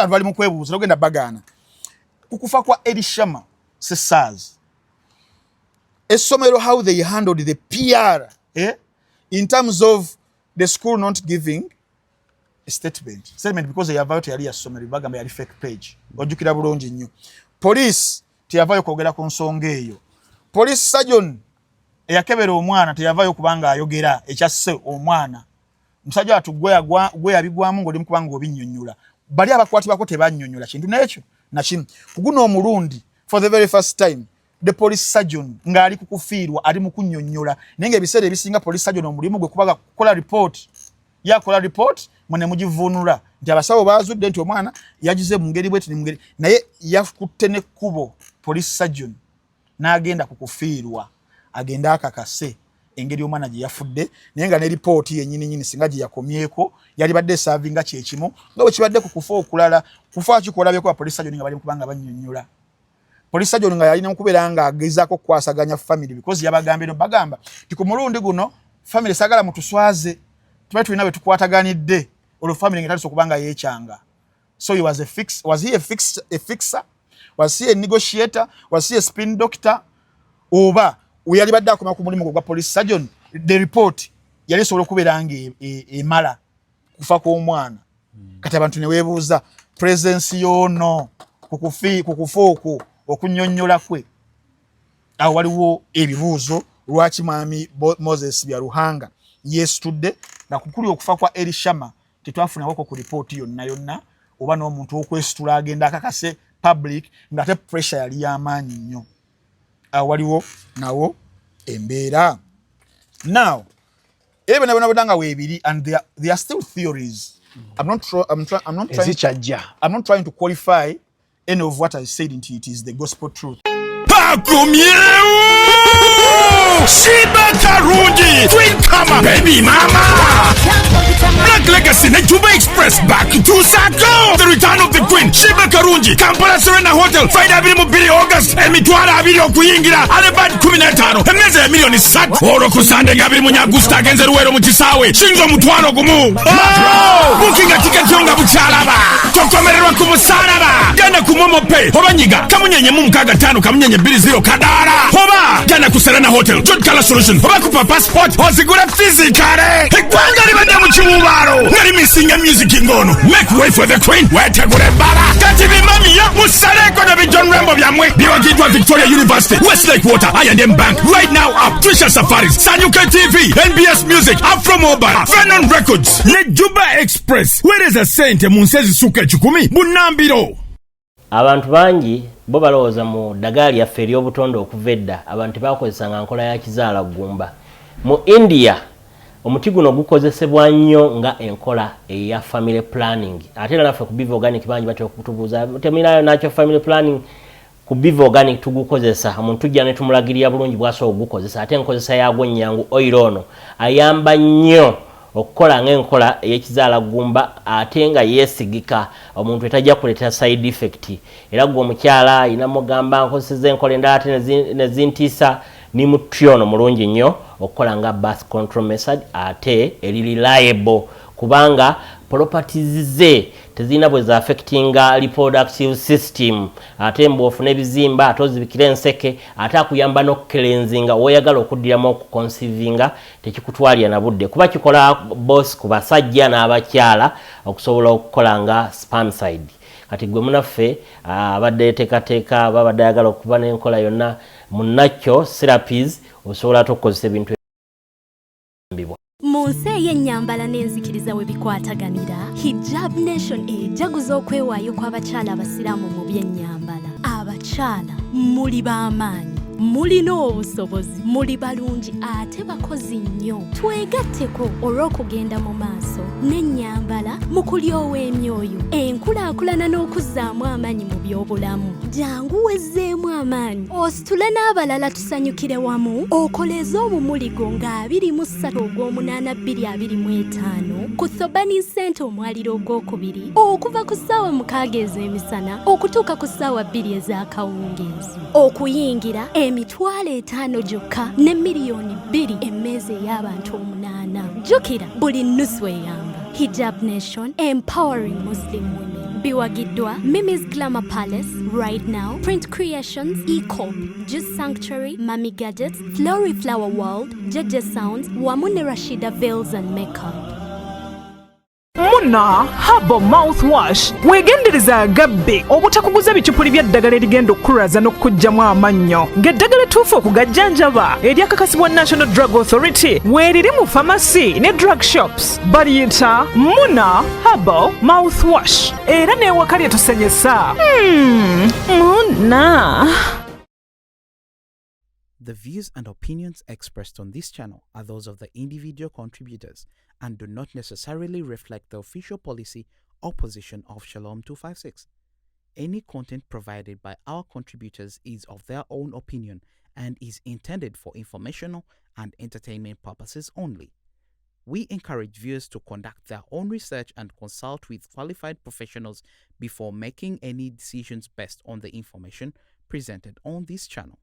Abantu bali mu kwebuuza, togenda bagaana ku kufa kwa Elishama Sesaz, essomero, how they handled the PR, eh? In terms of the school not giving a statement because eyavaayo teyali ya ssomero, bagamba yali fake page. Ojjukira bulungi nnyo, police teyavaayo kwogera ku nsonga eyo. Police surgeon eyakebera omwana teyavaayo kubanga ayogera ekyasse omwana. Musajja watu gwe yabigwamu ng'oli mukubanga obinnyonnyola, bali abakwatibwako tebannyonnyola kintu n'ekyo nakimu. Ku guno omulundi, for the very first time, the police surgeon ng'ali ku kufiirwa ali mu kunnyonnyola, naye ng'ebiseera ebisinga police surgeon omulimu gwe kubaga kukola report. Yakola report, mwe ne mugivuunula nti abasawo baazudde nti omwana yagize mu ngeri bweti ne mu ngeri, naye yakutte n'ekkubo police surgeon n'agenda ku kufiirwa agende akakase engeri omwana gye yafudde, naye nga ne ripooti yennyini nyini singa gye yakomyeko yali badde esaavinga kyekimu nga bwe kibadde ku kufa okulala. Kufa ki kwolabyeko ba police surgeon nga bali mu kubanga bannyonnyola? Police surgeon nga yalina okubeera nga agezaako okukwasaganya family, because yabagambye no bagamba nti ku mulundi guno family sagala mutuswaze, tuba tulina bwe tukwataganidde. Olwo family nga etandise okuba nga yeekyanga. So he was a fix, was he a fixer? Was he a negotiator? Was he a spin doctor? Oba we yali badde akoma ku mulimu gwe gwa police surgeon, the report yali esobola okubeera nga emala kufa kw'omwana. Kati abantu ne weebuuza presence y'ono ku kufa okwo, okunnyonnyola kwe. Awo waliwo ebibuuzo: lwaki mwami Moses Byaruhanga yeesitudde nga kukuli okufa kwa Elishama tetwafunawoko ku ripooti yonna yonna, oba n'omuntu okwesitula agenda akakase public ng'ate pressure yali y'amaanyi nnyo? Awo waliwo nawo embeera. Now ebyo byonna byonna byonna nga weebiri, and there are still theories. I'm not trying, Ezikyajja. I'm not trying to qualify any of what I said into it is the gospel truth. Akomyewo Sheebah Karungi, Twin Kama, Baby Mama, Black Legacy ne Juba Express back to Sako. The return of the queen, Sheebah Karungi, Kampala Serena Hotel, Friday 22 August, 20,000 okuyingira, early bird 15, emmeeza ya miliyoni 3. Olwo ku Sande nga 24 August agenze Luweero mu kisaawe Sinza 10,000. Bookinga tiketi yo nga bukyalaba, tokomererwa ku musalaba. Genda ku MoMo Pay oba nyiga #665#20 kadaala, oba genda ku Serena Hotel, John Color Solution, oba ku Passport ozigula physically. Eggwanga libadde mu kiwubaalo nga limisinga music ng'ono. Make way for the queen, wetegula ebbala. Kati bimamiya musaleeko ne bi John Rambo byammwe. Biwagiddwa Victoria University, Westlake Water, I&M Bank, Right Now App, Trisha Safaris, Sanyuke TV, NBS Music, Afro Mobile, Venon Records ne Juba Express. Weereza ssente mu nsi ezisukka 100 bunnambiro. Abantu bangi bo balowooza mu ddagala lyaffe ery'obutonde. Okuva edda abantu tebakozesanga nkola ya kizaala ggumba. Mu India omuti guno gukozesebwa nnyo nga enkola eya family planning. Ate era naffe ku Biva Organic bangi batera okutubuuza, "Temulinayo nakyo family planning?" Ku Biva Organic tugukozesa. Omuntu tujja ne tumulagirira bulungi bwasobola okugukozesa, ate enkozesa yaagwo nnyangu. Oil ono ayamba nnyo okukola ng'enkola ey'ekizaala ggumba, ate nga yeesigika, omuntu etajja kuleetera side effect. Era gwe omukyala ayina mugamba, "Nkozeseza enkola endala ate nezintiisa," ni muti ono mulungi nnyo okukola nga birth control method, ate eri reliable kubanga properties ze tezirina bwe zaaffectinga reproductive system. Ate mbw'ofuna ebizimba ate ozibikira enseke, ate akuyamba n'okucleansinga. Weeyagala okuddiramu okuconceivinga, tekikutwalira na budde kuba kikola both ku basajja n'abakyala okusobola okukola nga spermicide. Kati gwe munaffe abadde yeteekateeka, babadde ayagala okuba n'enkola yonna munakyo therapies, osobola ate okukozesa ebintu mbibwa. Mu nsi ey'ennyambala n'enzikiriza we bikwataganira, Hijab Nation ejaguza okwewaayo kw'abakyala abasiraamu mu by'ennyambala. Abakyala muli b'amaanyi, mulina obusobozi, muli balungi ate bakozi nnyo. Twegatteko olw'okugenda mu maaso n'ennyambala mu kulyowa emyoyo, enkulaakulana n'okuzzaamu amaanyi mu by'obulamu. Jangu wezzeemu amaanyi, ositule n'abalala, tusanyukire wamu. Okoleeze obumuligo nga 23 ogw'omunaana 2025 ku Thobani Center, omwaliro ogwokubiri, okuva ku ssaawa 6 ez'emisana okutuuka ku ssaawa 2 ez'akawungeezi. Okuyingira 500,000 gyokka ne miliyoni 2 emmeeza ey'abantu 8. Jjukira, buli nnusu eyamba. Hijab Nation, empowering Muslim women. Biwagiddwa Mimi's Glamour Palace, Right Now, Print Creations, Ecop, Juice Sanctuary, Mami Gadgets, Flory Flower World, JJ Sounds, wamu ne Rashida Veils and Makeup. Muna Herbal Mouthwash. Weegendereza agabbe obutakuguza bicupuli by'eddagala erigenda okukulwaza n'okukuggyamu amannyo, ng'eddagala ettuufu okugajjanjaba eryakakasibwa National Drug Authority weeriri mu famasi ne drug shops. Baliyita Muna Herbal Mouthwash, era n'ewaka lye tusenyesa. Muna. The views and opinions expressed on this channel are those of the individual contributors and do not necessarily reflect the official policy or position of Shalom 256. Any content provided by our contributors is of their own opinion and is intended for informational and entertainment purposes only. We encourage viewers to conduct their own research and consult with qualified professionals before making any decisions based on the information presented on this channel.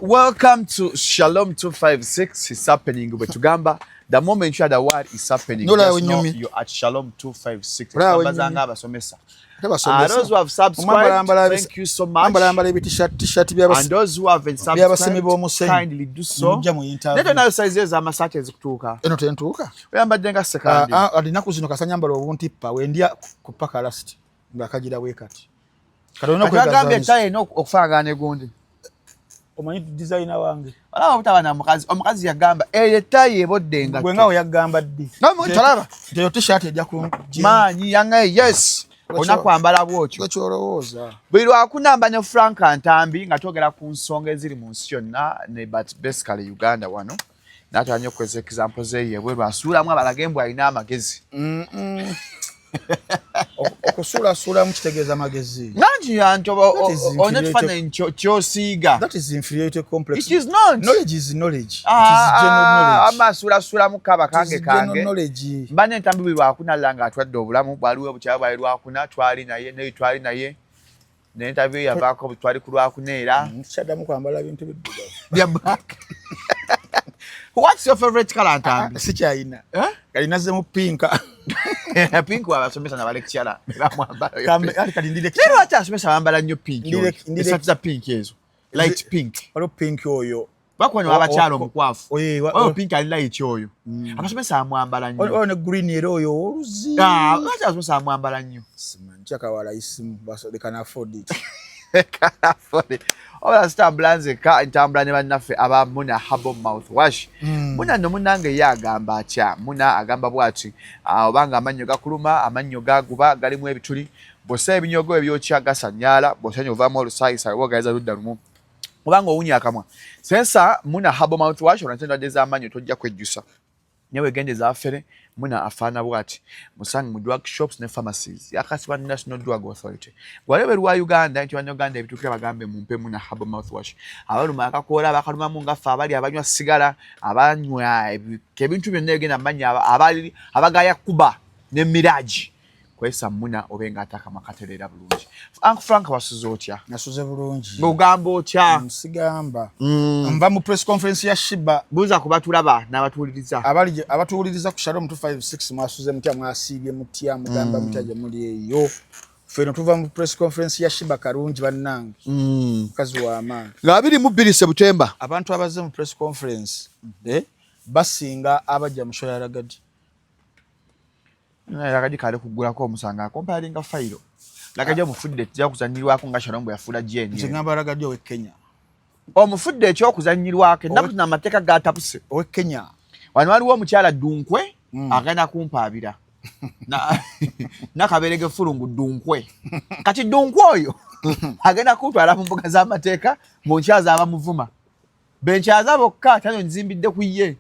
Welcome to Shalom 256. It's happening. Bwe tugamba, the moment you hear the word is happening, Nola just know wenyumi. you're at Shalom 256. Olaba Tugamba wenyumi. nga abasomesa. Ate basomesa. Those who have subscribed, thank you so much. Mwambalambala ebi T-shirt And those who haven't by'abasimi subscribed, b'omusenyu. kindly do so. Mujja mu interview. Naye tonayo size ez'amasaati ezikutuuka. Eno tentuuka. Oyambadde nga sekandi. Ah, ah, ennaku zino kasanyambala obuntippa wendya ku paka last ng'akagira bwe kati. Kati olina Kati wagambye okwegazaanyisa. etayi erina okufaanagana ne gundi. Omanyi designer wange. Olaba butaba na mukazi, omukazi yagamba eyo etayi ebodde engatto. Gwe nga we yagamba ddi? No, tolaba. Nti eyo t-shirt ejja ku Maanyi yangaye, yes. Olina kwambala bw'otyo. Gwe ky'olowooza. Buli lwakunamba ne Frank Ntambi nga twogera ku nsonga eziri mu nsi yonna ne but basically Uganda wano. N'atwala nnyo okukozesa example ze ebweru, asuulamu abalage mbu alina amagezi. Okusuulasuulamu kitegeeza magezi. Nanti anti That is olina ekifaananyi ky'osiiga. That is inferiority complex. It is not. Knowledge is knowledge. It is Ah, general knowledge. ama asuulasuulamu kaba It is kange general kange. knowledge. Mba n'entambi buli lwakuna lla ng'atwadde obulamu bwaliwo obukyala bwali lwakuna twali naye naye twali naye n'interview yavaako twali ku lwakuna era Tukyaddamu kwambala bintu biddugavu. Bya black. What's your favorite color, Ntambi? Sikyayina. Eh? Kali nazzemu pink. Pink wabasomesa nabalecturer bamwambala. Ali kati ndi Naye lecturer. lwaki asomesa bambala nnyo pink oyo? Ndire- Esaati za pink ezo, light pink. Waliwo pink oyo. Bakuba abakyala omukwafu. Oyo, Oyo pink ali light oyo abasomesa amwambala nnyo. Oyo ne green era oyo oluzi. Ah, lwaki abasomesa amwambala nnyo? Simanyi, kyakawala isimu. They can afford it. Wabula sitambula nzekka, ntambula ne bannaffe aba Muna Herbal Mouthwash. Muna nno munnange ye agamba atya? Muna agamba bw'ati, ah, obanga amannyo gakuluma, amannyo gaguba, galimu ebituli, bw'ossa ebinyogo ebyokya gasanyaala, bw'osanya ovaamu olusaayisayi oba ogaliza ludda lumu, obanga owunya akamwa, sensa Muna Herbal Mouthwash olwante endwadde z'amannyo tojja kwejjusa. Naye wegendeza afere. Muna afaana bwati, musange mu drug shops ne pharmacies, yakasibwa National Drug Authority. Gwali lwa Uganda nti Bannayuganda ebituukira bagambe mumpe Muna Herbal Mouthwash. Abaluma akakoola, abakalumamu nga ffe abali abanywa sigala, abanywa ebintu byonna ebigenda mumannyo, abagaya kuba ne miragi kwesa Muna obe nga ate akamwa katereera bulungi. Uncle Frank, wasuze otya? Nasuze bulungi. Ng'ogamba otya? Sigamba. Nva mu press conference ya Sheebah. Buuza ku batulaba n'abatuwuliriza. Abali abatuwuliriza ku Shalom 256, mwasuze mutya? Mwasiibye mutya? Mugamba mutya gye muli eyo? Ffe eno tuva mu press conference ya Sheebah Karungi, bannange. Mukazi w'amaanyi. Nga 22 Sebutemba. Abantu abazze mu press conference basinga abajja mu show ya Ragadi. Ragadi kale kuggulako omusango akompalinga fayiro. Ragadi omufudde tujja kuzanyirwako nga Shalom bwe yafuula Nze GNL. ngamba Ragadi ow'e Kenya. Omufudde ekyokuzanyirwako ennaku zino amateeka gatabuse. Ow'e Kenya. Wano waliwo omukyala Dunkwe agenda kumpaabira. Nakaberege fulungu Dunkwe. Kati Dunkwe oyo agenda kuntwala mu mbuga z'amateeka mu nkyaza abamuvuma. Benkyaza bokka tano nzimbidde ku ye.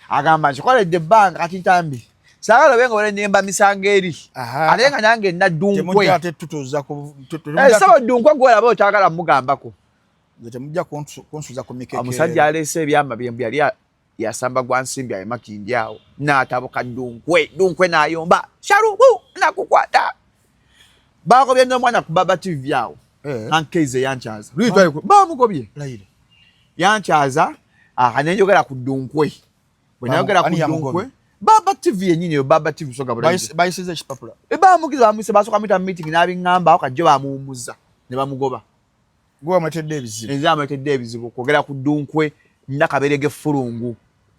Agamba nkikoledde ebbanga kati Ntambi. Saagala obe nga olenemba misango eri. Ate nga nange nna Dunkwe. Temujja ate tutuuza ku Eh, saba Dunkwe gwolaba otaagala mugambako. Nze temujja kunsuza ku mikeke. Omusajja aleese ebyama bye mbu yali yasamba gwa nsimbi aye Makindi awo n'atabuka Dunkwe, Dunkwe n'ayomba sharubu nakukwata. Bagobye n'omwana ku Baba TV awo. Hankeize yankyaza. Bamugobye. Layira. Yankyaza, nenjogera ku Dunkwe. Bwe nayogera ku Ani yamugobye? Dunkwe, Baba TV yennyini eyo, Baba TV Busoga Bulabirizi. Bayisiza ekipapula. Bamugiza, bamuyise, basooka muyita mu meeting n'abiŋŋamba awo, kajjo bamuwummuza ne bamugoba. Gwe wamuletedde ebizibu. Nze amuletedde ebizibu kwogera ku Ddunkwe Nakaberege Fulungu.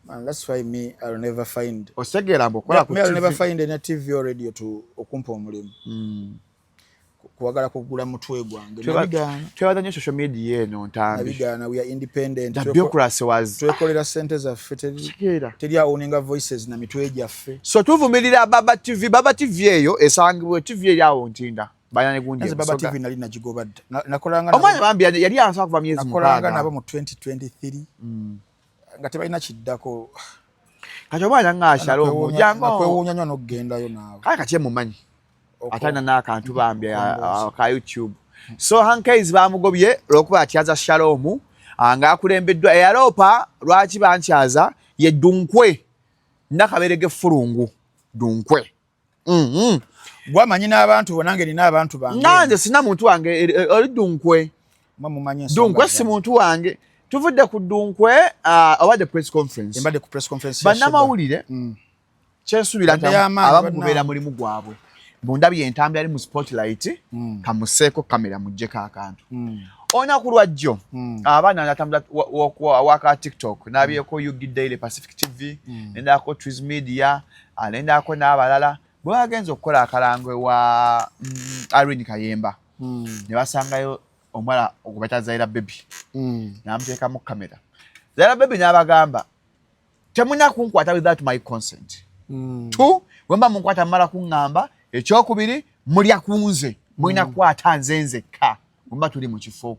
Man, that's why me, I'll never find. Osegeera mbu okola ku Me, I'll never TV. find any TV or radio to okumpa omulimu. Kuwagala kugula mutwe gwange. Nabigaana. Twebaza nnyo social media eno, Ntambi. Nabigaana, we are independent. The bureaucracy was Twekolera sente zaffe, teri Kitegeera. teri owninga voices na mitwe gyaffe. So tuvumirira Baba TV. Baba TV eyo esangibwa, TV eri awo Ntinda, balina ne gundi Nze Baba e Busoga. TV nali nagigoba dda. Nakolanga Omwana bambi yali ansaba kuva myezi nakolanga 6. nabo mu 2023 nga tebalina kiddako. Kati omwana nga Shalom, jangu. Nakwewuunya nnyo n'okugendayo naawe. Kale kati emumanyi atalina n'akantu bambi ka YouTube. So Hankes bamugobye olwokuba atyaza Shalom, ng'akulembeddwa eyaloopa lwaki bankyaza ye Dunkwe Nakaberege Fulungu Dunkwe. Gwamanyi n'abantu bo, nange nina abantu bange. Nanze sina muntu wange oli Dunkwe. Mwe mumanyi ensonga Dunkwe si zange. muntu wange. Tuvudde ku Dunkwe, obadde press conference. Embadde ku press conference ya Sheebah. Bannamawulire, kyensuubira nti Badde y'amaanyi, abamu bannange. gubeera mulimu gwabwe. Bundabye entambi ali mu spotlight, kamuseeko kamera muggyeko akantu. Olunaku lwajjo abaana natambula waka TikTok, nabyeko UG Daily, Pacific TV, nendako Twiz Media, nendako n'abalala bwe bagenza okukola akalango ewa Irene Kayemba, ne basangayo omuwala gwe bayita Zaira Baby, n'amuteekamu kamera. Zaira Baby n'abagamba, "Temulina kunkwata without my consent. Two, bwe mba munkwata mumala kuŋŋamba. Ekyokubiri, mulya kunze, mulina kukwata nze nzekka bwe mba tuli mu kifo."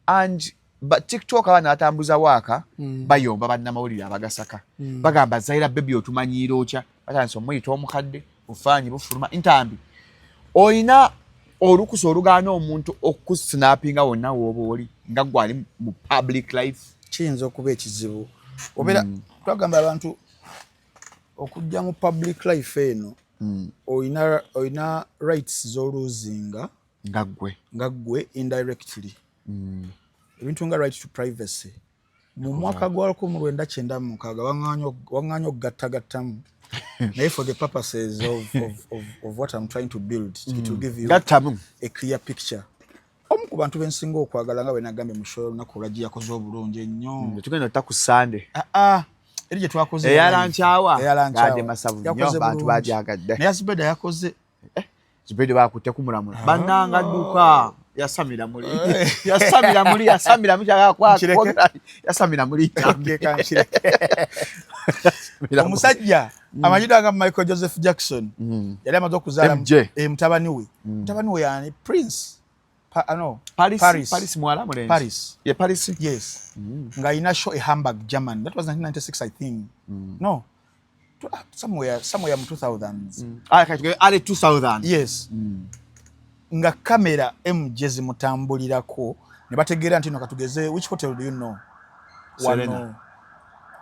And but TikTok abaana batambuza waaka, bayomba bannamawulire abagasaka, bagamba, "Zaira Baby otumanyiira otya?" Batandise omuyita omukadde, bufaanyi bufuluma. Ntambi, olina olukusa olugaana omuntu okusnapinga wonna wooba oli nga gwe ali mu public life? Kiyinza okuba ekizibu, obeera twagamba abantu okujja mu public life eno, olina rights z'oluzinga nga ggwe. Nga ggwe indirectly, ebintu nga right to privacy. Mu mwaka gwa 1996 waŋŋaanya okugattagattamu, naye for the purposes of what I'm trying to build, it will give you Gattamu. a clear picture. Omu ku bantu bensinga okwagala, nga bwe nagambye mu show olunaku olwajji, yakoze obulungi ennyo. Tugenda otta ku Sande. Ah, ah, eri gye twakoze. Eyalankyawa. Eyalankyawa. Gadde masavu nnyo, Yakoze bantu bulungi. bagyagadde. Naye Azibeda yakoze. Zubedi bakutte kumulamula bannanga, dduka, yasamira muli, yasamira muli, yasamira muli. Nkireke. Yasamira muli. Nkireke. Omusajja amanyiddwa nga Michael Joseph Jackson yali amaze okuzaala MJ. Mutabani we, mutabani we yani Prince no, Paris. Paris. Paris muwala, mulenzi? Paris. Ye Paris. Yes, ng'alina show e Hamburg, Germany. That was 1996, I think. No, somewhere mu 2000s. Ah, kati ali 2000. Yes, nga kamera MJ zimutambulirako ne bategeera nti no, katugeze, which hotel do you know? Serena. Wano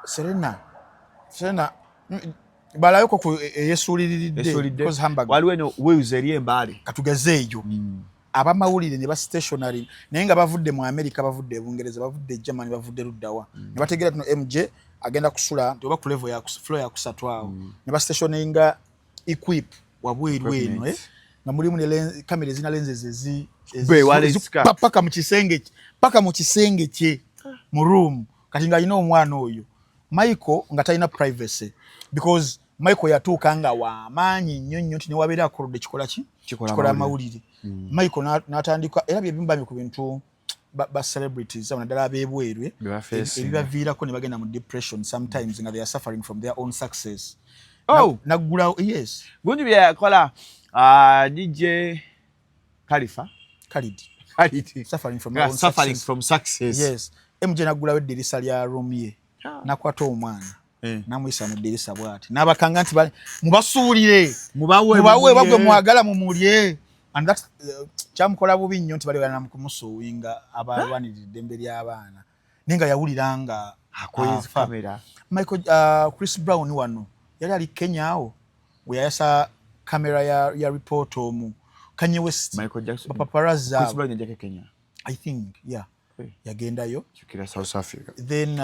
Serena, Serena, balayoko ku eyesuuliriridde. Esuulidde. Because Hamburg Waliwo eno Wales eri embaale. Katugeze eyo, abamawulire ne ba stationary, naye nga bavudde mu America, bavudde e Bungereza, bavudde e Germany, bavudde luddawa, ne bategeera tuno MJ agenda kusula nti oba ku level ya floor ya kusatu awo, ne ba stationinga equip wabweru eno, nga mulimu ne kamera ezina lenses Be, wale zika. paka mu kisenge paka mu kisenge kye mu room. Kati ng'alina omwana oyo Michael, nga talina privacy, because Michael yatuuka nga wamaanyi nnyo nnyo nti newabeera akolodde kikola ki? Kikola. Kikola amawulire. Michael n'atandika, era byebimu ku bintu ba celebrities abo naddala ab'ebweru Bye bafacinga. ebibaviirako ne bagenda mu depression sometimes, nga they are suffering from their own success. Oh. Naggulawo, yes. Gundi bye yakola, ah, DJ Khalifa. Khalid. Khalid. Suffering from Yeah, their own suffering success. from success. Yes, MJ naggulawo eddirisa lya room ye, nakwata omwana, namuyisa mu ddirisa bw'ati, n'abakanga nti mubasuulire, Mubawe, mubawe mumulye. Bagwe mwagala mumulye. And that kyamukola bubi nnyo nti bali balina kumusuuwinga abalwanirira eddembe ly'abaana, naye nga yawulira nga Akwezi afa. kamera. Michael, Chris Brown wano yali ali Kenya awo we yayasa kamera ya report omu Kanye West. Michael Jackson. Bapaparazzi Chris abo. Brown yajjako e Kenya? I think, yeah. Hey. Yagendayo. Jjukira South Africa. Then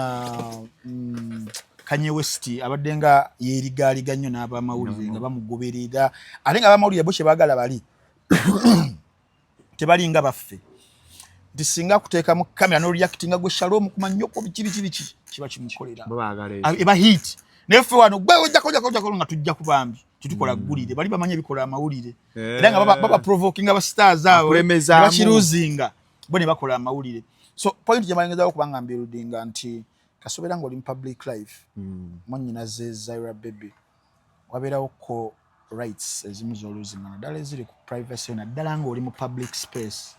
Kanye West abadde nga yeerigaaliga nnyo n'abamawulire nga bamugoberera, ate nga abamawulire bo kye baagala bali tebalinga baffe, nti singa akuteekamu kamera n'oreactinga gwe Shalom kumanyoko biki biki biki, kiba kimukolera. Bo baagala ekyo. Eba hit. Naye ffe wano gwe ojjako ojjako ojjako nga tujja kubambi tetukola ggulire, bali bamanye ebikola amawulire era nga baba provoking aba stars abo. Akulemezaamu. Bakiruzinga bo ne bakola amawulire. So point gye malengezaako okubanga mbuildinga nti kasobeera ng'oli mu public life, mwannyinaze Zaira Baby, wabeerawo ko rights ezimu z'oluzinga, naddala eziri ku privacy, naddala ng'oli mu public space,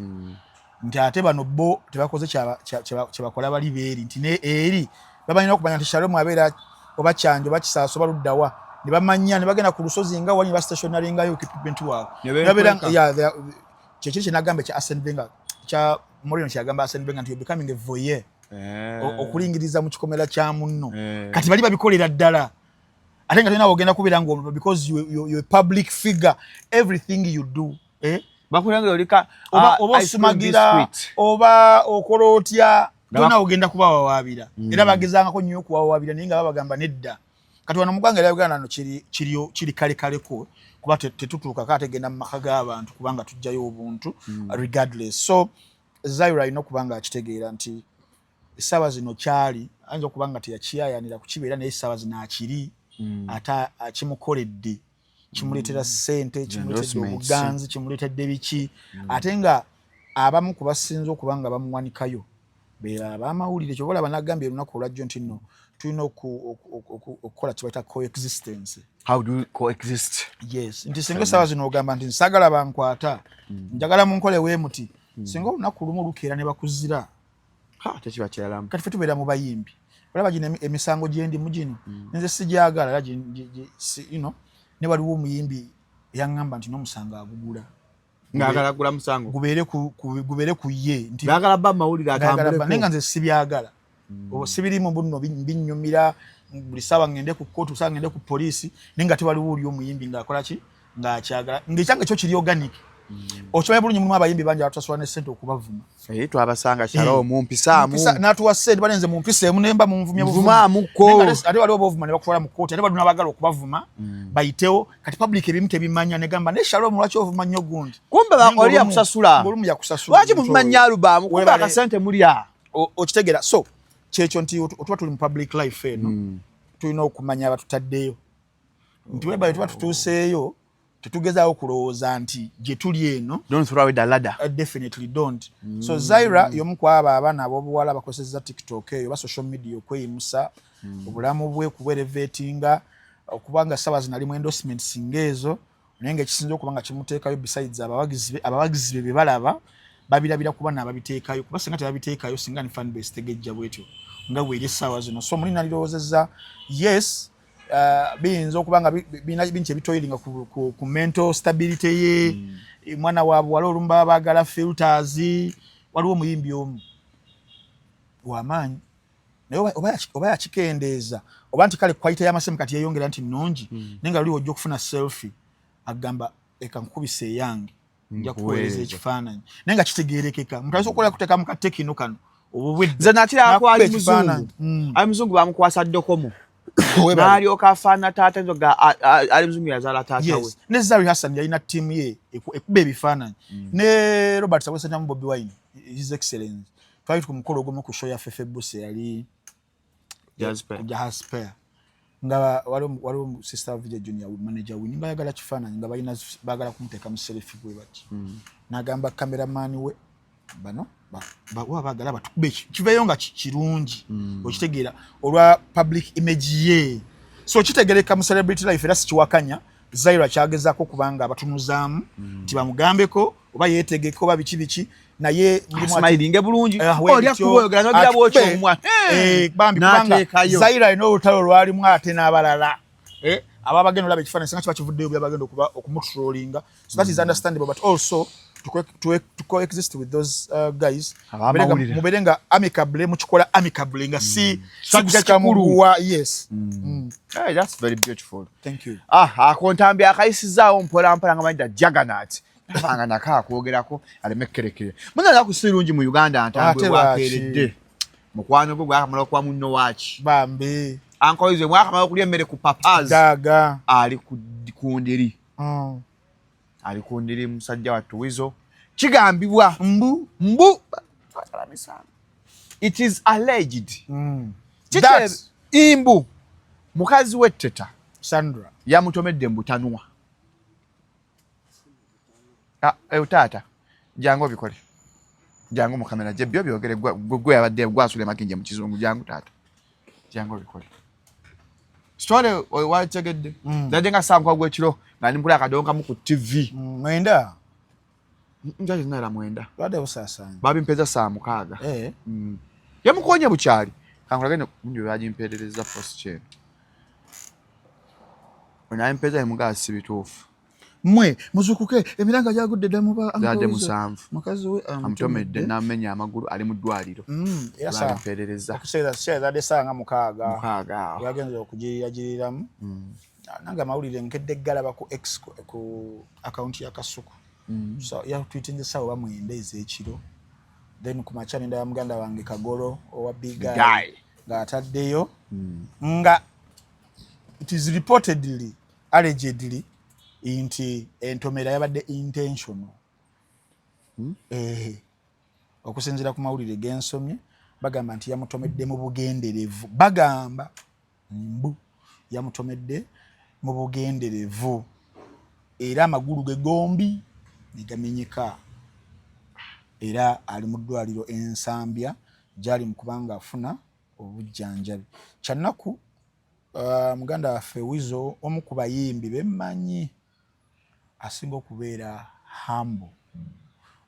nti ate bano bo tebakoze kyebakola bali beeri, nti ne eri babalina okumanya nti Shalom abeera oba Kyanja oba Kisaasa oba luddawa, ne bamanya ne bagenda ku lusozi nga wali ne bastationaringayo equipment waabwe. Ne beekweka. Ne babeera, yeah, kyekiri kyenagamba ekya Arsene Wenger, kya Mourinho kyeyagamba Arsene Wenger nti you're becoming a voyeur, okulingiriza mu kikomera kya munno. Kati bali babikolera ddala, ate nga tolina wogenda kubeera nga because you a public figure, everything you do, eh? Bakulanga olika oba ice cream osumagira biscuit. Oba okola otya, tolina ogenda kubawawaabira. Era bagezangako nnyo okuwawaabira, naye nga babagamba nedda. Kati wano mu ggwanga erya Uganda no kiri kalekaleko, kuba tetutuukako ate genda mu maka g'abantu, kubanga tujjayo obuntu regardless. So Zaira alina okuba nga akitegeera nti essaawa zino kyali ayinza okuba nga teyakiyayanira kukibeera, naye essaawa zino akiri ate akimukoledde, kimuleetera ssente, kimuleetedde Endorsements. obuganzi, kimuleetedde biki. Ate nga abamu ku basinze okuba nga bamuwanikayo beera abamawulire. Kyoba olaba nagambye olunaku olwajjo nti nno tulina okukola kyebayita coexistence. How do we coexist? Yes, nti singa essaawa zino ogamba nti nsagala bankwata, njagala munkole weemuti, singa olunaku lumu lukeera ne bakuzira, Ha, tekiba kiralamu. Kati ffe tubeera mu bayimbi, olaba gino emisango gyendimu gino, nze sigyagala era ne waliwo omuyimbi eyaŋŋamba nti n'omusango agugula. Ng'agala gula musango. Gubeere ku ye nti Ng'agala ba mawulire. Ng'ayagala naye nga Atambuleko. nze sibyagala. Obo sibirimu buno binnyumira buli ssaawa ngende ku kkooti, ssaawa ngende ku poliisi, naye nga tewaliwo oli omuyimbi ng'akola ki ng'akyagala, ng'ekyange kyo kiri organic. Okimanyi bulungi mulimu abayimbi bangi abatusasula ne ssente okubavuma. Eh, twabasanga Shalom mumpisaamu. N'atuwa ssente, balenze mumpisa emu nemba munvumye buvumi. Nvumaamuko. Naye nga ate waliwo bovuma ne bakutwala mu kkooti, ate waliwo n'abaagala okubavuma bayitewo. Kati public ebimu tebimanya, negamba naye Shalom lwaki ovuma nnyo gundi? Kumbe Naye oli yakusasula. Ng'olumu yakusasula. Lwaki muvuma nnyo alubaamu? Kumbe Weebale. akasente mulya. Okitegeera? So kyekyo nti otuba tuli mu public life eno, tulina okumanya abatutaddeyo, nti webale tuba tutuuseeyo, tetugezaawo kulowooza nti gye tuli eno. Don't throw away the ladder. Definitely don't. So Zaira y'omu ku abo abaana ab'obuwala bakozesa TikTok eyo oba social media okweyimusa obulamu bwe, kubuelevatinga, okubanga ssaawa zino alimu endorsements ng'ezo. Naye nga ekisinza okuba nga kimuteekayo, besides abawagizi be balaba, babirabira kuba naababiteekayo, kuba singa tebabiteekayo, singa ne fan base tegejja bwetyo nga bweri essaawa zino. So muli nalirowoozezza, yes, biyinza okuba nga birina bintu ebitoyiringa ku mental stability ye. Mwana wa buwala olumu baba baagala filters. Waliwo omuyimbi omu wamaanyi, naye oba yakikendeeza oba nti kale quality y'amasimu kati yeyongera nti nnungi, naye nga luli ojja okufuna selfie agamba eka nkubisa eyange, nja kuweereza ekifaananyi, naye nga kitegeerekeka. Muntu ayinza okukola kuteekamu ka Tecno kano obubwedda. Nze nakirako ali N'akuba ekifaananyi. muzungu. Ali muzungu bamukwasa dokomo n'alyoka afaana taata nzoga ali muzungu yazaala taata we. Yes, ne Zari Hassan yalina ttiimu ye ekuba ebifaananyi. Ne Robert Sawesentamu, Bobi Wine, His Excellence, twali ku mukolo ogumu ku show ya Fefe Busi yali Jasper. Jasper, nga waliwo sister Vijay Junior, manager Winnie, nga ayagala kifaananyi, nga balina baagala kumuteeka mu selfie bwe bati. N'agamba cameraman we bano oba baagala batukube kiveeyo nga kirungi. Okitegeera olwa public image ye. So kitegereka mu celebrity life, era sikiwakanya. Zaira kyagezaako kubanga abatunuzaamu nti bamugambeko oba yeetegeke oba biki biki, naye mulimu Asmilinge bulungi. Eh, oli akuboyogera nogira bwotyo omwa. Bambi, kubanga N'ateekayo. Zaira alina olutalo lwalimu ate n'abalala. Aba bagenda olaba ekifaananyi singa kiba kivuddeyo byabagenda okuba okumutrollinga. So that is understandable, but also to coexist with those guys. Abamawulire. Mubeere nga amicable, mukikola amicable, nga si Sajja kusika kikulu. muguwa, yes. Hey, that's very beautiful. Thank you. Ah, akontambi akayisizaawo mpola mpola nga manyi juggernaut abanga nako akwogerako aleme kerekere. Muna naku si lungi mu Uganda, ntambwe Ate bwakeeredde. Mukwano gwo gwakamala okuwa munno waaki. Bambi. Uncle Wizo mwakamala okulya emmere ku Papas. Daga. Ali ku ndiri. Ali ku ndiri musajja wattu Wizo. Kigambibwa mbu mbu it is alleged. That imbu mukazi we Teta Sandra yamutomedde mbutanwa. Ah, taata jangu obikole. Jangu mu kamera gye byo byogere gwe yabadde gwasula Makinje mu kizungu, jangu taata. Jangu obikole. Story wategedde. Zadde nga saa 6 gw'ekiro nga ndi mukula akadonkamu ku TV. 9. Njaje nara 9. Badde busaasaanya. Babimpeza saa 6. Yamukonye bukyali. Kankulage ne bagimpeerereza post chain. Onampeza emugaa si bituufu. Mmwe muzukuke emiranga gyagudde dda mu ba Zadde 7. Mukazi we amutomedde n'amenya amagulu ali mu ddwaliro. Era balimpeerereza. Okuseera zadde saa nga 6. 6. Yagenze okugirira-giriramu. Nange amawulire nkedde galaba ku X ku account ya Kasuku. So yatwitinze ssaawa 9 ez'ekiro. Then ku makya nenda muganda wange Kagolo owa Big Guy ng'ataddeyo nga it is reportedly allegedly nti entomera yabadde intentional. Okusinziira ku mawulire g'ensomye bagamba nti yamutomedde mu bugenderevu. Bagamba mbu yamutomedde mu bugenderevu era amagulu ge gombi ne gamenyeka era ali mu ddwaliro Ensambya gy'ali mu kubanga afuna obujjanjabi. Kyannaku muganda waffe Wizo omu ku bayimbi bemmanyi asinga okubeera humble,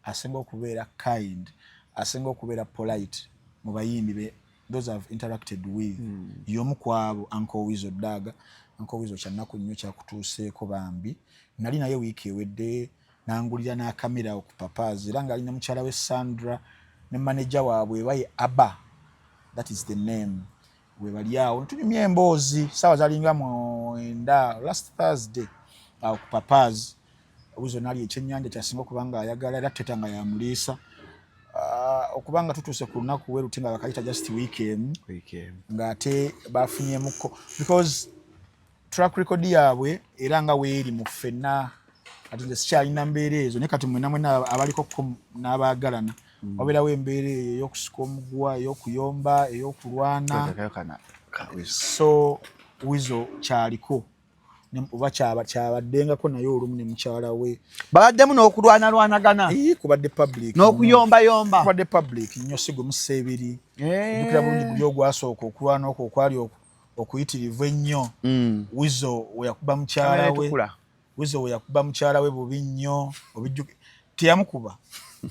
asinga okubeera kind, asinga okubeera polite mu bayimbi be those I've interacted with. Y'omu ku abo Uncle Wizo Ddaga. Uncle Wizo kyannaku nnyo kyakutuuseeko bambi. Nali naye wiiki ewedde nangulira n'akamera ku Papas era ng'alina mukyala we Sandra ne manager waabwe baye Abba, that is the name. We bali awo tunyumya emboozi ssaawa zalinga 9 last Thursday awo ku Papas. Wizo nali ekyennyanja kyasinga okuba nga ayagala era Teta nga yamuliisa. Okubanga tutuuse ku lunaku we luti nga bakayita just weekend ng'ate bafunyemuko because track record yaabwe era nga weeri mu ffenna kati nze sikyalina mbeera ezo naye kati mwenna mwenna abaliko n'abaagalana wabeerawo embeera eyo ey'okusika omuguwa, ey'okuyomba, ey'okulwana. So Wizo kyaliko oba kyabaddengako naye olumu ne mukyala we babaddemu n'okulwanalwanagana kubadde public n'okuyombayomba kubadde public nnyo si gwe mussa ebiri. Ojjukira bulungi guli ogwasooka okulwana okwo okwali okuyitirivu ennyo. Wizo we yakuba mukyala we, Wizo we yakuba mukyala we bubi nnyo, teyamukuba,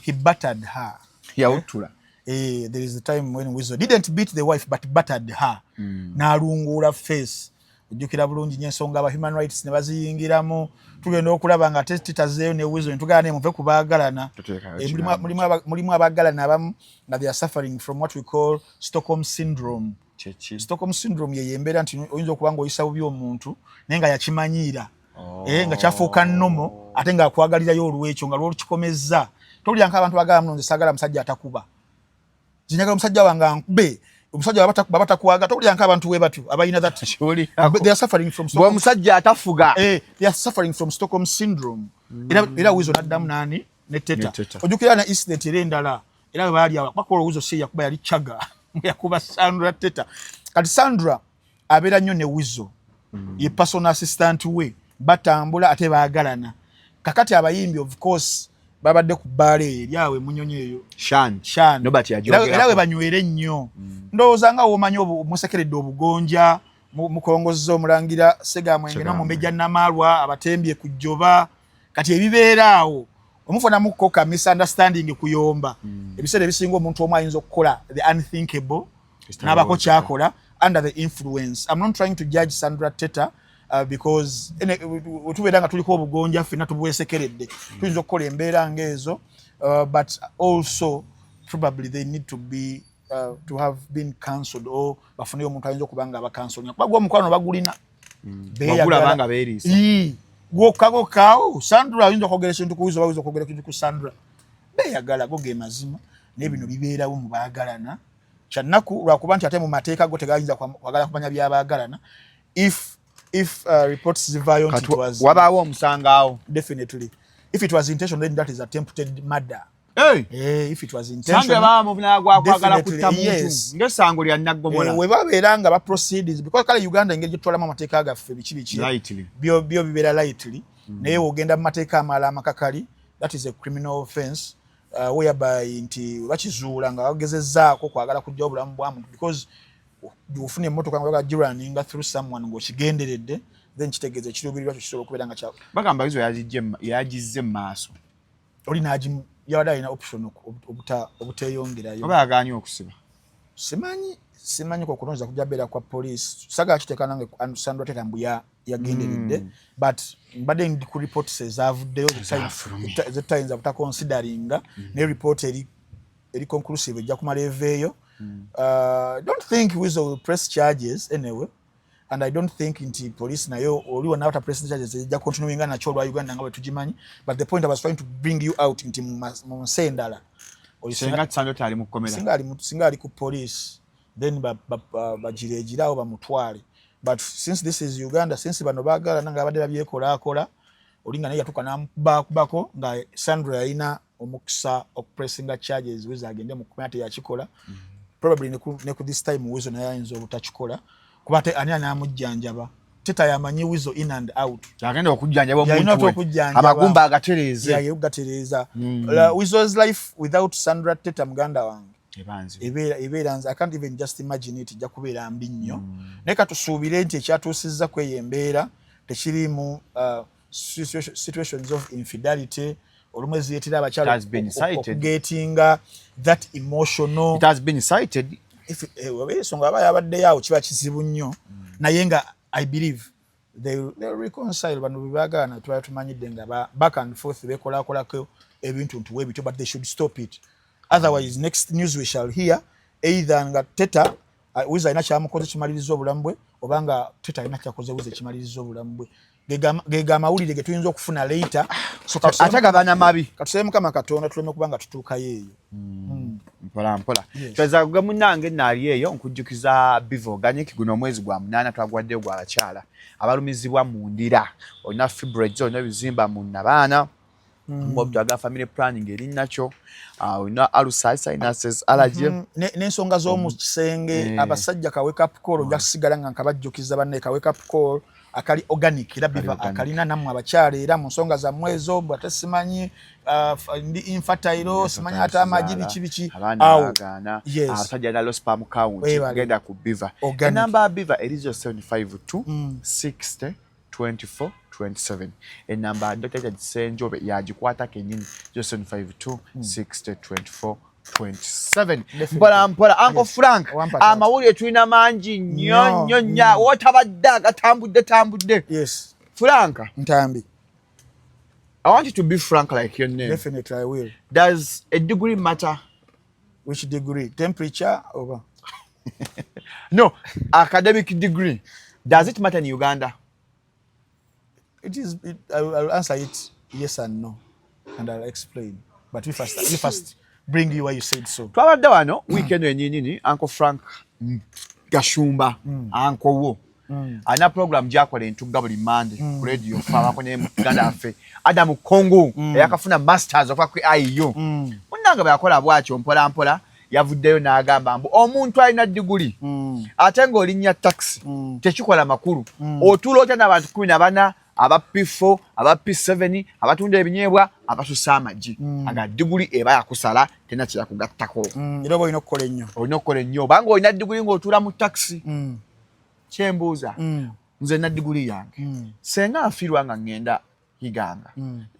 he battered her. Yawuttula. There is a time when Wizo didn't beat the wife but battered her. N'alunguula face. Ojjukira bulungi nnyo ensonga aba human rights ne baziyingiramu, tugenda okulaba nga titazeeyo ne Wizo ne tugala ne muve ku baagalana. Mulimu abaagalana abamu nga they are suffering from what we call Stockholm syndrome. Stockholm syndrome ye embeera nti oyinza okuba ng'oyisa bubi omuntu naye nga yakimanyiira. Nga kyafuuka nnomo ate ng'akwagalirayo olw'ekyo nga lw'olukikomezza. Towulira nk'abantu bagamba muno nze saagala musajja atakuba. Nze njagala omusajja wange ankube. Omusajja baba takuwaga, towulira nk'abantu we batyo abalina that. They are suffering from Stockholm. Omusajja atafuga. They are suffering from Stockholm syndrome. Era Wizo n'addamu nani ne Teta. Ojjukira na incident era endala era bwe baali awo bakola Wizo si yakuba yali Chaga yakuba Sandra Teta. Kati Sandra abeera nnyo ne Wizo. Ye personal assistant we batambula ate baagalana. Kakati abayimbi of course babadde ku bbaala eyo eri awo emunyonyo eyo. Shan. Shan. Nobert yajogerako. Era we banywere nnyo. Ndowooza nga w'omanyi musekeredde obugonja, mukongozza omulangira Ssegamwenge n'omumbejja Namaalwa abatembye ku jjoba. Kati ebibeera awo omufunamuko ka misunderstanding kuyomba. Ebiseera ebisinga omuntu omu ayinza okukola the unthinkable n'abako ky'akola under the influence. I'm not trying to judge Sandra Teta because wetubeera nga tuliko obugonja ffenna tubwesekeredde tuyinza okukola embeera ng'ezo, but also probably they need to be to have been cancelled or bafuneyo omuntu ayinza okuba nga abakansolinga kuba gwe omukwano bagulina. Wagulaba nga beeriisa. Gwokka Sandra ayinza okwogera ekintu ku Wizo, bayinza okwogera ekintu ku Sandra. Beeyagala go ge mazima naye bino bibeerawo mu baagalana. Kyannaku lwakuba nti ate mu mateeka go tegayinza kwagala kumanya byabaagalana. If reports zivaayo nti it was Wabaawo omusango awo. Definitely, if it was intentional, then that is attempted murder. Hey! If it was intentional. Sange baba muvunana gwa kwagala kutta muntu Yes. ng'essango lya Naggomola. We babeera nga ba proceedings, because kale Uganda engeri gyetutwalamu amateeka gaffe, biki biki, Lightly. byo bibeera lightly, naye wogenda mu mateeka amalala amakakali, that is a criminal offense, whereby nti bakizuula nga bagezezzaako kwagala kujjawo obulamu bwa muntu, because ofuna emmotoka nga oyagala girunninga through someone ng'okigenderedde, then kitegeeza ekiruubirirwa kyo kisobola okubeera nga kya Bagamba Weasel yagizze mu maaso. Oli n'agimu yabadde alina option obuteeyongerayo. Oba yagaanye okusiba. Simanyi kokulonza kujja beera kwa police. Sagala kiteeka nange Sandra Teta mbu yagenderedde, but mbadde ndi ku reports ezavuddeyo zetutayinza butaconsideringa, naye report eri conclusive ejja kumala eveeyo. Don't think Weasel will press charges anyway, and I don't think nti police nayo oli wonna bata press charges, ejja continuinga nakyo olwa Uganda nga bwe tugimanyi. But the point I was trying to bring you out nti mu nsi endala oli Senga Sandra Teta ali mu kkomera. Singa ali ku police, then bagireegirawo bamutwale. But since this is Uganda, since bano baagalana nga babadde babyekolaakola, oli nga naye yatuuka n'amukubakubako, nga Sandra yalina omukisa okupressinga charges, Weasel agende mu kkomera, teyakikola. Probably ne ku this time Weasel naye ayinza obutakikola, kuba ate ani anaamujjanjaba? Teta yamanyi Weasel in and out. Agenda okujjanjaba Yalina omuntu we. okujjanjaba. Amagumba agatereeze. Gatereeza. Weasel's life without Sandra Teta, muganda wange, Eba nzibu. ebeera nze I can't even just imagine it. Ejja kubeera mbi nnyo, naye katusuubire nti ekyatuusizza ku eyo embeera tekirimu situations of infidelity olumu ezireetera abakyala It has been cited. okugetinga that emotional It has been cited. Oba ensonga aba yabaddeyo awo, kiba kizibu nnyo, naye nga I believe they will reconcile. Bano bwe baagaana tuba tumanyidde nga back and forth beekolakolako ebintu nti weebityo, but they should stop it. Otherwise, next news we shall hear, either nga Teta Weasel alina kyamukoze kimaliriza obulamu bwe, oba nga Teta alina kyakoze Weasel ekimaliriza obulamu bwe. Ge amawulire ge tuyinza okufuna later. So Ate gabana mabi. Katusabe Mukama Katonda tuleme kuba nga tutuukayo eyo. Mpola mpola. Yes. Tweza gwe munnange naali eyo nkujjukiza Biva Organic. Guno omwezi gwa 8 twagwaddeyo gwa bakyala abalumizibwa mu ndira, olina fibroids, olina ebizimba mu nabaana, mm. Family planning eri nakyo, olina ulcers, sinuses, allergy. N'ensonga z'omu kisenge. Abasajja, ka wake up call nja kusigala nga nkabajjukiza banne, ka wake up call akali organic era Biva organic. Akalina nammwe abakyala era mu nsonga zammwe ezo, mbw ate simanyi ndi infertile, simanyi ate amagi biki biki abaana awo. Baagaana. Yes. Abasajja alina low sperm count. Weebale. Genda ku Biva. Organic. Enamba ya Biva eri 0752 60 24 27. Enamba ya Dr. Richard Ssenjobe yagikwata kennyini, 0752 60 24 27. Mpola mpola, Uncle Frank. Wampa taata. Amawulire tulina mangi nnyo Nnyo. nnyo nnyo, wootabadde agatambudde tambudde. Yes. Frank. Ntambi. I want you to be frank like your name. Definitely I will. Does a degree matter? Which degree? Temperature oba? No, academic degree, does it matter in Uganda? I will answer it yes and no, and I'll explain, but we first bring you why you said so. Twabadde wano weekend enyinyini, Uncle Frank Gashumba, uncle wo alina program gyakola entugga buli Mande ku Radio fe, abako ne muganda waffe Adamu Kongo eyakafuna masters okuva ku IU. Munnange bwe yakola bwatyo mpola mpola, yavuddeyo n'agamba mbu omuntu alina diguli ate ng'olinnya taxi tekikola makulu. Otuula otya n'abantu 14 aba P4, aba P7, abatunda ebinyeebwa, abasusa amagi? Aga diguli eba yakusala, tena kyeyakugattako. Era oba olina okukola ennyo. Olina okukola ennyo obanga olina diguli ng'otuula mu taxi. Kyembuuza, nze na diguli yange, senga nfiirwa nga ŋŋenda Iganga,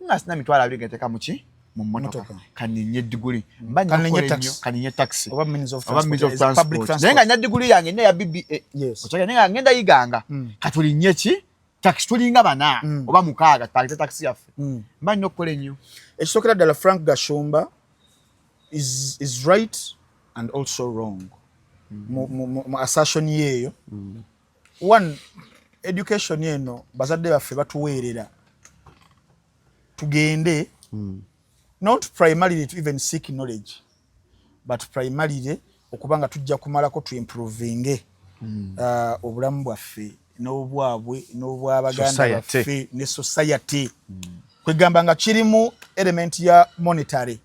nga sina 20,000 genteeka muki mu mmotoka, Mmotoka. Kaninye diguli mba Kaninye nina taxi. Kaninye taxi oba means of oba means of transport, public transport, naye nga nina diguli yange nina ya BBA. Okyagera, naye nga ngenda Iganga, katulinye ki taxi, tulinga bana oba mukaaga, tupangise taxi yaffe, mba nina okukola ennyo? Ekisookera ddala, Frank Gashumba is right and also wrong mu assertion yeeyo. One, education eno bazadde baffe batuweerera tugende, not primarily to even seek knowledge, but primarily Okuba nga tujja kumalako tuimprovinge obulamu bwaffe n'obwabwe n'obwabaganda Society. baffe ne society. Kwegamba nga kirimu element ya monetary.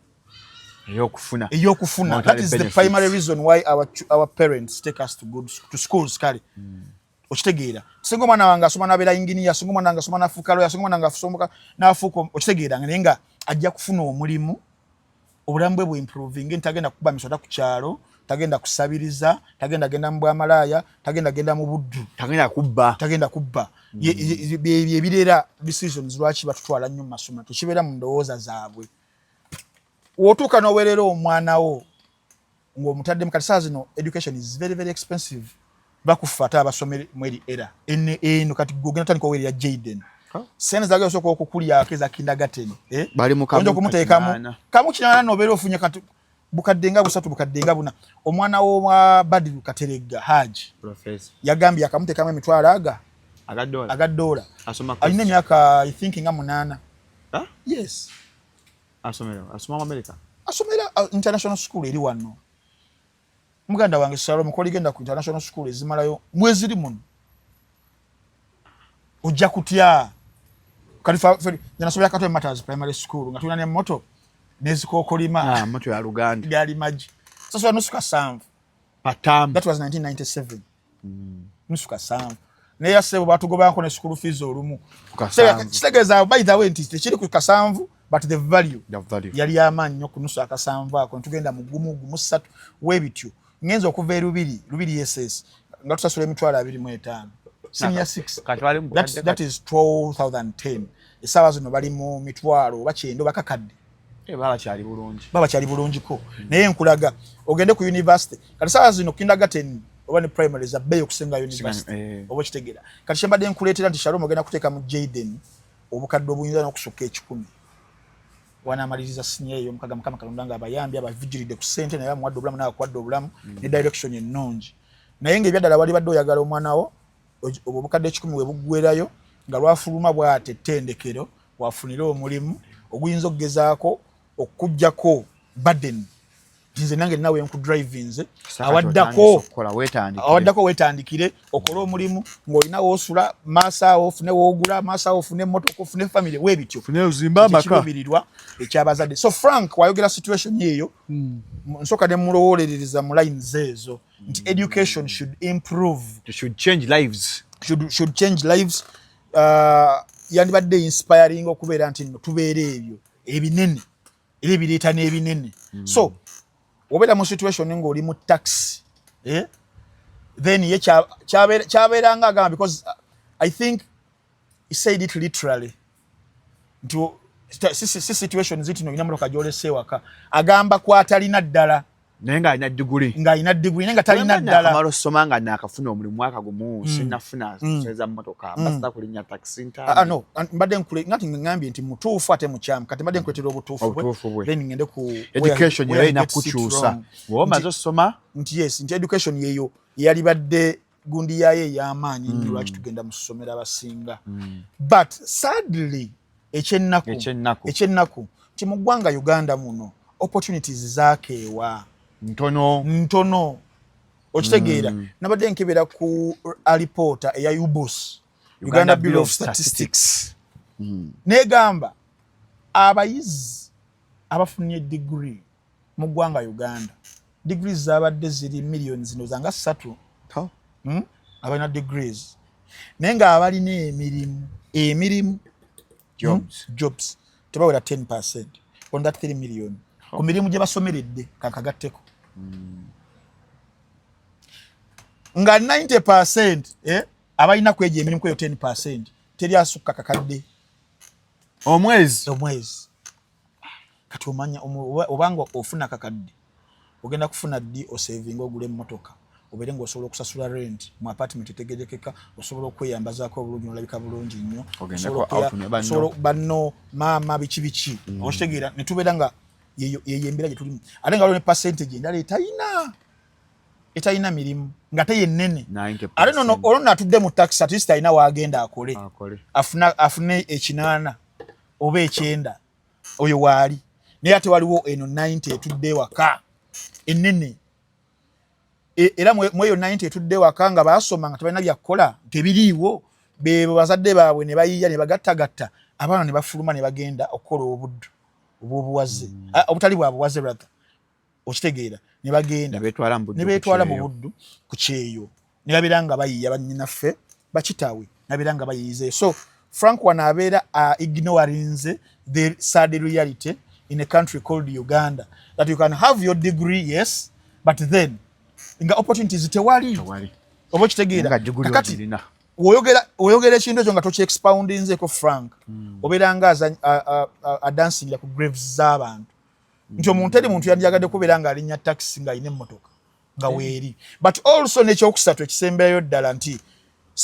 Ey'okufuna. Ey'okufuna. Monetary That is the benefits. primary reason why our parents take us to good to schools. Kale okitegeera, singa omwana wange asoma nabeera engineer, singa omwana wange asoma nafuuka lawyer, singa omwana wange asoma nafuuka, okitegeera, naye nga ajja kufuna omulimu, obulamu bwe buimprovinge, ntagenda kukuba misota ku kyalo, tagenda kusabiriza, tagenda genda mu bwamalaaya, tagenda genda mu buddu. Tagenda kubba. Tagenda kubba. Byebireera decisions lwaki batutwala nnyo mu masomero. Tekibeera mu ndowooza zaabwe. W'otuuka n'oweerera omwana wo ng'omutaddemu, kati saa zino education is very very expensive, bakufa ate abasomere mweri era eno. Kati gwe ogenda tandika oweerera Jaden, sente zagenda osooka okukulyako eza kindergarten, eh? Bali mu kamu Oyinza okumuteekamu 8. Kamu 8, nobeera ofunye kati bukadde nga 3, bukadde nga 4. Omwana w'omwa Badiru Kateregga Haji Professor. yagambye akamuteekamu emitwalo aga Aga dola. Aga dola. Asoma. Alina emyaka, I think, nga 8. Huh? Yes. Asomera, asoma mu America. Asomera international school eri wano. Muganda wange Shalom, koligenda ku international school ezimalayo mweziri muno, ojja kutya. Kati nasomera Katwe Matters Primary School nga tulina nemmoto nezikookolima. Ah, moto ya Luganda. Gali magi sasula nusu kasanvu. Patamu. That was 1997. Nusu kasanvu, naye yasebo batugobanko ne school fees olumu. Kasanvu. Kitegeeza, by the way, nti tekiri ku kasanvu, but the value The value. yali amaanyi nnyo ku nusu akasanvu ako. Ntugenda mu gumu gumu ssatu weebityo. Ngenza okuva e Lubiri, Lubiri SS, nga tusasula 25,000 senior 6. Kati bali mu That is 12,010. Essaawa zino bali mu mitwalo oba 90 oba kakadde. Eh, baba bakyali bulungi. Baba bakyali bulungiko, naye nkulaga ogende ku university. Kati saawa zino kindergarten oba ne primary za bbeeyi okusinga university. Oba okitegeera kati kyembadde nkuleetera nti Shalom ogenda kuteeka mu Jaden obukadde obuyinza n'okusukka 100 wanaamaliriza senior eyo 6. Mukama Katonda nga abayambye, abavigiridde ku ssente, naye amuwadde obulamu, naye akuwadde obulamu ne direction ennungi. Naye ng'ebyaddala wali badde oyagala omwana wo obwo obukadde 100 we buggwerayo nga lwafuluma bw'ate ettendekero, wafunire omulimu oguyinza okugezaako okuggyako burden nti nze nange ninawe nkudrivinze. Awaddako Okukola weetandikire. Awaddako weetandikire okole omulimu ng'olina woosula, maaso awo ofune woogula, maaso awo ofune emmotoka, ofune famire, weebityo. Fune ozimbe amaka. Ekiruubirirwa ekyabazadde. So Frank wayogera situation eyo, nsooka ne mulowoolerereza mu lines ezo nti education should improve. It should change lives. Should change lives. Yandibadde inspiring okubeera nti nno tubeera ebyo ebinene era ebireeta n'ebinene. So obeera mu situation ng'oli mu taxi, eh? Then ye kyabeeranga agamba, because I think he said it literally nti si situation ziti no olina motoka gy'olese ewaka, agamba kwatalina ddala. Naye ng'alina diguli. Ng'alina diguli naye nga talina ddala. Nakamala osoma nga nakafuna omulimu mwaka gumu, sinafuna sente za mmotoka, mbasita kulinnya taxi. Ah, Ntambi. no, mbadde nkule ngati ngambye nti mutuufu ate mukyamu. Kati mbadde nkuleetera obutuufu bwe. Obutuufu bwe. Then ngende ku Education where yeyo erina he gets it kukyusa wrong. bw'oba omaze osoma. Nti yes, nti education yeyo yalibadde gundi yayo ey'amaanyi ennyo lwaki tugenda mu ssomero abasinga. But sadly, ekyennaku, Ekyennaku. ekyennaku nti mu ggwanga Uganda muno opportunities zaakeewa. Ntono. Ntono, okitegeera. Nabadde nkebera ku alipoota eya UBOS, Uganda Bureau of Statistics, negamba abayizi abafunye degree mu ggwanga Uganda, degrees zabadde ziri miliyoni zino zanga 3. Abalina degrees, naye ng'abalina emirimu Jobs. Jobs tebawera 10% on that 3 million ku mirimu gye basomeredde. Kankagatteko nga 90%, eh, abalina kwegyo emirimu kweyo 10% teri asukka kakadde omwezi. Omwezi. Kati omanya obanga ofuna kakadde, ogenda kufuna ddi osavinga ogula emmotoka, obeere ng'osobola okusasula rent mu apartment etegerekeka, osobola okweyambazaako obulungi nolabika bulungi nnyo, Ogendeko osobola out ne banno. Banno maama biki biki, okitegeera? Ne tubeera nga yeyo embeera gye tulimu, ate nga waliwo ne percentage endala etalina mirimu nga te yennene. 90%. Ate nono olwo nno atudde mu taxi, at least alina waagenda akole. Akole. Afune 8 oba 9, oyo waali, naye ate waliwo eno 90 etudde ewaka ennene. Era mweyo 90 etudde waka nga basoma nga tebalina byakukola, tebiriiwo, bebo bazadde baabwe ne bayiiya ne bagattagatta abaana ne bafuluma ne bagenda okukola obuddu obw'obuwaze, obutali bwa buwaze rather, okitegeera, ne bagenda Ne beetwala mu buddu ku kyeyo ne babeera nga bayiiya bannyinaffe bakitaawe nabeera nga bayiyizeeyo. So Frank wano abeera ignorinze the sad reality in a country called Uganda, that you can have your degree, yes, but then nga opportunities tewali, oba okitegeera. Kakati oyogera ekintu ekyo nga tokyexpoundinzeeko, Frank, obeera nga adansingira ku graves z'abantu, nti omuntu eri muntu yandyagadde kubeera ng'alinnya taxi ng'alina emmotoka nga weeri. But also n'ekyokusatu ekisembeeyo ddala nti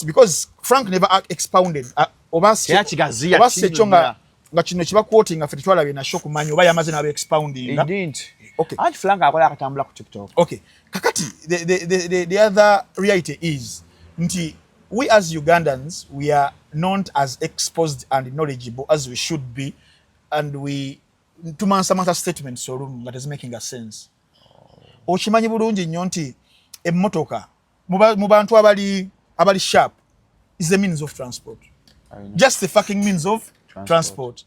because Frank never expounded, oba si ekyo nga kino kiba quoting nga ffe tetwalabye nakyo kumanya oba yamaze n'aba expounding. Okay. Anti Frank akola akatambula ku TikTok. Okay. Kakati the other reality is nti we as Ugandans, we are not as exposed and knowledgeable as we should be, and we tumansamanta statements olumu nga tezimaking a sense. Okimanyi bulungi nnyo nti emmotoka mu bantu abali sharp is a means of transport, just a fucking means of transport.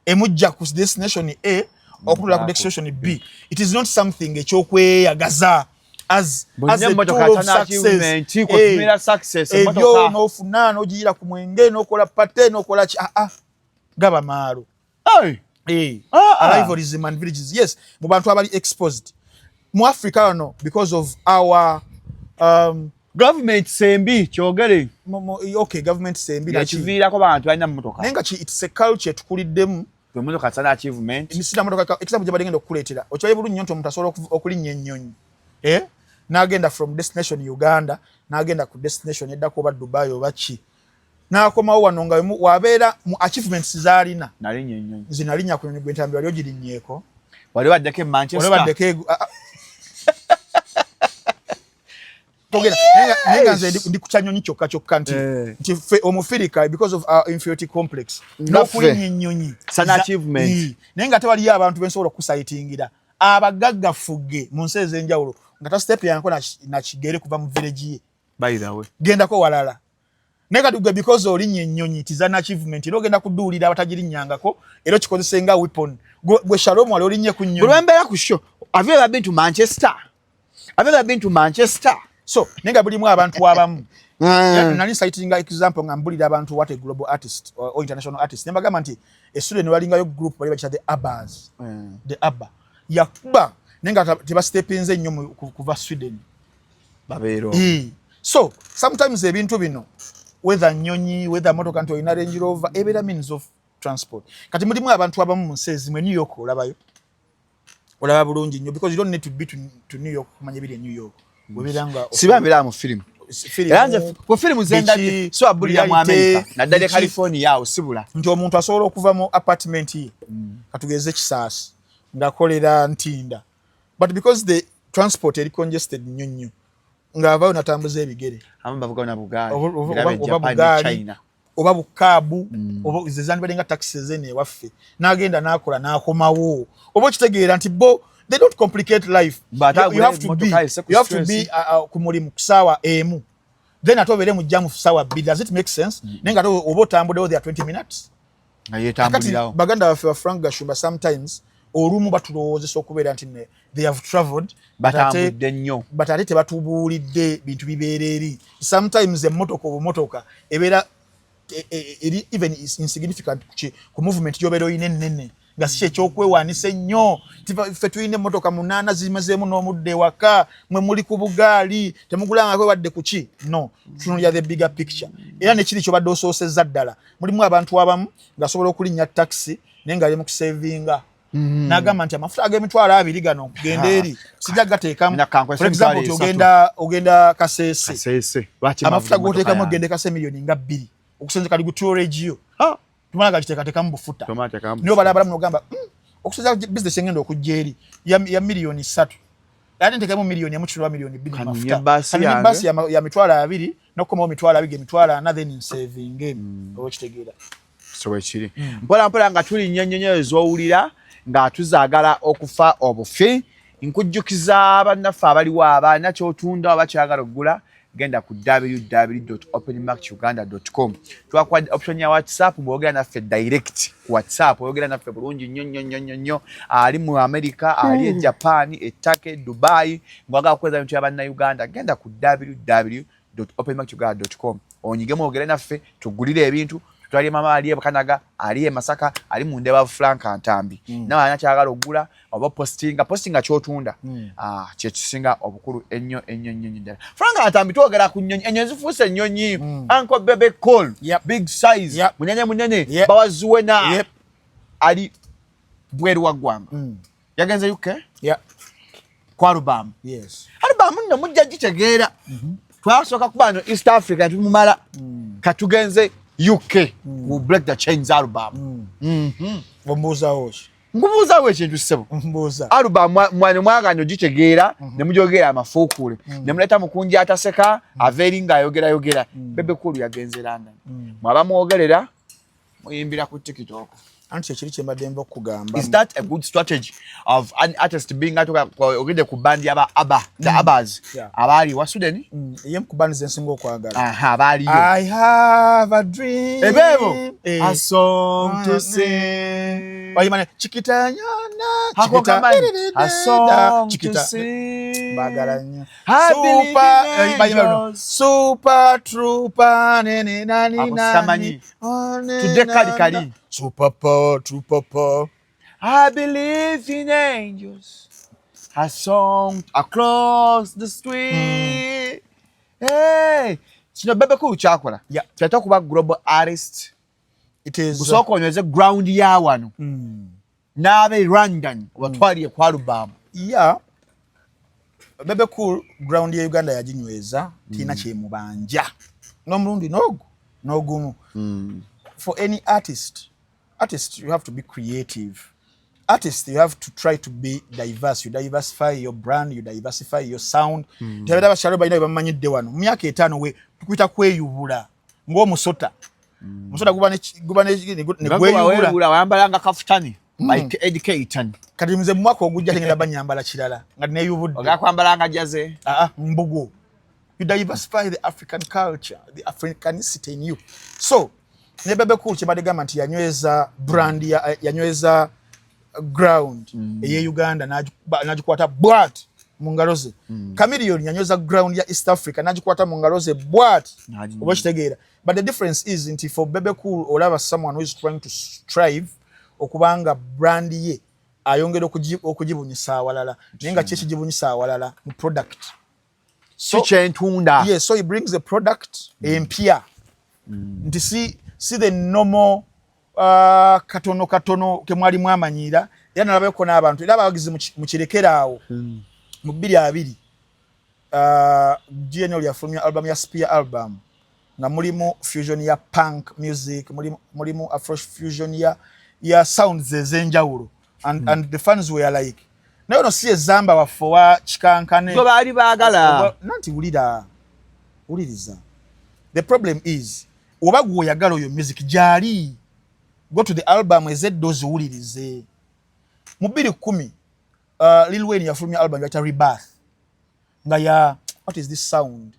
Emujja ku destination A okutula ku destination B. It is not something ekyokweyagaza as a tool of success. Ebyo n'ofuna n'ogiyira ku mwenge n'okola party n'okola ki, ah ah, gaba maalo. Hey. Arrivalism and villages, yes, mu bantu abali exposed mu Africa wano because of our government sembi kyogere. Okay, government sembi. Yakiviirako bantu balina mmotoka. Naye nga it's a culture tukuliddemu. Emotoka sana achievement. Sina motoka. Example gye bagenda okukuleetera, okimanyi bulungi nnyo nti omuntu asobola okulinnya ennyonyi, eh? N'agenda from destination Uganda n'agenda ku destination eddako oba Dubai oba ki, n'akomawo wano nga wabeera mu achievements z'alina. Nalinnya ennyonyi. Nze nalinnya ku nyonyi. Gwe Ntambi, wali ogirinnyeeko? Wali baddeko e Manchester. Wali baddeko ah, ah. Togenda, naye nga nze ndi ku kyanyonyi kyokka kyokka nti nti ffe omufirika, because of our inferiority complex, n'okulinnya ennyonyi It's an achievement. Naye nga tewaliyo abantu bensobola okusayitingira abagaggafuge mu nsi ez'enjawulo nga tasitepu yanko nakigere kuva mu village ye. By the way, gendako walala. Naye kati gwe because olinnya ennyonyi, it is an achievement, era ogenda kuduulira abatagirinnyangako era okikozese nga weapon. Gwe Shalom, wali olinnye ku nnyonyi? Buli lwembeera ku show, have you ever been to Manchester? Have you ever been to Manchester? So naye nga bulimu abantu abamu. Nali citing example nga mbulira abantu what a global artist or international artist, ne mbagamba nti e Sweden walingayo group bali bakita the Abbas. The Abba yakuba, naye nga tebastepinze nnyo kuva Sweden. Babeero. So sometimes ebintu bino, whether nnyonyi, whether motoka, nti olina Range Rover, ebeera means of transport. Kati mulimu abantu abamu mu nsi ezimu, e New York olabayo, olaba bulungi nnyo, because you don't need to be to New York kumanya ebiri e New York. Webeera nga siba mbeera mu firimu. Firimu, era nze ku firimu zendabye biki, so abulira mu reality, America naddala e biki. California awo sibula. Nti omuntu asobola okuva mu apartment ye, katugeze Kisaasi, ng'akolera Ntinda, but because the transport eri congested nnyo nnyo, ng'avaayo natambuza ebigere. Abamu bavuga na bugaali. Oba Era oba Japan ne bugaali, China. Oba bukaabu, oba ze zandibadde nga taxi ezene ewaffe, n'agenda n'akola n'akomawo. Oba okitegeera nti bo they don't complicate life. But You have to be, emotoka ese ku you have to stress. be ku mulimu ku ssaawa 1, then ate obeere mu jam ssaawa 2. Does it make sense? Naye nga ate oba otambuddewo there 20 minutes. Nga Kakati yeetambulirawo. baganda baffe ba Frank Gashumba sometimes olumu batulowoozesa okubeera nti they have traveled, but Batambudde nnyo. But ate tebatubuulidde bintu bibeera eri. Sometimes emmotoka, obumotoka ebeera eri even is insignificant ku movement gy'obeera olina ennene, nga si kyekyokwewaanika ennyo. Ffe tulina emmotoka munaana zimazeemu n'omuddo ewaka, mwe muli ku bugaali temugulangako wadde kuki. No tunulya the bigger picture. Era nekiri kyobadde osoosezza ddala, mulimu abantu abamu ng'asobola okulinnya taxi naye ng'ali mu kusevinga, n'agamba nti amafuta ag'emitwalo 20 gano genda eri sijja gateekamu. Mina kankwese For example, emitwalo nti esatu. ogenda Kasese. Kasese. Lwaki amafuta mavuga goteekamu emmotoka ogende Kase miliyoni nga 2, okusinza kali gutuoregio yange? tumala gagiteekateekamu bufuta. Tomala teekamu. Niyo balabalamu nogamba, okusinza bizinesi engenda okujja eri ya miliyoni 3, ate nteekamu miliyoni 1 kiroba miliyoni 2 Kanunye mafuta. baasi Kanunye yange. baasi ya 20,000 n'okukomawo 20,000, ge 40,000, then nsevinge. Oba okitegeera? So bwekiri mpola mpola nga tulinnya ennyonyi ezo z'owulira nga tuzaagala okufa obufi. Nkujjukiza bannaffe abaliwo, abaana kyotunda oba kyagala okugula, genda ku www.openmarketuganda.com. Twakuwadde option ya WhatsApp, bwogera naffe direct ku WhatsApp, oyogera naffe bulungi nnyo nnyo nnyo nnyo nnyo. Ali mu America, ali e Japan, e Turkey, Dubai, ngwagala kukweza bintu bya Bannayuganda, genda ku www.openmarketuganda.com, onyigemu, ogere naffe, tugulire ebintu, tutwalire mama ali e Kanaga, ali e Masaka, ali mu Ndeba, Frank Ntambi. Nawe alina kyagala okugula oba postinga, postinga kyotunda. Ah, kyekisinga obukulu ennyo ennyo ennyo nnyo ddala. Frank Ntambi, twogera ku nnyonyi, ennyonyi zifuuse ennyonyi. Uncle Bebe Cool, big size, munene munene, bawaziwena. Ali bweru wa ggwanga, yagenze UK ku album. Album nno mujja gitegeera. Twasooka kuba no East Africa tumumala, katugenze UK ku Break the Chains album. Ombuuzawo ki? Nkubuuzawo ekintu, ssebo. Mbuuza. Album mwano mwaganya ogitegeera, ne mujogera amafuukuule, ne muleeta mukunji ataseka, ava eri ng'ayogerayogera. Bebe Cool yagenze London, mwaba mwogerera muyimbira ku TikTok. Anti ekiri kyembadde nva okugamba. Is that a good strategy of an artist being atuka ogende ku band yaba ABBA, the ABBAs, abaali wa Sweden? Ye ku bandi zensinga okwagala. Aha, abaaliyo. I have a dream. Ebeebo. Eh. A song to sing. Bayimane chikitanyana. Ako kamanyi. A song to Chikita. sing. Baagala nnyo. I believe Super, in eh, bayimba luno. angels. Super trooper nene nani Ako nani. sikamanyi. Oh, ne, Tudde na, kali na. kali. Super power, trooper power. I believe in angels. A song across the street. Hey. Kino Bebe Cool kyakola. Kyata kuba global artist. It is Busooka onyweze ground ya wano. N'abe London obatwaliye ku album. Yeah. Bebe Cool ground ya Uganda yaginyweza, tina kyemubanja n'omulundi n'ogu n'ogumu. For any artist, you have to be creative. Artist, you have to try to be diverse. You diversify your brand, you diversify your sound. Tebeera abakyalo balina bye bamanyidde wano mu myaka 5, we tukuyita kweyubula ng'omusota. Omusota guba ne gweyubula. Wayambalanga kafutani like Eddie Keaton. Kati nze mu mwaka ogujja tengenda banyambala kirala nga neeyubudde. Ogenda kwambalanga jersey. Ah, ah, mbugo. You diversify the African culture, the Africanicity in you. So ne Bebe Cool kyebadde gamba nti yanyweza brand ya, yanyweza ground eye Uganda, n'agikwata bwat mu ngalo ze. Chameleone yanyweza ground ya East Africa, n'agikwata mu ngalo ze bwat. Oba kitegeera? But the difference is nti for Bebe Cool olaba someone who is trying to strive okubanga brand ye ayongera okugibunyisa awalala, naye nga ki ekigibunyisa awalala mu product? Si kyentunda. Yes, so he brings a product empya, nti si the normal katono katono kemwali mwamanyira. Era nalabayoko n'abantu era abawagizi mukirekere awo. Mu 2020 GNL yafulumya album ya Spear album, nga mulimu fusion ya punk music, mulimu afro fusion ya sounds ez'enjawulo, and the fans were like, naye ono si ezamba waffe owa kikankane gwe baali baagala. Nanti wulira, wuliriza, the problem is oba gwe oyagala oyo music gyali, go to the album ezedda oziwulirize. Mu 2010 Lil Wayne yafulumya album yayita Rebirth, nga ya, what is this sound,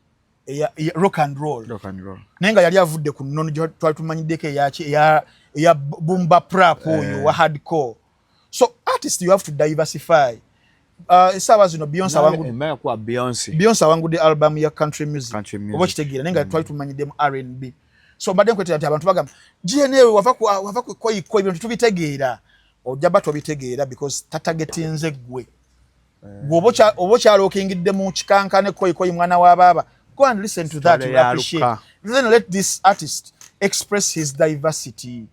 eya rock and roll. Rock and roll. Naye nga yali avudde ku nnono gye twali tumanyiddeko eyaki, eya boom bap rap oyo wa hardcore. So artist, you have to diversify. Essaawa zino Beyonce awangudde Emmaga kuwa Beyonce. Beyonce awangudde album ya country music. Country music. Oba okitegeera? Naye nga twali tumanyiddemu R&B. So mbadde nkwetera nti abantu bagamba GNL wava ku koyiko, ebintu tubitegeera, ojja ba tobitegeera because tatagetinze ggwe. Gwe oba okyalookingidde mu kikankane koyikoyi mwana wa baaba, go and listen to that, Story you ya appreciate. Luka. Then let this artist express his diversity,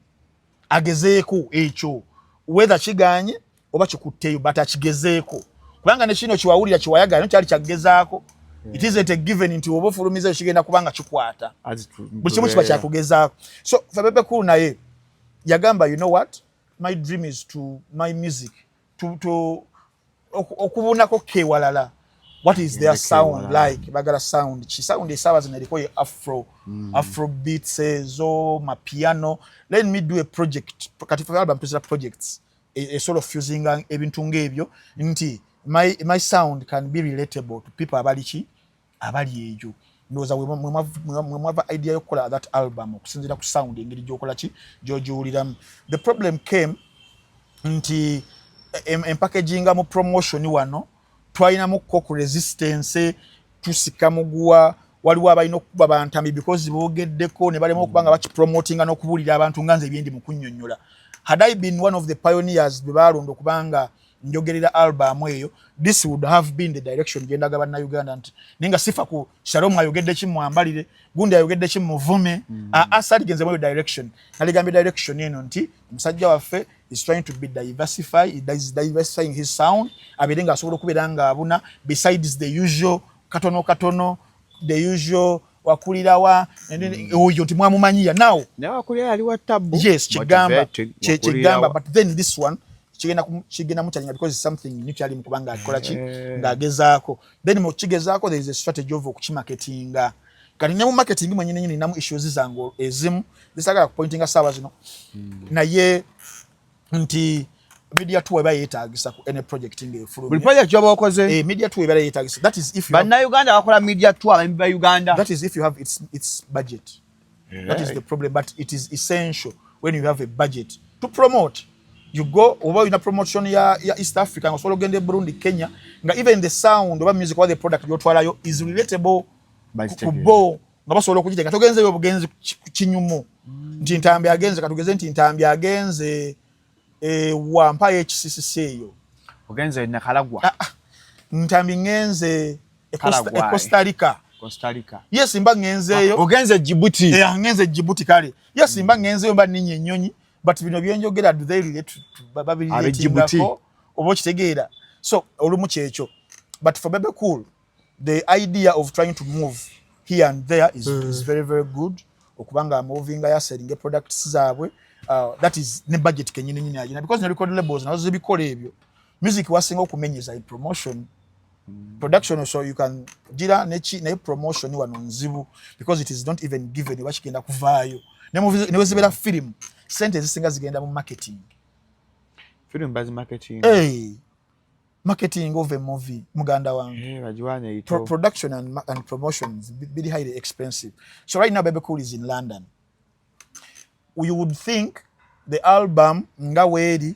agezeeko ekyo, whether kiganye oba kikutteyo, but akigezeeko, kubanga ne kino kiwawulira kiwayagala no kyali kyakugezaako. It isn't a given nti oba ofulumiza kigenda kubanga kikwata. Buli kimu kiba kyakugezaako. So fe Bebe Cool naye yagamba, you know what, my dream is to my music to okubunako kewalala. What is their sound like? Bagala sound ki? Sound esaawa zino eriko ye afro, afro beats ezo, mapiano. Let me do a project. Kati fe album tuzira projects esobola ofusinga ebintu ng'ebyo nti my sound can be relatable to people abali ki, abali ejo. Ndowooza mwe mwava idea y'okukola that album, okusinziira ku sound, engeri gy'okola ki, gy'ogiwuliramu. The problem came nti empackaginga mu promotion wano twalinamu ku resistance, tusika muguwa. Waliwo abalina okukuba bantami because boogeddeko ne balema okuba nga bakipromotinga n'okubuulira abantu nga nze ebyendi mu kunnyonnyola. Had I been one of the pioneers be baalonda okubanga njogerera album eyo, this would have been the direction gyendaga Bannayuganda, nti naye nga sifa ku Shalom ayogedde ki, mwambalire gundi ayogedde ki, muvume. Asaligenze mu direction, naligambye direction eno nti omusajja waffe is trying to be diversify, is diversifying his sound, abeere ng'asobola okubeera ng'abuna besides the usual katono katono, the usual wakulirawa oyo nti mwamumanyiya now. Yes, kigamba kyekigamba, but then this one kigenda mukyalinga because something new kyali mukubanga akola ki, eh. ng'agezaako. Then mukigezaako, there is a strategy of okukimarketinga. Kati ne mu marketing mwenyini nyini ninamu issues zange ezimu zisagala kupointinga saawa zino. Naye nti media tour eba yeetagisa ku any project ng'efulumye. Buli project gy'oba okoze. Eh, media tour eba yeetagisa. That is if you Bannayuganda bakola media tour, abayimbi ba Uganda. That is if you have its budget. That is the problem, but it is essential when you have a budget to promote. You go, oba olina promotion ya East Africa, nga osobola ogenda e Burundi, Kenya, nga even the sound oba music oba the product gyotwalayo is relatable ku bo, nga basobola okugitenga. Togenzeyo obugenzi kinyumu nti Ntambi agenze, katugeze nti Ntambi agenze e, wampayo ekisisisi eyo. Ogenze Nakalagwa. Ah, ah. Ntambi ngenze e Costa Rica. Costa Rica. Yes, mba ngenzeeyo. Ogenze Djibouti. Eh, ngenze Djibouti, kale. Yes, mba ngenzeeyo, mba ninnya ennyonyi, but bino byenjogera, do they relate to babirelatingako oba okitegeera? So olumu kyekyo, but for Bebe Cool, the idea of trying to move here and there is very very good, okubanga movinga ya selling products zaabwe. That is ne budget kenyini nyini agina, because ne record labels nazo zibikola ebyo. Music wasinga okumenyeza in promotion, production, so you can gira neki, naye promotion wano nzibu because it is not even given oba kigenda kuvaayo. Ne wezibeera film, sente ezisinga zigenda mu marketing. Film bazi marketing. Hey, marketing of a movie, muganda wange. Eh, bagiwane ito. Production and promotions biri highly expensive. So right now Bebe Cool is in London. You would think the album nga weeri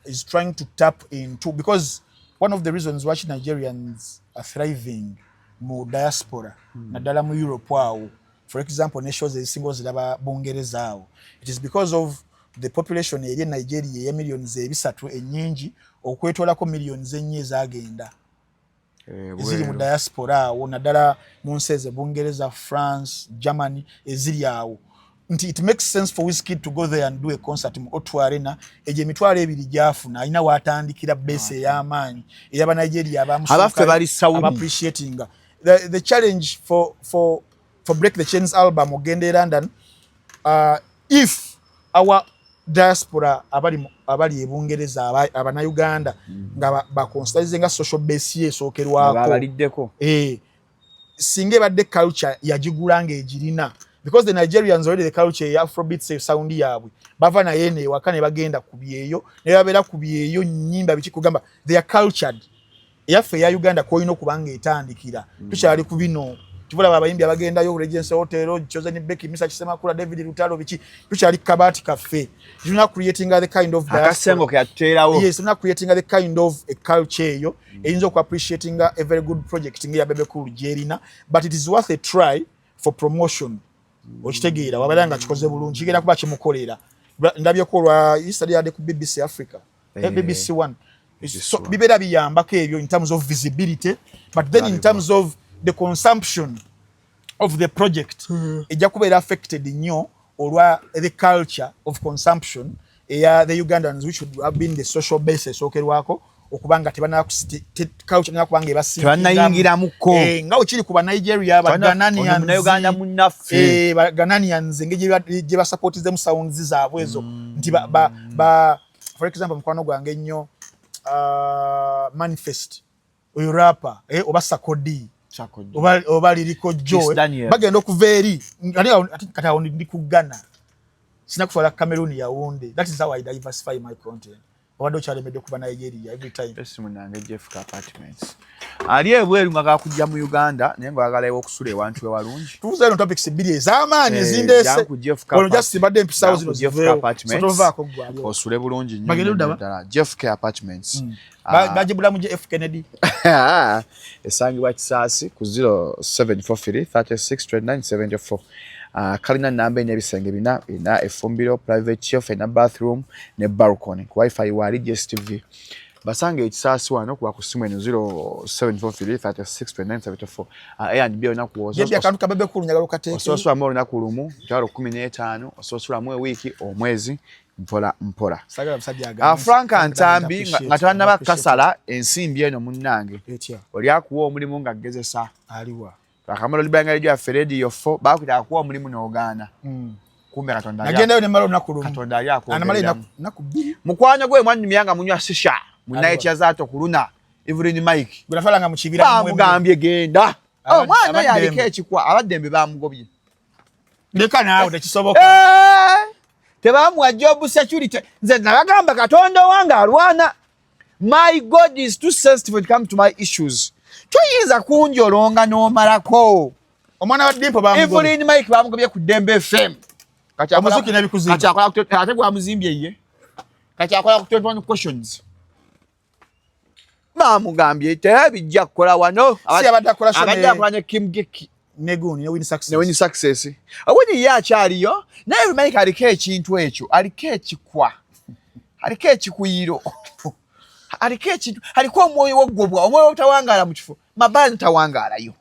is trying to tap into, because one of the reasons why Nigerians are thriving mu diaspora, naddala mu Europe awo, for example, ne shows ezisinga oziraba Bungereza awo, it is because of the population eri e Nigeria eya millions 300 ennyingi okwetolako millions 4 ezagenda eziri mu diaspora awo, naddala mu nsi ezo Bungereza, France, Germany, eziri awo, nti it makes sense for Wizkid to go there and do a concert mu O2 Arena. Egyo 20,000 gyafuna, alina watandikira base ey'amaanyi ey'Abanigeria. Abaffe bali Saudi. Appreciating the challenge for Break the Chains album ogenda e London, if our diaspora abali e Bungereza, Abannayuganda nga baconsiderize nga social base ye esookerwako. Babaliddeko. Eh, singa ebadde culture yagigula ng'egirina, because the Nigerians already, the culture ya Afrobeats, sound yaabwe bava naye eno ewaka ne bagenda ku byeyo ne babeera ku byeyo, nnyimba biki, kugamba they are cultured. Eyaffe eya Uganda kwolina okuba nga etandikira, tukyali ku bino. Tubulaba abayimbi abagendayo, Regency Hotel, Chosen Becky, Misa Kisemakula, David Lutalo, biki, tukyali kabaati kaffe. Tulina creating the kind of akasengo ke yatuteerawo. Yes, tulina creating the kind of a culture eyo eyinza oku appreciating a very good project nga ya Bebe Cool gyerina, but it is worth a try for promotion. Okitegeera, wabeera nga kikoze bulungi, kigenda kuba kimukolera. Ndabyeko olwa yesterday yadde ku BBC Africa, eh, BBC One. So bibeera biyambako ebyo in terms of visibility, but then in terms of the consumption of the project, ejja kubeera affected nnyo olwa the culture of consumption eya the Ugandans, which would have been the social base esookerwako, okubanga culture kubanga ebasibanayingiramuko. Eh, nga wekiri ku Banigeria, Bagananians, munnaffe. Eh, Bagananians, engeri gye basupportizemu sounds zaabwe ezo, nti ba, for example, mukwano gwange ennyo, Manifest, oyo rapper, eh, oba Sarkodie oba Liriko Joe, bagenda okuva eri. Kati awo ndi ku Ghana, sina kutwala Cameroon, Yaounde. That is how I diversify my content. Obadde okyalemedde kuva Nigeria every time. Esimu nange Jeff Apartments ali ebweru nga gakujja mu Uganda, naye nga oyagalayo okusula ewantu ewalungi. Tubuuza eno topics bbiri ez'amaanyi ezindeese wano. Just mbadde mpisawo zino ziveewo, so tovaako ggwe. Osule bulungi nnyo ddala. Jeff K Apartments. Bagibulamu J F Kennedy. Esangibwa Kisaasi ku 0743 36 29 74. Kalina namba ena, ebisenge bina, ena efumbiro, private chef, ena bathroom ne balcony, ku wifi waali, DStv. Basanga ekisaasi wano kuba ku simu eno 0743 36 29 74. A&B olunaku Jebi akantu ka Bebe Cool njagala okateeke. Ososulamu olunaku lumu 15,000, ososulamu ewiiki, omwezi, mpola mpola. Sagala musajja agambe. Frank Ntambi nga tannaba kasala ensimbi eno, munnange, Etya? Oli akuwa omulimu nga ggezesa. Aliwa? Akamala olibanga lyaffe Radio 4, baakuyita akuwa omulimu n'ogaana. Kumbe Katonda Nagendayo ne mmala olunaku lumu. Katonda ali Anamala akwongereramu. ennaku 2. Mukwano gwe mwanyumya nga munywa shisha munayetya zaato ku luna, Evelyn Mike. Gwe natwalanga mu kibira. Bamugambye genda. Omwana oyo Abaddembe. aliko ekikwa, abaddembe bamugobye. Leka naawe, tekisoboka. Eh, tebamuwa job security. Nze nabagamba Katonda wange alwana. My God is too sensitive when it comes to my issues. Toyinza kunjolonga n'omalako. Omwana wa Dimpo bamugobye. Evelyn Mike bamugobye ku Dembe FM. Kati Omuzuki n'ebikuzimba. Kati akola ate gwamuzimbye ye. Kati akola ku 21 Questions. Bamugambye tebijja kukola wano. Si abadde akola show Abadde akola ne Kim Geki. Ne gundi ne Win Success. Ne Win Success. Awini ye akyaliyo, naye Mike aliko ekintu ekyo, aliko ekikwa. Aliko ekikuyiro. Aliko ekintu, aliko omwoyo w'oggobwa, omwoyo obutawangaala mu kifo. Mabaani tawangaalayo.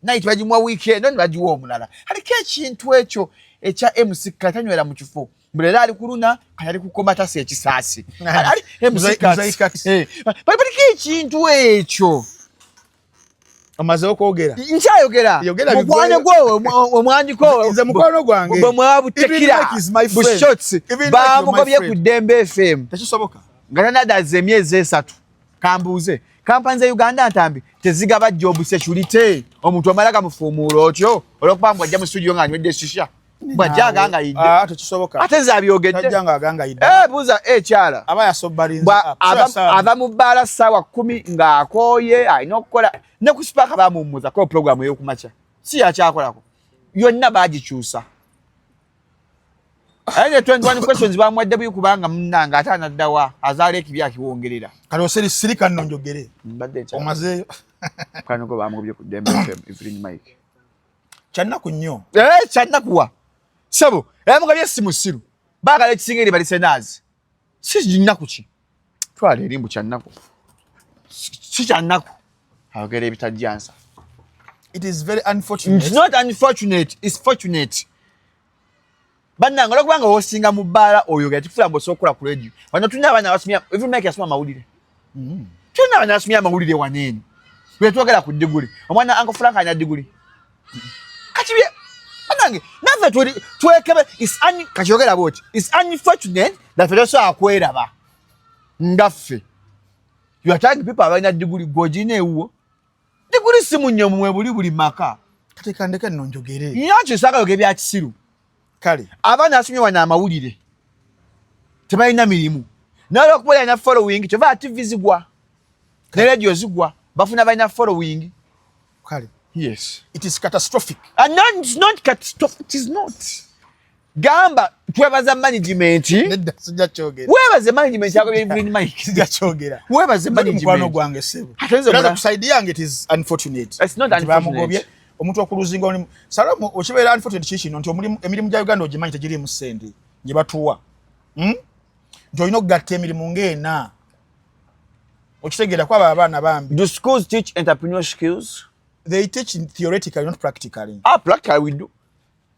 Night bagimuwa weekend, ne bagiwa omulala. Aliko ekintu ekyo ekya MC katanywera mu kifo. Mbulera ali ku luna, kati ali kukoma tasi ekisaasi. Ali MC Muzei Kats. Eh, baliko ekintu ekyo. Omaze okwogera? Nkyayogera. Yogera. Mukwano Bigweyo. gwo omwandiko Nze mukwano gwange. bwe mwabutekira Even Mike is my friend. bushots Even Mike is my bamugobye friend. ku Dembe FM Tekisoboka. Nga tanadaza emyezi 3. Kambuuze, kampani za Uganda, Ntambi, tezigaba job security? Omuntu omala gamufuumuula otyo olwokuba mbw ajja mu studio nga anywedde shisha, bw'ajja agangayidde? Ah, tekisoboka. Ate nze abyogedde. Tajja nga agangayidde. Eh, buuza ekyala. Aba yasobalinze. Bwa ava mu bbaala ssaawa 10 ng'akooye, alina okukola ne ku Spark. Bamuwummuza ko puroguramu ey'okumakya, si yakyakolako yonna, baagikyusa. Aye ne 21 Questions bamuwadde buyi, kubanga munnange ate anaddawa azaala ekibi akiwongerera. Kale oseri sirika nno njogere. Mbadde nkyala. Omazeeyo? Mukwano gwe bamugobye ku Dembe FM, Evelyn Mike. Kyannaku nnyo. Eh, kyannakuwa sebo, yamugobye si musiru, baagala ekisinga eri balisenaazi. Si nnaku ki? Twala erimbu, kyannaku si kyannaku, ayogera ebitajjansa. It is very unfortunate. It's not unfortunate, it's fortunate. Bannange, olwokubanga wosinga mu bbaala oyogera tikufula mbu osobola okukola ku radio. Wano tulina abaana abasomya. Evelyn Mike yasoma amawulire. Tulina abaana abasomya amawulire wano eno. Bwe twogera ku diguli, omwana Uncle Frank alina diguli. Kati bye bannange, naffe tuli twekebe. Kati yogera bwoti, it's unfortunate that ffe tosobola kweraba nga ffe. You are telling people abalina diguli, gw'ogirina ewuwo diguli si munnyo mwe buli buli maka. Kati kandeke nno njogere. Nakyo saagala ebya kisiru. Kale. Abaana asomye wano amawulire tebalina mirimu, naye olwokuba olina following, kyova TV zigwa ne radio zigwa, bafuna balina following. Kale. Yes. It is catastrophic. And no, it's not catastrophic. It is not. Gamba twebaza management. Nedda, sijja kyogera. Webaze management yagobye Evelyn Mike. Sijja kyogera. Webaze Nze mukwano management. gwange ssebo. Ate nze Era ku side yange it is unfortunate. It's not Nti bamugobye. unfortunate. Omuntu okuluzinga omulimu, salamu okibeera unfortunate kikino nti omulimu, emirimu gya Uganda ogimanyi tegiriimu ssente gye batuwa, Nti olina okugatta emirimu ng'ena, okitegeera, kwaba abaana bambi. Do schools teach entrepreneurial skills? They teach theoretically, not practically. Ah, practically we do.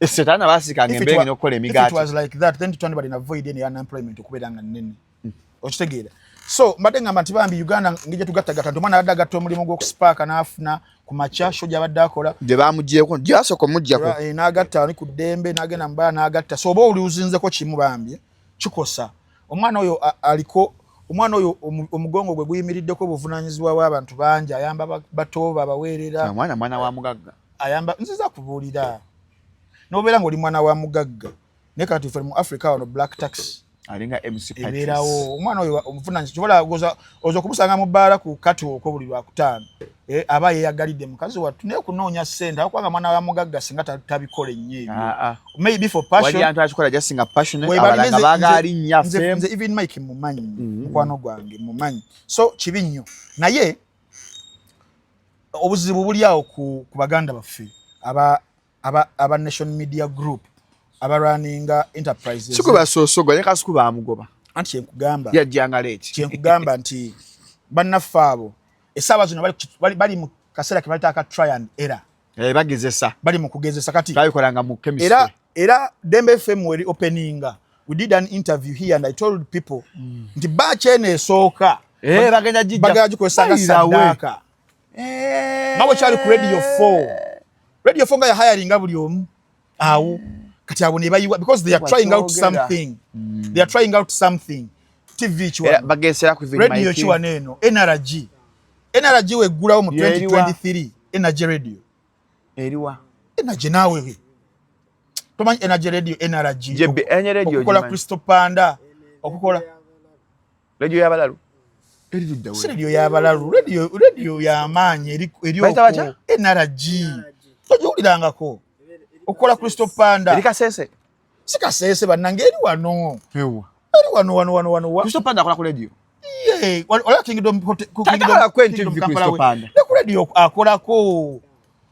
Setaani abaasikanga emberenge n'okukola emigaati. If it was like that, then twandibadde na void eno unemployment okubeera nga nnene, okitegeera? So mbadde ngamba nti bambi Uganda ngejja tugattagatta nti omwana abadde agatta omulimu gw'okusipaaka n'afuna ku makya show gy'abadde akola. Gye bamugyeko, gye basooka omuggyako. Eh, n'agatta ali ku ddembe, n'agenda mu baa n'agatta. So oba oliuzinzeko kimu, bambi kikosa omwana oyo. Aliko omwana oyo omugongo gwe guyimiriddeko obuvunaanyizibwa bw'abantu bangi, ayamba bato babaweerera. Omwana mwana wa mugagga. Ayamba nziza kubuulira n'obeera ng'oli mwana wa mugagga, naye kati ffe mu Africa wano black tax. Alinga MC Patrice. Ebeerawo omwana oyo omufunanyi kyobola oza okumusanga mu bbaala ku kati okwo buli Lwakutaano, aba yeyagalidde mukazi wattu, naye kunoonya ssente, akubanga mwana wa mugagga singa tabikola ennyo ebyo. Maybe for passion. Wali antu akikola just nga passionate, abalala nga baagaali nnyo. Nze even Mike mumanyi, mukwano gwange mumanyi, so kibi nnyo. Naye obuzibu buli awo ku baganda baffe aba Nation Media Group abarunninga enterprises. Siku basosogo ne Kasuku bamugoba. Anti kyenkugamba, yajjanga late. Kyenkugamba nti bannaffe abo essaawa zino bali mu kaseera ke bayita aka try and error. Bagezesa. Bali mu kugezesa kati. Babikolanga mu chemistry. Era Dembe FM weri openinga, we did an interview here and I told people nti batch eno esooka bagenda gijja bagenda gikozesa nga saddaaka. Nga bwe kyali ku Radio 4. Radio 4 nga ya hiringa buli omu awo, kati abo ne bayiwa because they are trying out something. They are trying out something. TV kiwa bagesera ku radio kiwa neno NRG. NRG weggulawo mu 2023, Energy Radio. Eriwa? Energy naawe tomanyi Energy Radio? NRG. JB, Energy Radio. Okukola Crystal Panda, okukola radio y'abalalu. Si radio y'abalalu, radio y'amaanyi eri okwo. NRG togiwulirangako? Okukola Crystal Panda. Eri Kasese? Si Kasese bannange, eri wano. Eri wano wano wano wano. Crystal Panda akola ku radio? Ye, wala Kingdom Hotel, Kingdom, Kingdom Kampala. Ne ku radio akolako.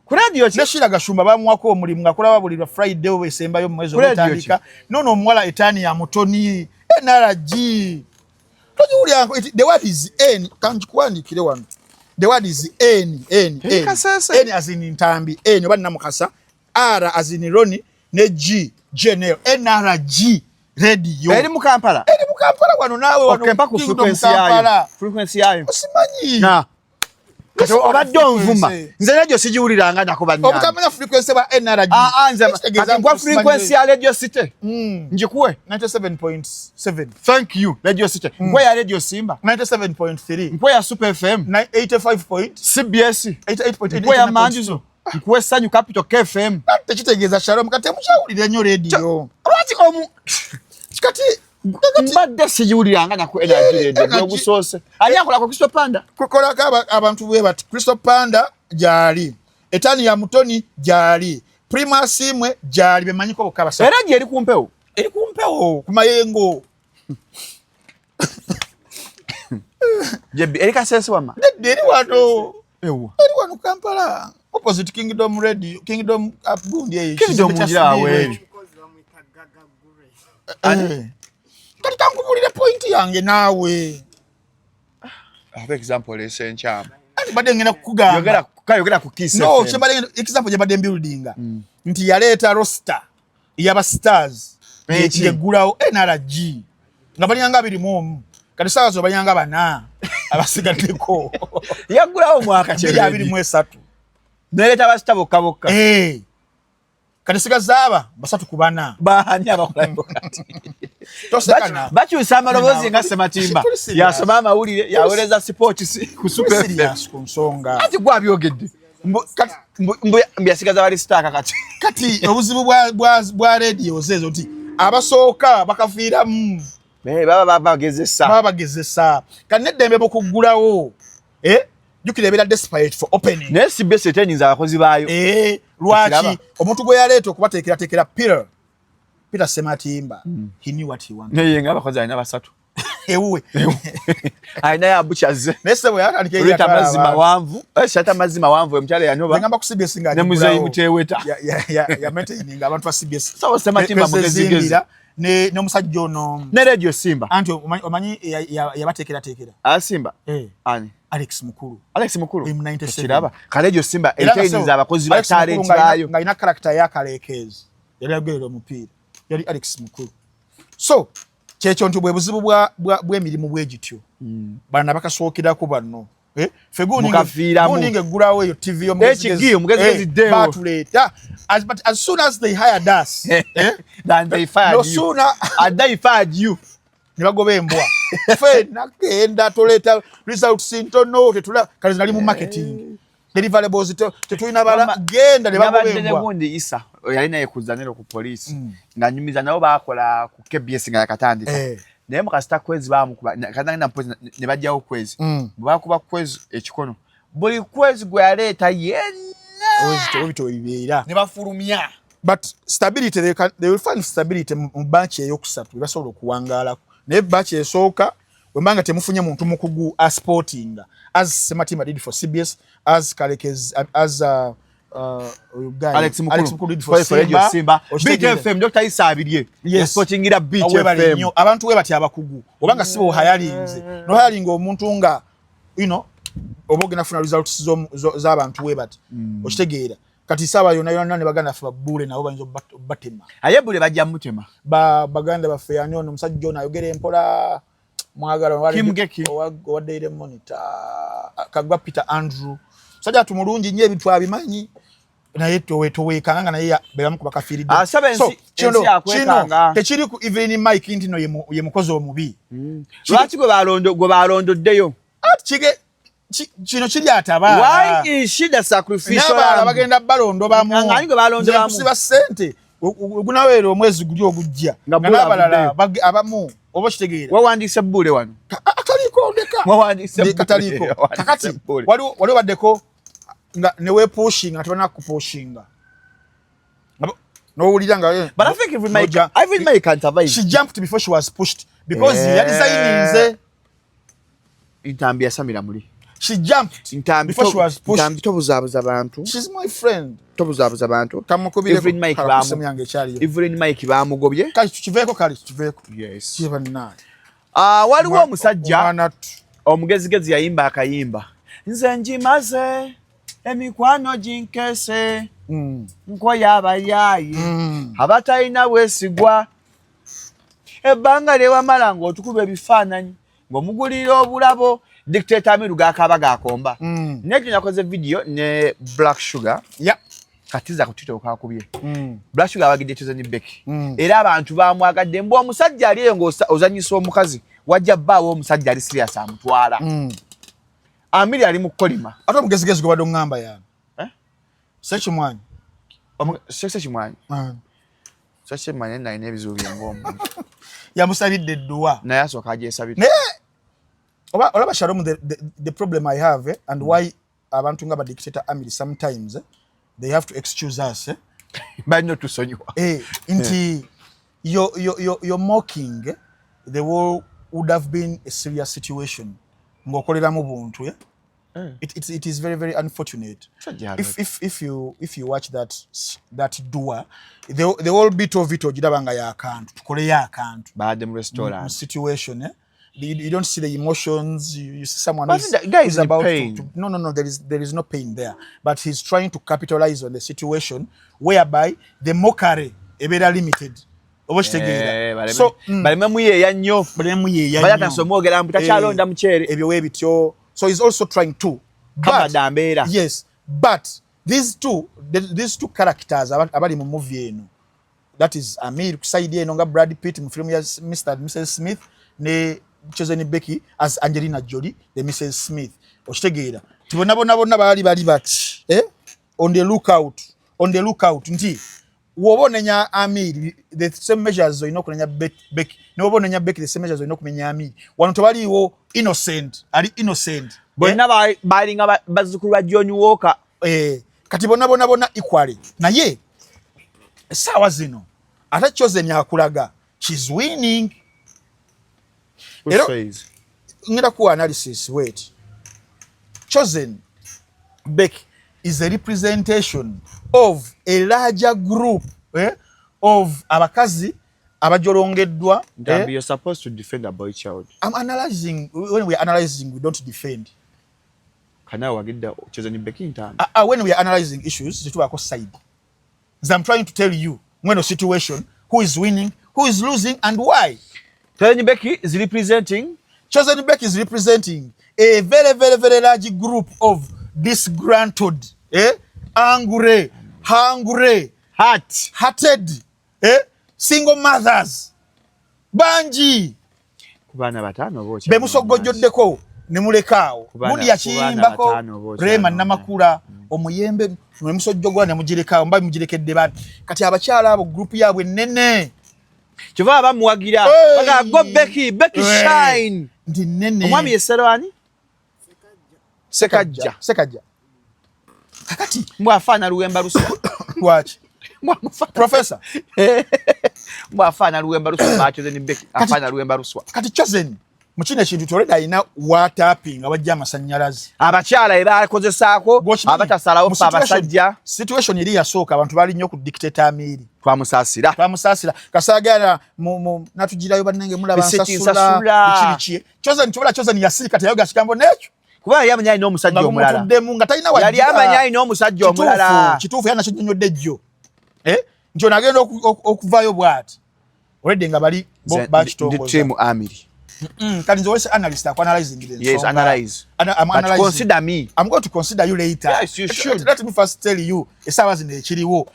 Ku radio ki? Ne Sheila Gashumba bamuwako omulimu ng'akola buli lwa Friday oba esembayo mu mwezi ogutandika. Nono omuwala Etani ya Mutoni, NRG. Togiwulirangako? The word is N, kanjikuwandiikire wano. The word is N N N. N as in Ntambi, N oba Namukasa, R as in Roni ne G General, NRG Radio. Eri mu Kampala? Eri mu Kampala wano naawe wano. Okay, mpa ku frequency yayo. Frequency yayo. Osimanyi? Na. Kati obadde onvuma. Nze radio sigiwuliranga nako bannange. Obutamanya frequency ba NRG. Ah ah, nze kati nkwa frequency ya Radio City. Njikuwe. 97.7. Thank you. Radio City. Nkwe ya Radio Simba. 97.3. Nkwe ya Super FM. 85. CBS. 88.8. Nkwe ya Manjuzo. Nkuwe Sanyu Capital KFM. Tekitegeeza Shalom kati temukyawulira nnyo radio. Lwaki omu kati mbadde sigiwuliranga nako Energy Radio byogusoose. Ani akola ku Crystal Panda? Kukolako abantu bwe bati. Crystal Panda gyali. Etani ya Mutoni gyali. Prima Simwe gyali, bemanyiko bokka basatu. Era gyeri ku mpewo? Eri ku mpewo ku mayengo. Jebbi, eri Kasese wamma? Nedda, eri wano. Ewa. Eri wano Kampala. Opposite Kingdom Radio, Kingdom gundi eyo. Kingdom ngira eri. Kati kankubulire point yange naawe. Ate example esenkyamu. Anti badde ngenda kukugamba. Yogera, yogera ku Kiss. No, kyembadde example gyembadde mbuildinga. Nti yaleeta roster y'aba stars. Yeggulawo NRG. Nga balinganga 21. Kati saawa zo balinganga 4 abasigaddeko. Yaggulawo mwaka ki? 2023. Naleeta ba star bokka bokka. Kati sigaza aba 3 ku 4. Baani abakolayo kati? Tosekana. Bakyusa amaloboozi nga Ssematimba. Yasoma amawulire, yaweereza sports ku Super FM. Ku nsonga. Ati gwe abyogedde. Mbu yasigaza bali star kati. Kati obuzibu bwa radio ezo nti abasooka bakafiiramu. Baba bagezesa. Baba bagezesa. Kati n'eddembe mu kuggulawo. Jjukira ebeera desperate for opening. Naye CBS etenyinza abakozi baayo. Lwaki omuntu gwe yaleeta okubateekerateekera Peter Sematimba, he knew what he wanted. Naye nga abakozi alina 3. Ewuwe. Alina ya Buchaze. Naye ssebo yatandika eri Oleeta atwala amazzi abantu. mawanvu. Shata amazzi mawanvu, omukyala yanoba. Ngamba ku CBS nga Ne muzeeyi agigulawo. Muteweta. Ya maintaining abantu ba CBS. Sawa Sematimba mugezigezi. N'omusajja ono. Ne Radio Simba. Anti omanyi yabateekerateekera. Simba. Ani? Alex Mukulu. Alex Mukulu. M 97. Kiraba. Ka Radio Simba Era nga etainiza so, abakozi ba Alex Mukulu talent baayo. Ng'alina character ya Kalekezi. Yali agerera omupiira. Yali Alex Mukulu. So, kyekyo nti bwe buzibu bw'emirimu bwe gityo. Bana bakasookerako bano. Ffe Mukafiiramu. gundi ng'eggulawo eyo TV y'omugezigezi. Ekigi, omugezigezi ddeewo. Batuleeta. But as soon as they hired us, Then they fired no you. sooner And they fired you. Ne bagoba embwa. Ffe nagenda toleeta results ntono, tetula, kale nali mu marketing. Deliverables tetulina bala genda ne bagobembwa. Gundi Isa yali naye ku Zanero ku police nga nyumiza nabo bakola ku KBS nga yakatandika. Naye mu kasita kwezi bamukuba katandika na police ne bajjawo kwezi. Bakuba kwezi ekikono. Buli kwezi gwe yaleeta yenna. Obito bibeera. Ne bafulumya. But stability, they will find stability mu batch eyokusatu basobola okuwangaalako. Naye batch esooka wembanga temufunye muntu mukugu a sporting as Sematimba did for CBS, as Kalekez, as guy, Alex Mukulu, Alex Mukulu did for Simba, Simba. Beat FM, Dr. Isa Abirye yes. Sportingira Beat FM. Abantu we bati abakugu obanga sibo hayalinze no hayalinga omuntu nga you know oba ogenda kufuna results z'abantu we bati okitegeera. Kati sawa yonna yonna ne baganda baffe babbule nabo bayinza obbatema. Aye bbule bajja mutema. Baganda baffe yani ono omusajja ono ayogera empola mwagala owa Daily Monitor Kagwa Peter Andrew musajja tumulungi nnyo ebintu abimanyi naye toweekanga nga naye bebamu ku bakafiiridde. So kino tekiri ku Evelyn Mike nti no ye mukozi omubi. Lwaki gwe balondoddeyo? Kino kiri atabaala. Why is she the sacrificial? N'abalala bagenda balondo bamu. Ani gwe balondo bamu? Nze nkusiba ssente gunaweera omwezi guli ogujja nga n'abalala abamu oba kitegeera. Wawandiise bbule wano. Akaliiko ndeka. Wawandiise kataliiko. Kakati waliwo baddeko nga ne weepushinga tebannaba kupushinga. N'owulira nga. But I think Evelyn Mike can survive. She jumped before she was pushed because yalizayininze. Ntambi yasamira muli. She jumped before she was pushed. Ntambi tobuzaabuza bantu. She's my friend. Tobuzaabuza bantu. Evelyn Mike bamugobye. Kale tukiveeko, kale tukiveeko. Yes. Kiba waliwo omusajja omugezigezi yayimba akayimba. Nze njimaze emikwano ginkese nkoya abayaaye abatalina bwesigwa ebbanga lyewamala ng'otukuba ebifaananyi ng'omugulira obulabo. Dictator Amiru gakaba gakomba. Nejo nakoze video ne Black Sugar. Yeah. Katiza ku Twitter okakubye. Black Sugar abagidde Chosen Becky. Era abantu bamwagadde mbu omusajja ali eyo ng'ozanyisa omukazi wajja bbaawo omusajja ali serious amutwala. Amiri ali mu kukolima. Ate omugezigezi gwe badde oŋŋamba yaani. Sekimwanyi. Sekimwanyi. Sekimwanyi nalina ebizibu byange omuntu. Yamusabidde edduwa. Naye asooka agyesabira. Naye olaba Shalom, the problem I have and why abantu nga ba Dictator Amiri sometimes they have to excuse us. Balina otusonyiwa. Nti you're mocking the world would have been a serious situation. Ng'okoleramu buntu. It is very, very unfortunate. If you watch that dua, the whole bit of it ogiraba nga y'akantu tukoleyo akantu. Baadde mu restaurant situation. You don't see the emotions. You see someone who's about pain. To no. There is no pain there. But he's trying to capitalize on the situation whereby the mockery ebeera limited. So baleme muyeeya nnyo. Baleme muyeeya nnyo. Bayatandise omwogera mbu takyalonda muceere. Ebyo weebityo. So he's also trying to. But, yes, but these two characters abali mu movie eno. That is Amir kusaidi eno nga Brad Pitt mu film ya Mr. and Mrs. Smith ne Chosen Becky as Angelina Jolie the Mrs. Smith. Okitegeera. Tibona bona bona bali bali bati. On the lookout. On the lookout nti woba onenya Amir the same measures olina okunenya Becky. Ne woba onenya Becky the same measures olina okumenya Amir. Wano tewaliiwo innocent, ali innocent. Bonna balinga bazzukulu ba John Walker. Kati bonna bonna bonna equally. Naye essaawa zino ate Chosen akulaga she's winning. Era ngenda kuwa analysis, wait. Chosen Becky is a representation of a larger group of abakazi abajolongeddwa. You're supposed to defend a boy child. I'm analyzing. When we are analyzing, we don't defend. Kana wagidda Chosen Becky ntambi. When we are analyzing issues, tetubaako side. I'm trying to tell you when a situation, who is winning, who is losing, and why. Chosen Becky is representing. Chosen Becky is representing a very, very, very large group of disgruntled, angry, hungry, hearted, single mothers. Banji. Kubana batano bocha. Bemusogojoddeko Nemulekaawo gundi yakiyimbako Rema Namakula omuyembe nemusojjogwa nemugirekaawo, mba mugirekedde bani? Kati abakyala abo group yaabwe nene. Kyova bamuwagira, baga go Becky, Becky shine. Nti nene. Omwami yeserwani Sekajja. Sekajja. Kakati mbwafaana Luwemba Luswa. Lwaki professor? Mbwafaana Luwemba Luswa, bachozen Becky afaana Luwemba Luswa. Kati Chozen mukino ekintu toleda alina watapinga wajja amasanyalaze. Abakyala ebakozesaako abatasalawo fe abasajja. Situation eri yasooka, abantu bali nnyo ku dictator Amiri. Twamusaasira. Twamusaasira kasagala natugirayo bannange mulaba nsasula biki biki. Chosen kibula Chosen yasirika, teyayoga kigambo n'ekyo. Kuba yali amanyi alina omusajja omulala. Nga nga talina. Yali amanyi alina omusajja omulala. Kituufu, yali nakyo nnyonnyodde jjo nti ono agenda okuvaayo bw'ati olwedde nga bali bakitongoza. Team Amiri. Kati nze wese analyst akuanalyzing the. Yes, analyze. I'm but analyzing. Consider me. I'm going to consider you later. Yes, you should. Let me first tell you essaawa zino ekiriwo,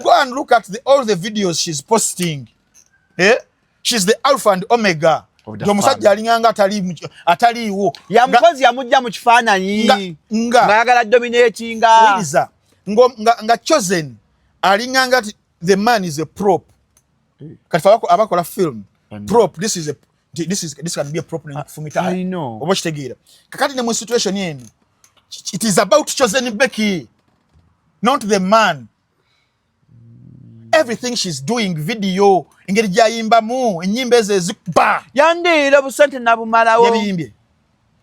go and look at all the videos she's posting, eh? She's the alpha and omega. Omusajja alinganga ataliiwo. Yamukozi yamujja mu kifaananyi ng'ayagala dominatinga. Wuliriza, nga Chosen alinganga ti the man is a prop. Kati abakola film prop, this is a this is this can be a prop nekufumita oba kitegeera. Kakati ne mu situation eno, it is about Chosen Becky, not the man. Everything she's doing, video, engeri gyayimbamu ennyimba ezo ezikuba. Yandiira busente nabumalawo. Yabiyimbye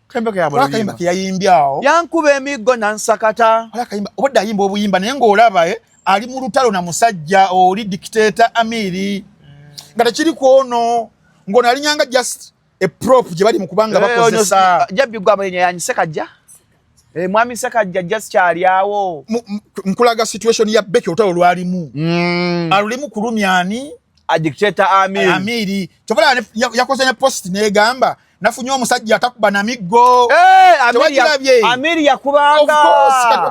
akayimba keyayimbye awo. Yankuba emiggo nansakata. Akayimba obadde ayimba obuyimba, naye ng'olaba ali mu lutalo na musajja oli dictator Amiri, nga tekiri ku ono, ng'ono alinyanga just a prop gye bali mu kubanga bakozesa. Jabbi gwa yani Sekajja, mwami Sekajja just kyali awo. Nkulaga situation ya Becky, olutalo lwalimu alulimu kulumyani. Dictator Amiri. Amiri kyovala yakoze ne post negamba nafunye omusajja atakuba na miggo. Tewagirabye? Amiri yakubanga.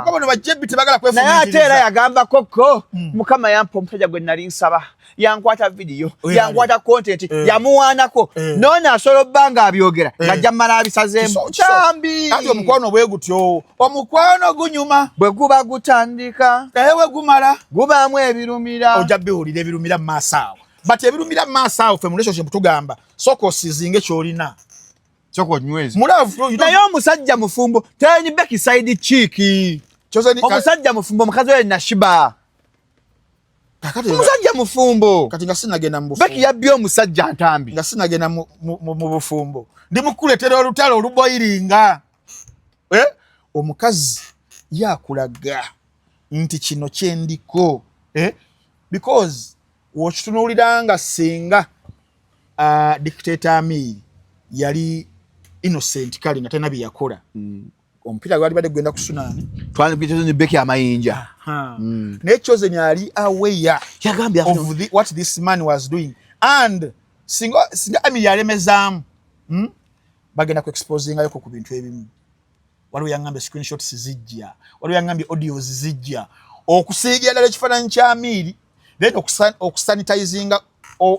Bano bajebbi tebagala. Naye ate era yagamba koko Mukama yampa omusajja gwe nali nsaba, yankwata video, yankwata content, yamuwaanako. Noono asobola obba nga abyogera ng'ajja mmala abisazeemu kyambi. Ati omukwano bwe gutyo, omukwano gunyuma. Bwe guba gutandika. Naye we gumala gubaamu ebirumira. Ojja biwulira ebirumira mu maaso awo, but ebirumira mu maaso awo, ffe mu relationship tugamba sooka osizinge ky'olina. Sooka onyweze. Mu love. Naye omusajja mufumbo, teni Becky side chick. Omusajja mufumbo, omukazi we Nashiba. Omusajja mufumbo. Kati nga sinagenda mu bufumbo. Becky yabbye omusajja ntambi. Nga sinagenda mu bufumbo, ndi mukuleetera olutalo oluboyiringa, eh? Omukazi yakulaga nti kino kyendiko, eh? Because wokitunuulira nga singa dictator Amiri yali innocent, kale nga talina bye yakola, omupiira gwali badde gugenda kusunaani. Twandikuyita Becky amayinja. Naye Chosen ali aware yagambye of what this man was doing, and singa Amiri yalemezaamu, Bagenda ku exposingayoko ku bintu ebimu. Waliwo yaŋŋambye screenshots zijja, waliwo yaŋŋambye audios zijja okusiigira ddala ekifaananyi kya Amiri, then okusanitizinga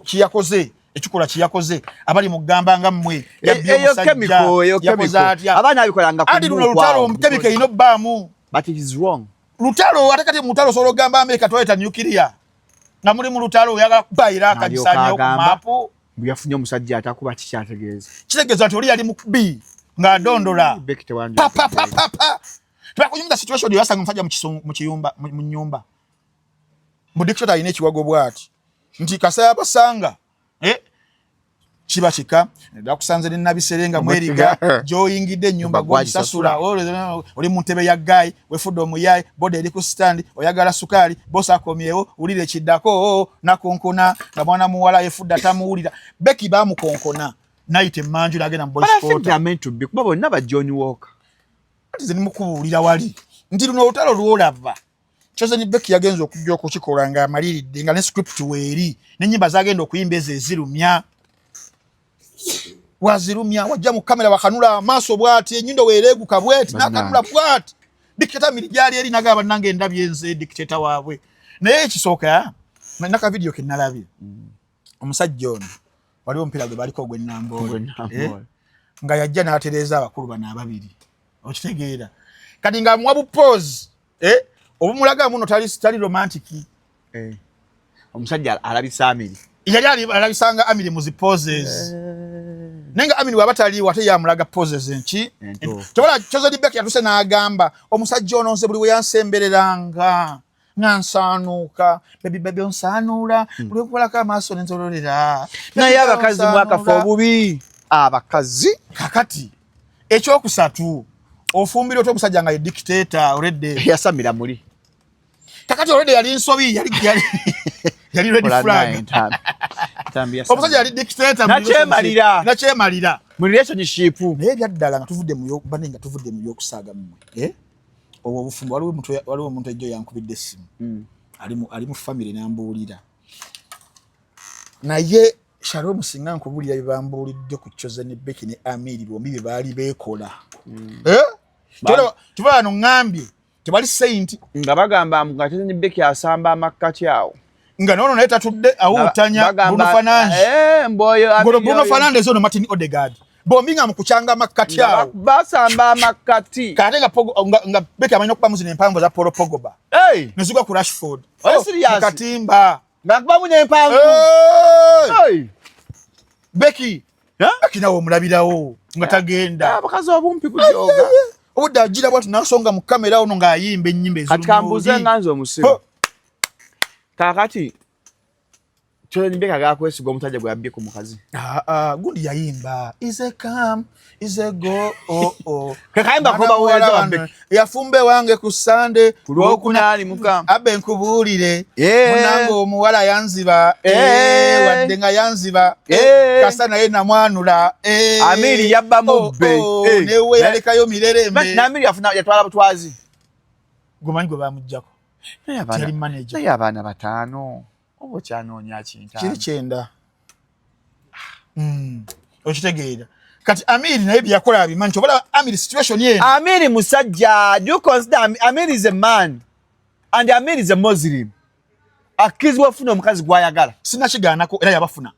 kiyakoze, ekikola kiyakoze, abali mu kugamba nga mmwe yabbye eyo omusajja, chemical, eyo yakoze chemical. Atya? Abaana abikolanga ku Anti luno lutalo, chemical erina obbaamu. But it is wrong. Lutalo, ate kati mu lutalo osobola okugamba Amerika twaleta nuclear nga muli mu lutalo, oyagala kubayira akagisaanyewo ku N'alyoka agamba. maapu. Bwe yafunye omusajja atakuba kikyategeeza. Kitegeeza nti oli yali mukubi ng'adondola. Becky tewandi. Pa pa pa pa pa, tebakunyumiza situation yasanga omusajja mu kiyumba, mu nyumba mu dictator alina ekiwago bw'ati nti kasaya basanga, eh, kiba kika bakusanze ne nabisere nga mweriga gy'oyingidde ennyumba gwogisasula, oli mu ntebe ya gaayi, wefudde omuyayi, boda eri ku stand, oyagala sukaali, bosi akomyewo, wulira ekiddako, nakonkona nga mwana muwala yefudde atamuwulira. Becky bamukonkona nayita emmanju nagenda mu But I think boys. they are meant to be, kuba bonna ba John Walker. Nze nimukubuulira wali nti luno olutalo lwolaba Chosen Becky yagenza okujja okukikola ng'amaliridde, nga ne script weeri n'ennyimba zagenda okuyimba ezo ezirumya, wazirumya, wajja mu kamera wakanula amaaso bw'ati, ennyindo weereeguka bweti, n'akanula bw'ati. Dictator miri gyali eri nagaba bannange endabye nze dictator waabwe. Naye ekisooka naka video ke nalabye, omusajja ono waliwo omupiira gwe baliko ogw'ennamboole, eh? Nga yajja n'atereeza abakulu bano ababiri, okitegeera? Kati nga amuwa bupose, eh? Obumulaga muno tali romantic. Eh. Omusajja alabisa Amiri. Yali alabisanga Amiri mu zi poses, naye nga Amiri waba taliiwo, ate yamulaga poses enki. Entuufu. Tobala Chosen Becky yatuse n'agamba omusajja ono, nze buli we yansembereranga nga nsaanuuka, baby, baby, onsaanuula buli okubalako amaaso nenzololera. Naye abakazi mwakafa obubi, abakazi. Kakati ekyokusatu, ofumbira otya omusajja nga ye dictator already? Yasamira muli. Kakati already yali nsobi, yali red flag. Omusajja yali dictator mu Nakyemalira. Nakyemalira. Mu relationship. Naye ebyaddala nga tuvudde mu bane, nga tuvudde mu byokusaaga mmwe, eh? Obwo obufumbo, waliwo omuntu ejjo yankubidde essimu, ali mu family, nambuulira. Naye Shalom, singa nkubulira bye bambuulidde ku Chosen Becky ne Amiri bombi bye baali beekola. Eh? Tuba wano ŋŋambye tebali saint. Nga bagamba nga Chosen Becky asamba amakkati awo. Nga nono naye tatudde, awuutanya Bruno Fernandes. Eh, mboyo. Ngono Bruno Fernandes, ono Martin Odegaard, bombi nga mu kukyanga amakkati awo. Basamba amakkati. Kate nga Becky amanyi okubamu zino empanvu za Paul Pogba Hey! nezigwa ku Rashford. Are you Oh, serious? mu katimba. Nga kubamu n'empanvu. Hey! Hey! Becky. Huh? Becky nawe omulabirawo nga tagenda. Abakazi obumpi bujoga. Obudde agira bwati n'asonga mu kamera ono ng'ayimba ennyimba. Kati kambuuze nga nze omusiru. Ho! Kaakati Chosen Becky agala kwesiga omusajja gwe yabbye ku mukazi? Ah, ah, gundi yayimba is a come is a go, oh, oh. Ke kayimba Mwana kobaweereza muwala wa wano, Becky. yafumba ewange ku Sande. Ku Lwokuna ali muka. Abe nkubuulire, Eh. munange omuwala yanziba. Eh. Eh, wadde nga yanziba, Eh. kasa naye namwanula. Eh. Amiri yabba mubbe. Oh, oh, Eh. newe yalekayo mirerembe. Namiri yafuna, yatwala butwazi. Gumanyi gwe bamugjako. Naye abaana- Teri manager. Naye abaana bataano oba okyanoonya kintaano? Kiri kyenda. Okitegeera? Kati Amiri naye byeyakola abimanyi. Kyobalaba Amiri situation eno. Amiri musajja. Do you consider Amiri is a man and Amiri is a Muslim, akkirizibwa okufuna omukazi gw'ayagala. Sinakigaanako, era yabafuna.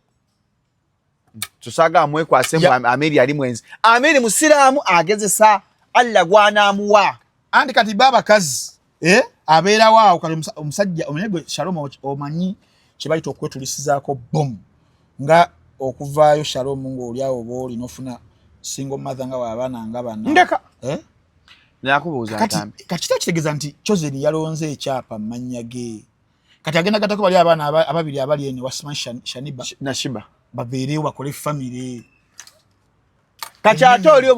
Tusaga mwekwase mbu Amiri yali mwenzi. Amiri musiraamu, agezesa Allah gwanaamuwa. Anti kati ba abakazi, eh, abeerawo awo. Kati omusajja omanye gwe Shalom, omanyi kye bayita okwetulisizaako bomu, nga okuvaayo Shalom ng'oli awo oba oli n'ofuna single mother nga waabaana nga bana. Ndeka. Eh? Nakubuuza. Kati Ntambi. Kati kita kitegeeza nti Chosen yalonze ekyapa mu mannya ge. Kati agenda gatako bali abaana ababiri abali eno wasman Shaniba. Nashiba. Babeerewo bakole family. Kati ate oli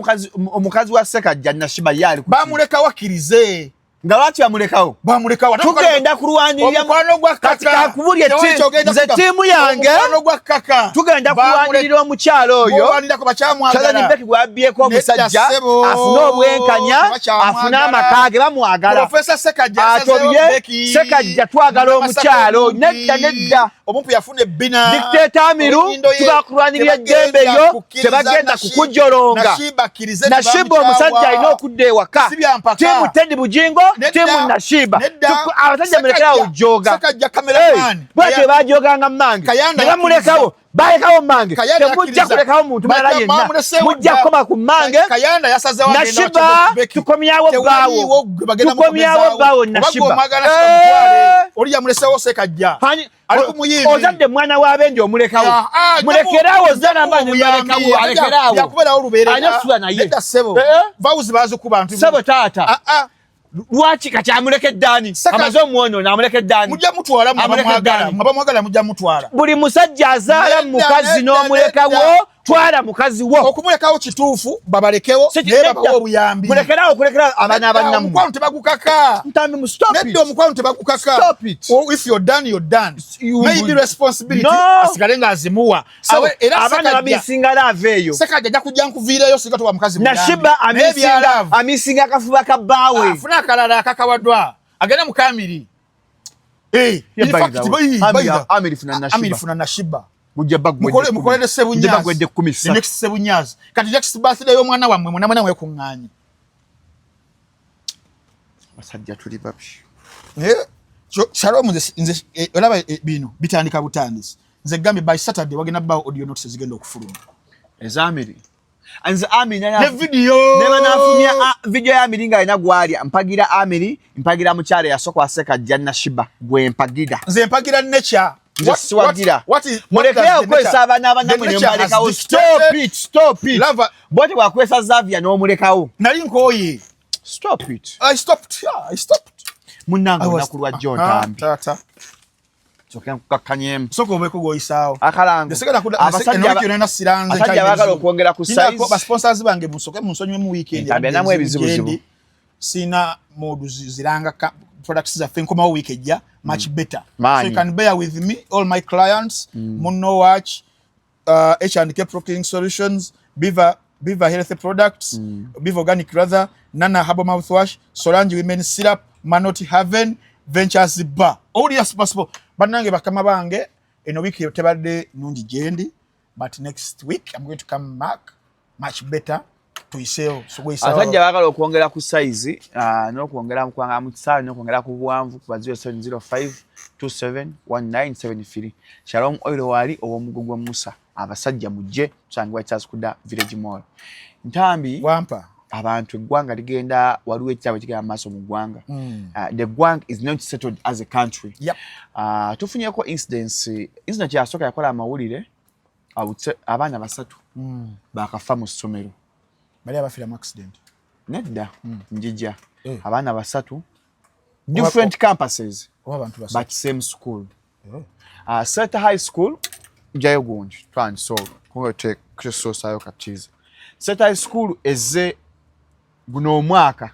omukazi wa Sekajja Nashiba ye ali ku ki? Bamulekawo akkirize. Nga lwaki bamulekawo? Bamulekawo. Tugenda kulwanirira omukwano gwa Kati kaka. kakubulye Tewali kyogenda nze kugamba. ttiimu yange Omukwano gwa kaka. tugenda kulwanirira omukyalo oyo. Mulwanirako bakyamwagala. Chosen Becky gwe Nedda, omusajja ssebo. afune obwenkanya, Tebakyamwagala. afune amaka ge, bamwagala. Profesa Sekajja yasazeewo Atobye Becky. Sekajja twagala Munamasaka omukyalo. omumpi. Nedda, nedda. Omumpi yafuna ebbina. Dictator Amiru, Ennyindo ye. tubakulwanirira Tebagenda eddembe lyo, kukkiriza tebagenda kukujolonga. Nashiba akkirize. Nashiba omusajja alina okudda ewaka. Si bya mpaka. Tiimu Teddy Bujingo, Nedda. tiimu Nashiba. Nedda. Abasajja mulekerawo ojooga. Sekajja cameraman. Bwatyo bajoganga mmange Kayanda ne bamulekawo, balekawo mmange. Kayanda Temujja yakkiriza. kulekawo muntu mulala Bajja yenna, bamuleseewo mujja dda. kukoma ku mmange. Kayanda yasazeewo agenda Nashiba wa Becky. tukomyawo Tewaliiwo bbaawo, gwe bagenda tukomyawo mukomezaawo. bbaawo Oba gwe Nashiba. omwagala Eh! Nashiba mutwale. Oli yamuleseewo Sekajja. Ali ku muyimbi. Ozadde mwana w'abendi omulekawo? Ah, ah, Mulekerawo, ozala jamu mbalekawo, obuyambi. alekerawo. Byakubeerawo lubeerera. Alina okusula naye. Nedda ssebo. Eh? Vawuzi baazikuba nti Ssebo taata. Ah, ah. Lwaki kati amulekedde ani? Amaze omwonoona, amulekedde ani? Mujja mutwala Amulekedde mwabamwagala. ani? Mwabamwagala mujja mutwala. Buli musajja azaala Nedda, mukazi nedda, n'omulekawo, nedda. twala mukazi wo. Okumulekawo kituufu, babalekewo, naye babawe obuyambi. Mulekerawo okulekera abaana abannammwe. Omukwano tebagukaka. Ntambi mu stop it. Nedda, omukwano tebagukaka. Stop it. Oh, if you're done, you're done. You Maybe responsibility No. asigale ng'azimuwa. So, Era abaana Sekajja- bamisinga love eyo. Sekajja ajja kujja nkuviireyo singa towa mukazi muyambi. Nashiba Naye ebya love, amisinga akafuba ka bbaawe. Afune akalala akakawaddwa agende mu kamiri. Eh, Yeah, in by fact, the way, Amiri funa Nashiba. Amiri funa Nashiba. Mujja baggwedde Mukolere Mujja Sebunyazi. baggwedde kkumi The ssatu. next Sebunyazi. Kati next birthday y'omwana wammwe mwena mwena mwekuŋŋaanye. Abasajja tuli babi. Eh, Shalom, nze olaba, bino bitandika butandisi. Nze gambye by Saturday wagenda bbaawo audio notes ezigenda okufuluma. Ezamiri. Nze Amiri ne video. Ne banafumya video ya Amiri nga alina gwalya, mpagira Amiri, mpagira mukyala eyasooka waseka Nashiba, gwe mpagira. Nze mpagira nature. Nze siwagira. Mulekeyo okukozesa abaana abanamwe ne mubalekawo. Stop it, stop it. Bwoti bwakwesa Xavier n'omulekawo. Nali nkooye. Stop it. I stopped. Yeah, I stopped. Munnange, olunaku lwa jjo, Ntambi, tata, soke nkukakkanyemu. Sooka obeeko gw'oyisaawo. Akalango. Abasajja baagala okwongera ku size. Ba sponsors bange, musoke munsonyiwe mu weekend. Ntambi anamu ebizibuzibu. Sina modu ziranga products zaffe. Nkomawo week ejja much better. So you can bear with me, all my clients, Muno Watch, H&K Pro Cleaning Solutions, Beaver Health Products, Beaver Organic rather, Nana Herbal Mouthwash, Solange Women Syrup, Manoti Haven Ventures Bar. All yes possible. Bannange, bakama bange, eno wiiki tebadde nungi gyendi, but next week I'm going to come back much better. Tuyiseewo. Abasajja baagala okwongera ku size n'okwongera mukwanga mu kisaawe n'okwongera ku buwanvu kuba 0705 271973. Shalom Oil waali ow'omugo gwa Musa. Abasajja mujje, tusangibwa Kyasikuda Village Mall. Ntambi, wampa. Abantu, eggwanga ligenda, waliwo ekitabo ekigenda mu maaso mu ggwanga. The ggwanga is not settled as a country. Tufunyeko incidents. Incident yasooka yakola amawulire, abaana basatu bakafa mu ssomero. Bali abafiira mu accident? Nedda, njija. Abaana basatu, different campuses, Oba abantu basatu? but same school. Seta High School, njayo gundi twandisa olwo kusoosaayo katiza. Seta High School ezze guno omwaka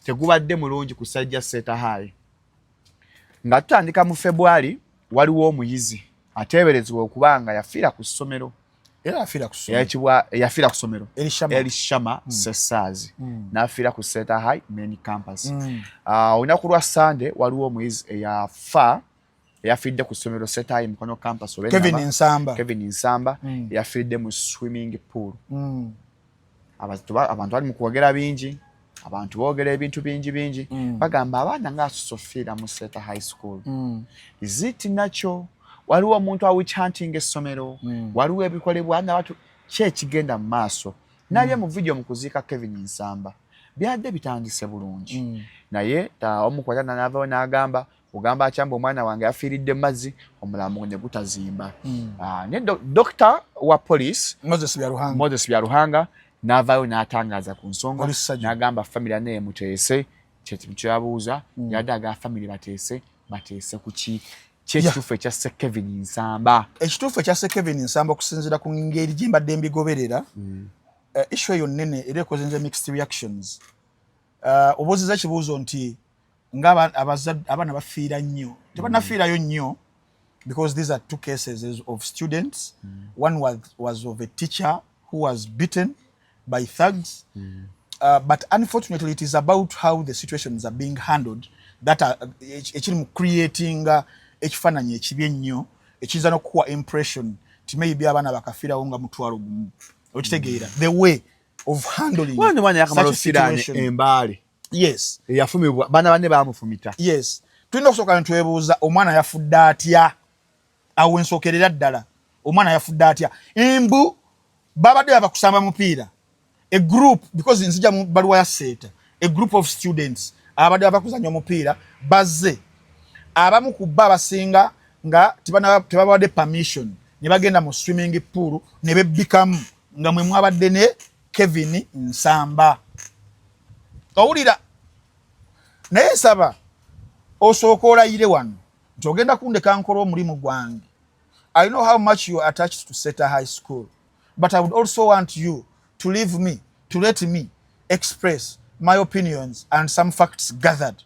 tegubadde mulungi ku sajja Seta High. Nga tutandika mu February, waliwo omuyizi ateeberezebwa okuba nga yafiira ku ssomero. Era afiira ku ssomero? Eyayitibwa, yafiira ku ssomero. Elishama. Elishama Sesaazi n'afiira ku Seta High main campus. Olunaku lwa Sande waliwo omuyizi eyafa, eyafiiridde ku ssomero Seta High Mukono campus oba Kevin Enaba. Nsamba. Kevin Nsamba, eyafiiridde mu swimming pool. Abantu bali mu kwogera bingi, abantu boogera ebintu bingi bingi. Bagamba abaana nga asusse ofiira mu Seta High School. Is it nakyo waliwo omuntu awitch hunting essomero? Waliwo ebikolebwa nabatu ki ekigenda mu maaso? Nalye mu video mu kuziika Kevin Nsamba byadde bitandise bulungi, naye omukwata navayo n'agamba, ogamba akyamba omwana wange yafiiridde mu mazzi, omulambo ne gutazimba. Ne doctor wa police Moses Byaruhanga. Moses Byaruhanga n'avaayo n'atangaaza ku nsonga. Oli Ssajju. N'agamba family naye muteese kyeyabuuza, yadde aga family bateese, bateese ku ki? Kyekituufu ekyasse Kevin Nsamba? Ekituufu ekyasse Kevin Nsamba, okusinziira ku ngeri gye mbadde mbigoberera, issue eyo nnene era ekoze nze mixed reactions. Obuuziza ekibuuzo nti nga abaana bafiira nnyo, tebannafiirayo nnyo, because these are two cases of students. One was of a teacher who was beaten by thugs. But unfortunately it is about how the situations are being handled that are ekiri mu creating ekifaananyi ekibi ennyo ekiyinza n'okukuwa impression ti maybe abaana bakafiirawo nga 10,000. Okitegeera, the way of handling Mwana mwana yakamala ofiira embaale. Yes. Eyafumibwa baana banne bamufumita. Yes, tulina okusooka netwebuuza omwana yafudde atya. Awo ensookerera ddala, omwana yafudde atya? Embu babadde bava kusamba mupiira, a group, because nzija mu baluwa ya Seeta, a group of students abadde bava kuzanya omupiira bazze, abamu ku bo abasinga nga tebabawadde permission, ne bagenda mu swimming pool ne bebbikamu, nga mwe mwabadde ne Kevin Nsamba. Owulira? Naye nsaba osooka olayire wano nti ogenda kundeka nkola omulimu gwange. I know how much you are attached to Seta High School, but I would also want you to leave me, to let me express my opinions and some facts gathered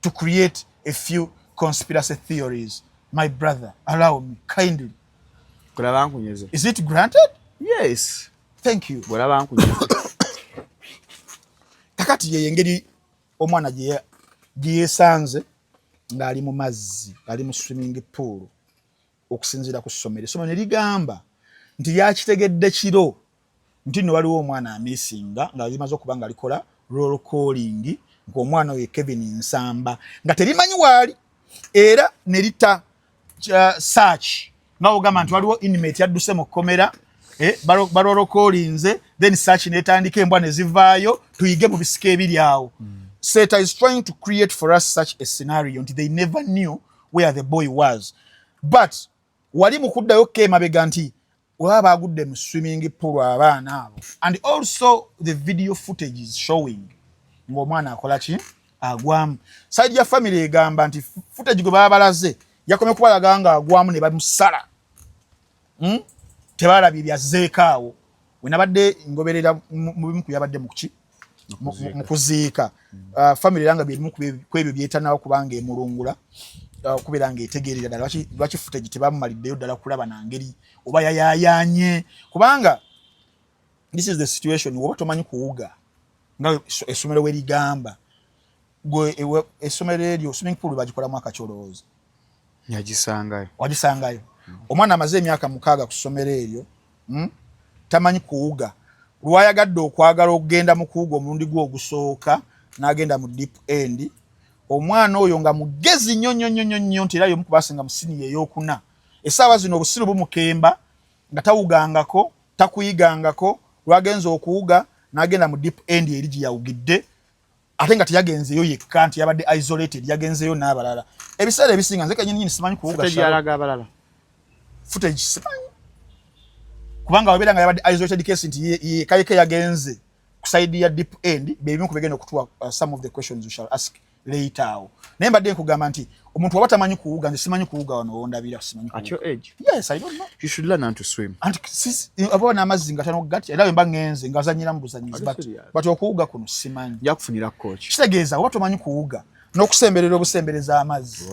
to create a few conspiracy theories. My brother, allow me kindly. Kulaba nkunyeze. Is it granted? Yes. Thank you. Bwolaba nkunyeze. Kakati ye engeri omwana gye yeesanze ng'ali mu mazzi, ali mu swimming pool, okusinziira ku ssomero, essomero ne ligamba nti lyakitegedde kiro nti nno waliwo omwana amisinga, nga limaze okuba nga likola roll calling ng'omwana oyo Kevin Nsamba nga terimanyi waali, era ne lita search nga ogamba nti waliwo inmate yadduse mu kkomera. Eh, ba roll callinze, then search netandika, embwa ne zivaayo, tuyige mu bisika ebiri awo. Seta is trying to create for us such a scenario nti they never knew where the boy was. But wali mu kuddayo ko emabega nti webaba bagudde mu swimming pool abaana abo, and also the video footage is showing ng'omwana akola ki, agwamu. Side ya family egamba nti footage gwe baba balaze yakomye kubalaga nga agwamu ne bamusala, Tebalabye byazzeeko awo. Wenabadde ngoberera mu bimu ku byabadde muki mu kuziika, family era nga byerimu ku ebyo byetanawo kubanga emulungula, okubeera nga etegeerera ddala lwaki footage tebamumaliddeyo ddala kulaba nangeri oba yayayanye, kubanga this is the situation. Woba tomanyi kuwuga nga essomero werigamba, gwe essomero eryo swimming pool bagikolamu akakyolowooza. Yagisangayo. Wagisangayo. Omwana amaze emyaka 6 ku ssomero eryo, Tamanyi kuwuga. Lwayagadde okwagala okugenda mu kuwuga omulundi gwe ogusooka, n'agenda mu deep end. Omwana oyo nga mugezi nnyo nnyo nnyo nnyo, nti era y'omu kubasinga mu siniya eyokuna essaawa zino, obusiru bumukemba nga tawugangako, takuyigangako. Lwagenza okuwuga n'agenda mu deep end eri gye yawugidde, ate nga teyagenzeeyo yekka, nti yabadde isolated, yagenzeeyo n'abalala. Ebiseera ebisinga nze kenyini nyini simanyi kuwuga. Footage abalala. Footage simanyi, kubanga wabeera nga yabadde isolated case nti yekayeke yagenze ku side ya deep end. Bebimu kubigenda okutuwa some of the questions we shall ask later awo. Naye mbadde nkugamba nti omuntu waba tamanyi kuwuga, nze simanyi kuwuga, wano wondabira simanyi. At your age? Yes, I don't know. You should learn how to swim. Anti aba n'amazzi nga tano gatya, era wemba ngenze nga azanyira mu buzanyizi, but okuwuga kuno simanyi. Nja kufunira coach. Kitegeeza oba tomanyi kuwuga, n'okusemberera obusembereza amazzi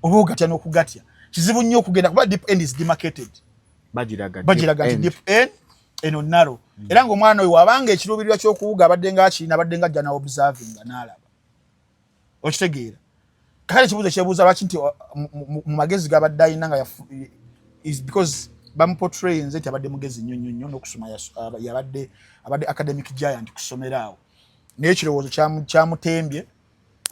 oba ogatya, n'okugatya kizibu nnyo okugenda, kuba deep end is demarcated. Bagiraga. Bagiraga nti deep end eno narrow. Era ng'omwana oyo wabanga ekiruubirirwa ky'okuwuga abadde nga akirina, abadde nga ajja na observing nga n'alaba. Okitegeera? Kakati ekibuuzo ekyebuuza, lwaki nti mu magezi gabadde alina nga is because bamuportray nze nti abadde mugezi nnyo nnyo nnyo n'okusoma, yabadde abadde academic giant ku ssomero awo, naye ekirowoozo kyamutembye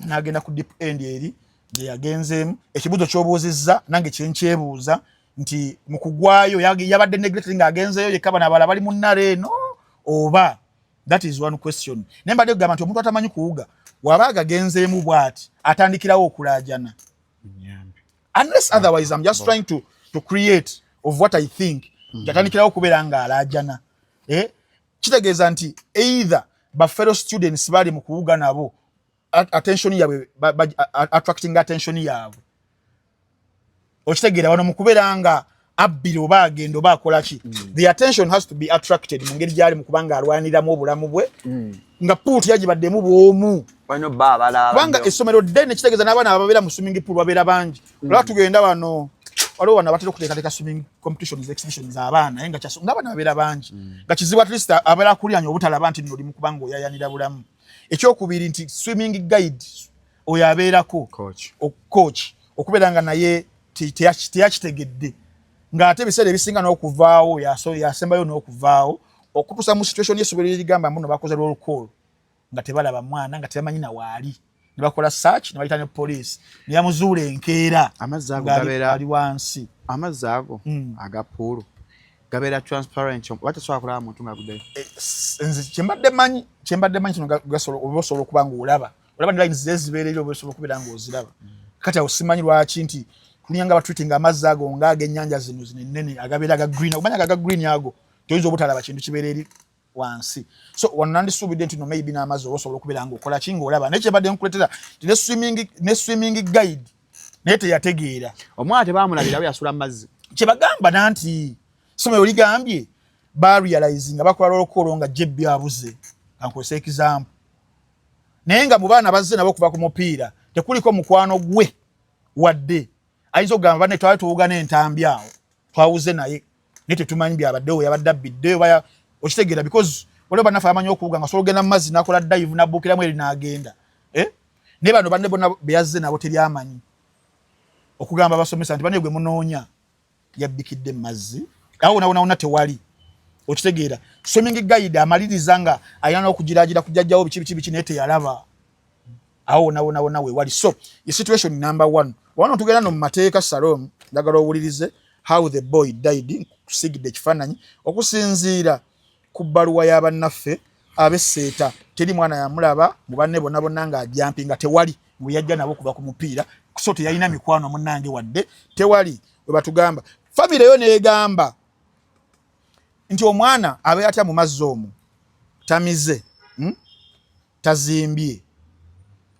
n'agenda ku deep end eri gye yagenzeemu. Ekibuuzo ky'obuuzizza nange kyenkyebuuza nti mu kugwayo yabadde neglected ng'agenzeeyo yekka, bano abalala bali mu nnala eno oba? That is one question. Naye mbadde kugamba nti omuntu atamanyi kuwuga waba agagenzeemu bw'ati atandikirawo okulaajana, unless otherwise I'm just trying to create of what I think. Atandikirawo okubeera ng'alaajana, eh? Kitegeeza nti either ba fellow students bali mu kuwuga nabo, attention yaabwe, attracting attention yaabwe. Okitegeera? Wano mu kubeera nga abbira oba agenda oba akola ki, the attention has to be attracted mu ngeri gyali mu kubanga alwaniramu obulamu bwe, nga pool yagibaddemu bw'omu, kubanga essomero ddene. Kitegeeza n'abaana ababeera mu swimming pool babeera bangi. Olaba tugenda wano, waliwo wano abatera okuteekateeka swimming competitions, exhibitions, abaana, naye nga ng'abaana babeera bangi, nga kizibu at least abeera akulyanya obutalaba nti nno oli mu kubanga oyayanira bulamu. Ekyokubiri nti swimming guide oyo abeerako coach okubeera nga naye teyakitegedde, ng'ate ebiseera ebisinga n'okuvaawo yasembayo n'okuvaawo okutuusa mu situation y'essomero erigamba mbuno bakoze roll call nga tebalaba mwana, nga tebamanyi na waali, ne bakola search ne bayita ne police ne yamuzuula enkeera. Amazzi ago gabeera ali wansi. Amazzi ago aga pool gabeera transparent oba tasobola kulaba muntu ng'aguddeyo? Eh, nze kyembadde manyi kino gasobola oba osobola okuba ng'olaba, olaba ne lines zezibeera eri, oba osobola okubeera ng'oziraba. Kati awo simanyi lwaki nti tulinga nga batreating amazzi ago ng'ag'ennyanja zino zino ennene agabeera aga green. Okumanya aga green ago toyinza obutalaba kintu kibeera eri wansi. So wano nandisuubidde nti no maybe n'amazzi oba osobola okubeera ng'okola ki, ng'olaba. Naye kyembadde nkuleetera nti ne swimming guide naye teyategeera. Omwana tebamulabirawo yasula mu mazzi. Kyebagamba nanti somero ligambye barealize nga bakola roll call nga jebbi abuze, kankozesa example, naye nga mu baana bazze nabo okuva ku mupiira tekuliko mukwano gwe wadde ayinza okugamba, "Banne twali tuwuga n'entambi awo twawuze naye, naye tetumanyi byabaddewo, yabadde abbidde oba." Okitegeera? Because waliwo bannaffe abamanyi okuwuga nga sobola ogenda mu mazzi n'akola dive n'abbuukiramu eri n'agenda, eh? Naye bano banne bonna beyazze nabo teryamanyi okugamba abasomesa nti banne gwe munoonya yabbikidde mu mazzi awo wona wona wona tewali. Okitegeera? Swimming guide amaliriza nga alina n'okugiragira kujjajjawo biki biki biki, naye teyalaba awo wona wona wona wewali. So ye situation number one. Wano tugenda no mu mateeka. Salom, njagala owulirize how the boy died. Tusigidde ekifaananyi okusinziira ku bbaluwa y'abannaffe ab'esseeta. Teri mwana yamulaba mu banne bonna bonna ng'ajampinga, tewali bwe yajja nabo kuva ku mupiira, so teyalina mikwano munnange wadde tewali. We batugamba famire yo neegamba nti omwana abeera atya mu mazzi omwo, tamize, Tazimbye,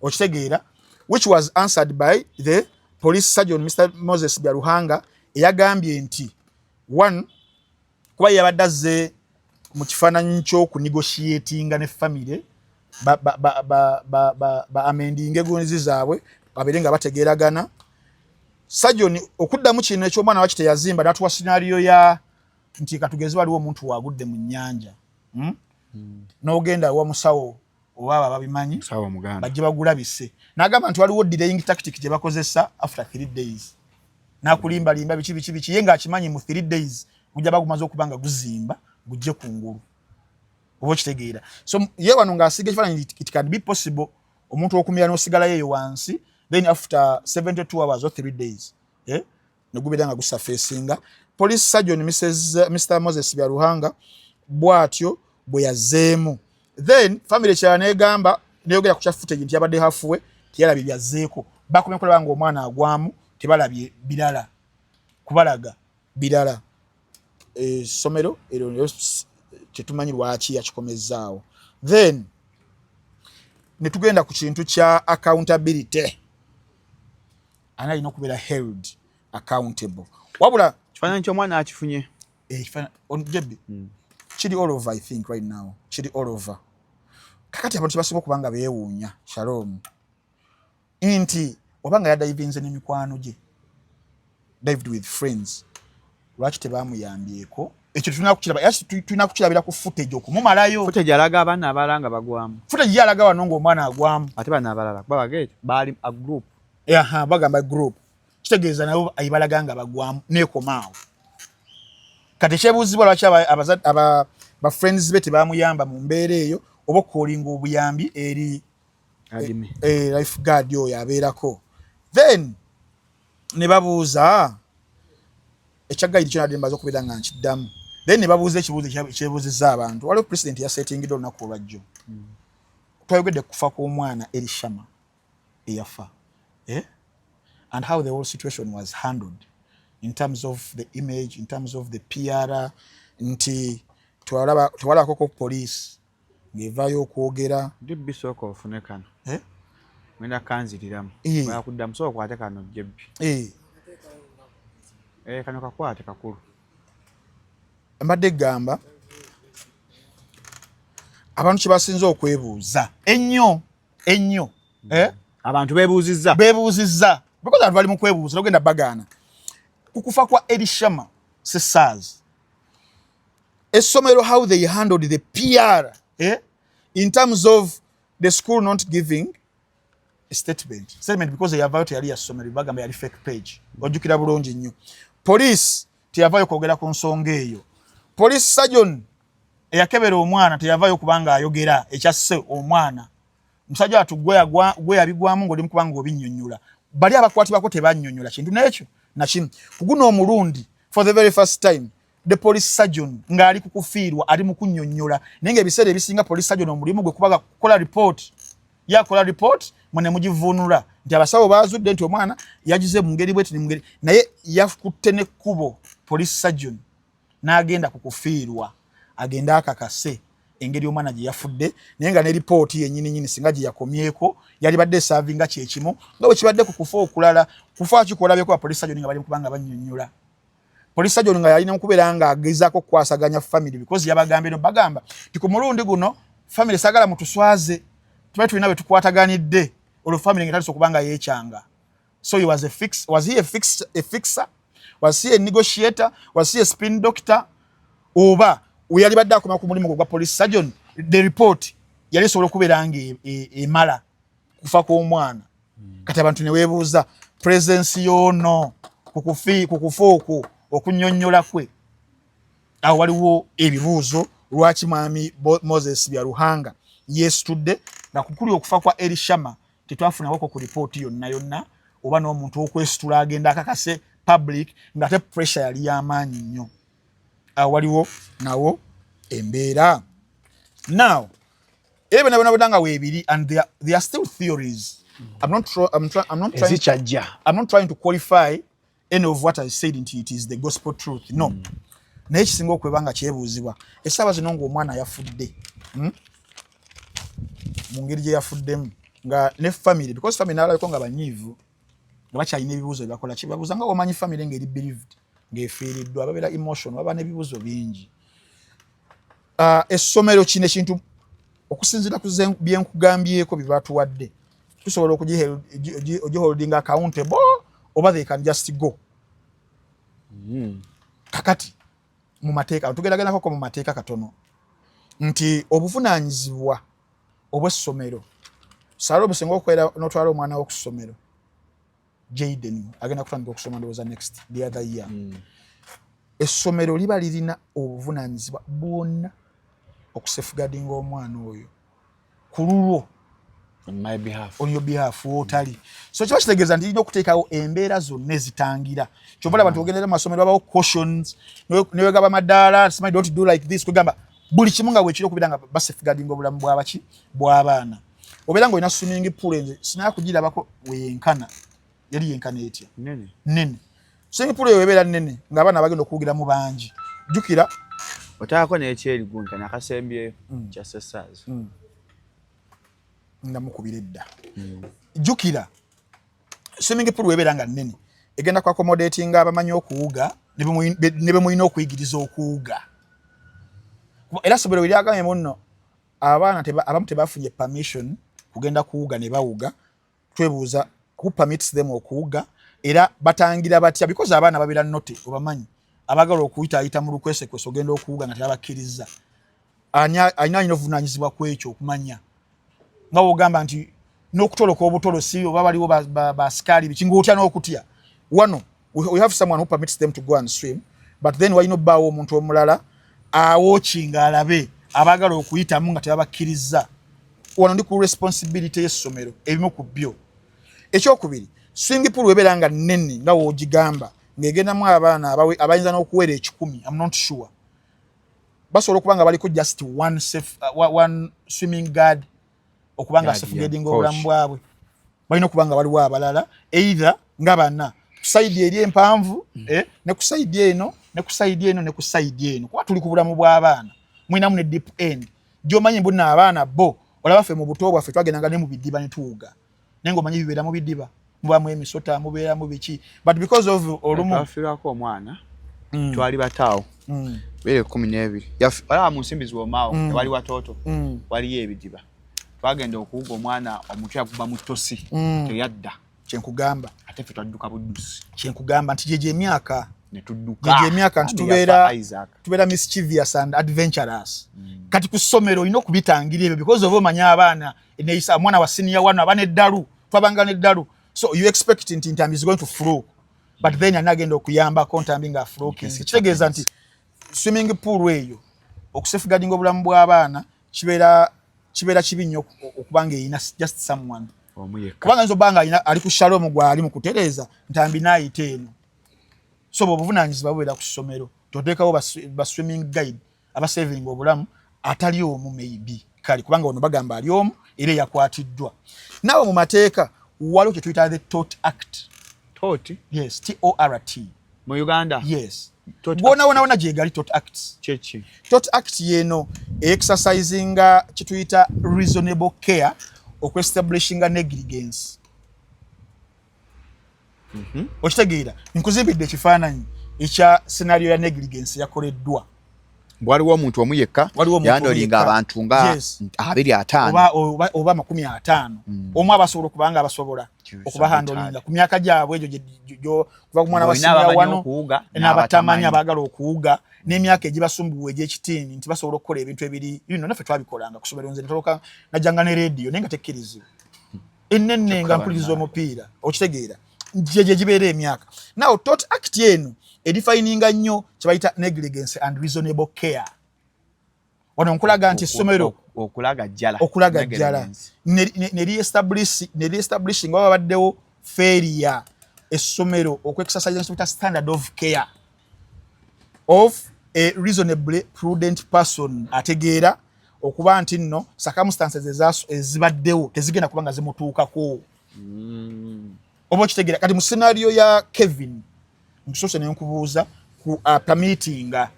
okitegeera? Which was answered by the police surgeon, Mr Moses Byaruhanga, eyagambye nti one, kuba yabadde azze mu kifaananyi ky'okunegotiatinga ne famire ba amendinga egonzi zaabwe, babeere nga bategeeragana. Surgeon okuddamu kino eky'omwana waki teyazimba, natuwa scenario ya nti katugeze waliwo omuntu wagudde mu nnyanja, N'ogenda wa musawo oba abo ababimanyi bajje bagulabise, n'agamba nti waliwo delaying tactic gye bakozesa after 3 days, n'akulimbalimba biki biki biki, ye ng'akimanyi mu 3 days gujja bagumaze okuba nga guzimba gujje kungulu, oba okitegeera? So ye wano ng'asiga ekifaananyi, it can be possible omuntu okumira n'osigalayo eyo wansi, then after 72 hours or 3 days, eh, ne gubeera nga gusurfacinga. Police surgeon Mr Moses Byaruhanga bw'atyo bwe yazzeemu. Then family kyala negamba, neyogera ku kya footage nti yabadde halfway, teyalabye byazzeeko, bakomye kulaba nga omwana agwamu, tebalabye birala kubalaga birala. Essomero eryo tetumanyi lwaki yakikomezzaawo. Then ne tugenda ku kintu kya accountability, ani alina okubeera held accountable? Wabula kifaananyi ky'omwana akifunye. Eh, jebbi kiri all over. I think right now kiri all over. Kakati abantu kibasinga okuba nga beewuunya, Shalom, nti oba nga yadivinze n'emikwano gye, dived with friends, lwaki tebamuyambyeko? Ekyo tulina kukirabira ku footage okumumalayo. Footage alaga abaana abalala nga bagwamu. Footage ye alaga wano ng'omwana agwamu. Ate bano abalala kuba bageekyo baali a group. Aha, bagamba group, kitegeeza nabo ayibalaga nga bagwamu nekomaawo. Kati ekyebuuzibwa, lwaki ba friends be tebamuyamba mu mbeera eyo, oba okucallinga obuyambi eri life guard oyo abeerako? Then ne babuuza ekya guide kyo, nadde mbaza okubeera nga nkiddamu. Then ne babuuza ekibuuzo ekyebuuzizza abantu. Waliwo president yasettingidde olunaku olwajjo. Twayogedde kufa kw'omwana Erishama eyafa, eh? And how the whole situation was handled in terms of the image, in terms of the PR, nti tewalabakoko police ng'evaayo okwogera. Dibbi, sooka ofune kano. Eh? Ngenda kanziriramu. Bakuddamu, sooka okwate kano, jebbi. Eh, kano kakwate kakulu. Mbadde gamba abantu kye basinze okwebuuza ennyo ennyo, eh? Abantu beebuuzizza. Beebuuzizza because abantu bali mu kwebuuza, togenda bagaana ku kufa kwa Elishama Sesaz, essomero, how they handled the PR, eh? In terms of the school not giving a statement because eyavaayo teyali ya ssomero, bagamba yali fake page. Ojjukira bulungi nnyo, police teyavaayo kwogera ku nsonga eyo. Police surgeon eyakebera omwana teyavaayo kubanga ayogera ekyasse omwana. Musajja watu gwe yabigwamu ng'oli mukubanga obinnyonnyola, bali abakwatibwako tebannyonnyola kintu n'ekyo nakimu. Ku guno omulundi, for the very first time, the police surgeon ng'ali ku kufiirwa ali mu kunnyonnyola, naye ng'ebiseera ebisinga police surgeon omulimu gwe kubaga kukola report. Yakola report, mwe ne mugivuunula nti abasawo baazudde nti omwana yagize mu ngeri bweti ne mu ngeri, naye yakutte n'ekkubo police surgeon n'agenda ku kufiirwa, agende akakase engeri omwana gye yafudde, naye nga ne ripooti yennyini nyini singa gye yakomyeko yali badde eservinga kyekimu nga bwe kibadde ku kufa okulala. Kufa kikolabyeko ba police surgeon nga bali mu kubanga bannyonnyola. Police surgeon nga yalina okubeera nga agezaako okukwasaganya family, because yabagambye no bagamba nti ku mulundi guno family sagala mutuswaze, tuba tulina bwe tukwataganidde. Olwo family nga etandise okuba nga yeekyanga. So he was a fix was he a fixer? Was he a negotiator? Was he a spin doctor? Oba we yali badde akoma ku mulimu gwe gwa police surgeon, the report yali esobola okubeera nga emala kufa kw'omwana. Kati abantu ne weebuuza presence y'ono ku kufa okwo, okunnyonnyola kwe. Awo waliwo ebibuuzo, lwaki mwami Moses Byaruhanga yeesitudde nga kukuli okufa kwa Elishama tetwafunawoko ku ripooti yonna yonna, oba n'omuntu okwesitula agenda akakase public, ng'ate pressure yali y'amaanyi nnyo? Awaliwo nawo embeera now era byonna byonna byonna nga weebiri, and there are still theories. I'm not trying, Ezikyajja. I'm not trying to qualify any of what I said nti it is the gospel truth, no. Naye kisinga okweba nga kyebuuzibwa essaawa zino ng'omwana yafudde, Mu ngeri gye yafuddemu nga ne family, because family nalabiko nga banyiivu, nga bakyalina ebibuuzo byebakola kibabuuza, nga omanyi family ng'eri bereaved, ng'efiiriddwa, babeera emotion, baba n'ebibuuzo bingi. Essomero kino ekintu okusinziira ku byenkugambyeko bye batuwadde, tusobola okugiholding accountable oba they can just go. Kakati mu mateeka tugeragerako mu mateeka katono nti obuvunaanyizibwa obw'essomero, sala obusinga okwera n'otwala omwana wo ku ssomero, Jaden agenda kutandika okusoma ndowooza next the other year. Essomero liba lirina obuvunaanyizibwa bwonna okusafeguardinga omwana oyo ku lulwo. On my behalf. On your behalf wootali. So kiba kitegeeza nti lirina okuteekawo embeera zonna ezitangira. Kyova olaba nti ogendera mu masomero babawo cautions, newegaba madaala, simanyi, don't do like this, kwegamba buli kimu nga bwekiri okubeera nga basafeguardinga obulamu bwabaki bw'abaana. Obeera nga olina swimming pool, enze sinaa kugirabako weyenkana, yali yenkana etya? Nene. Nene. Swimming pool eyo ebeera nene ng'abaana bagenda okuwugiramu bangi, jjukira. Otaako n'ekyerigunta nakasembyeyo kya sesaazi. Nga mukubira edda. Jjukira swimming pool webeera nga nnene egenda ku accommodatinga abamanyi okuwuga ne bemulina okuyigiriza okuwuga. Era essomero weryagambye muno abaana abamu tebafunye permission kugenda kuwuga ne bawuga, twebuuza who permits them okuwuga era batangira batya? Because abaana babeera note obamanyi abaagala okuyitaayita mu lukwesekwese ogenda okuwuga nga tebabakkiriza. Ani alina obuvunaanyizibwa ku ekyo okumanya nga wogamba nti n'okutoloka obutolosi oba baliwo basikaali biki ng'otya n'okutya. Wano we have someone who permits them to go and swim, but then walina obbaawo omuntu omulala awatchinga alabe abaagala okuyitamu nga tebabakkiriza. Wano ndi ku responsibility y'essomero ebimu ku byo. Ekyokubiri, swimming pool webeera nga nnene nga woogigamba ng'egendamu abaana abayinza n'okuwera 100, I'm not sure, basobola okuba nga baliko just one, safe, one swimming guard okuba nga safeguarding obulamu bwabwe. Balina okuba nga waliwo abalala either nga bana ku side eri empanvu, ne ku side eno, ne ku side eno, ne ku side eno, kuba tuli ku bulamu bw'abaana. Mulinamu ne deep end gy'omanyi mbunna abaana bo olaba ffe mu buto bwaffe twagendanga ne mu bidiba ne tuwuga, naye ng'omanyi bibeera mu bidiba mubamu emisota, mubeeramu biki, but because of olumu Twafiirwako omwana. Twali bataawo beere 12. Olaba mu nsimbi ziwomaawo tewali watoto. Waliyo ebidiba, twagenda okuwuga, omwana omutwe yaguba mu ttosi. Teyadda. Kyenkugamba. Ate ffe twadduka buddusi. Kyenkugamba nti gyegyo emyaka ne tudduka. Gyegyo emyaka nti Bambi tubeera yafa Isaac. Tubeera mischievous and adventurous. Kati ku ssomero olina okubitangira ebyo because oba omanya abaana eneyisa, omwana wa senior one aba neddalu, twabanga neddalu, so you expect nti Ntambi is going to fluke, but then ani agenda okuyambako Ntambi nga fluking? Kitegeeza nti swimming pool eyo okusafeguardinga obulamu bw'abaana kibeera kibi nnyo okuba nga erina just someone omu yekka. Kubanga ayinza obba nga ali ku Shalom gwali mu kutereeza Ntambi n'ayita eno. So bwe obuvunaanyizibwa bubeera ku ssomero, toteekawo ba swimming guide abasavinga obulamu atali omu maybe kale, kubanga ono bagamba ali omu era eyakwatiddwa. Naawe mu mateeka waliwo kye tuyita the Tort Act. Tort? Yes, tort. Mu Uganda? Yes. Tort. Wona wona wona gyegali tort acts. Kyeki? Tort Act yeno exercisinga kyetuyita reasonable care okuestablishinga negligence. Okitegeera? Nkuzimbidde ekifaananyi ekya scenario ya negligence yakoleddwa. Waliwo omuntu omu yekka Waliwo omuntu omu yahandlinga yekka. abantu nga 25. Oba 50. Omu abasobola okuba nga abasobola okubahandlinga ku myaka gyabwe egyo kuva ku mwana wa Ng'olina senior abamanyi wano okuwuga n'abatamanyi abaagala okuwuga n'emyaka egibasumbuwa egy'ekitiini nti basobola okukola ebintu ebiri bino. Naffe twabikolanga ku ssomero. Nze ntoloka najjanga ne rediyo naye nga tekkirizibwa ennene nga mpuliriza omupiira. Okitegeera? Gye gibeera emyaka. Now Tort Act eno edefininga nnyo kye bayita negligence and reasonable care. Wano nkulaga nti essomero okulaga jjala. Okulaga jjala ne re-establishing oba babaddewo failure essomero okuexercise standard of care of A reasonably prudent person ategeera okuba nti nno circumstances ezibaddewo tezigenda kuba nga zimutuukako. Oba okitegeera? Kati mu scenario ya Kevin, nkusoose ne nkubuuza ku permittinga.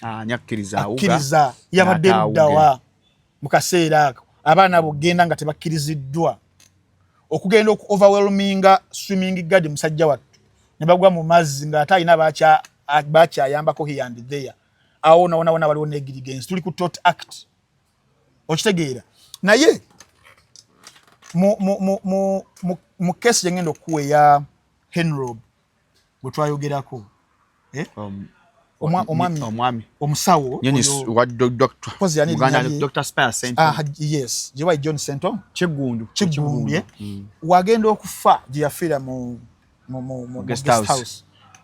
Ani akkiriza awuga? Akkiriza yabadde N'atawuge. luddawa mu kaseera ako abaana bogenda nga tebakkiriziddwa okugenda oku overwhelminga swimming guard, musajja wattu ne bagwa mu mazzi ng'ate alina bakyayambako here and there. Awo nawonawona waliwo negligence, tuli ku Tort Act, okitegeera? Naye mu case gyengenda okukuwa eya Henrob gwe twayogerako, eh? Omwami Omwami omusawo nyonyi oyo- wa doctor Kozi yani Muganda erinnya lye- Dr. Spire Center. Ah, yes, gyewayi John Sento. Kiggundu. Kiggundu, eh? Wagenda okufa gye yafiira mu guest guest house. house,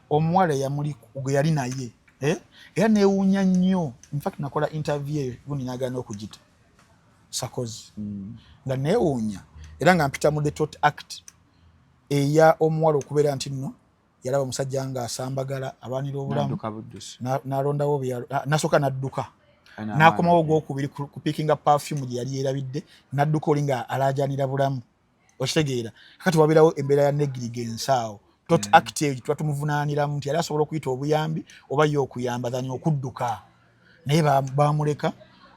omuwala eyamuli gwe yali naye, eh? Era neewuunya nnyo, infact nakola interview eyo gundi nagaana okugita sakozi nga neewuunya era nga mpita mu the Tort Act eya omuwala okubeera nti nno yalaba omusajja nga asambagala alwanira obulamu. Nadduka buddusi. N'alondawo nasooka n'adduka, n'akomawo ogwokubiri kupickinga perfume gye yali yerabidde, n'adduka oli nga alaajanira bulamu, okitegeera? Kakati wabeerawo embeera ya negligence awo. Tort Act eyo tuba tumuvunaaniramu nti yali asobola okuyita obuyambi oba ye okuyamba than okudduka, naye bamuleka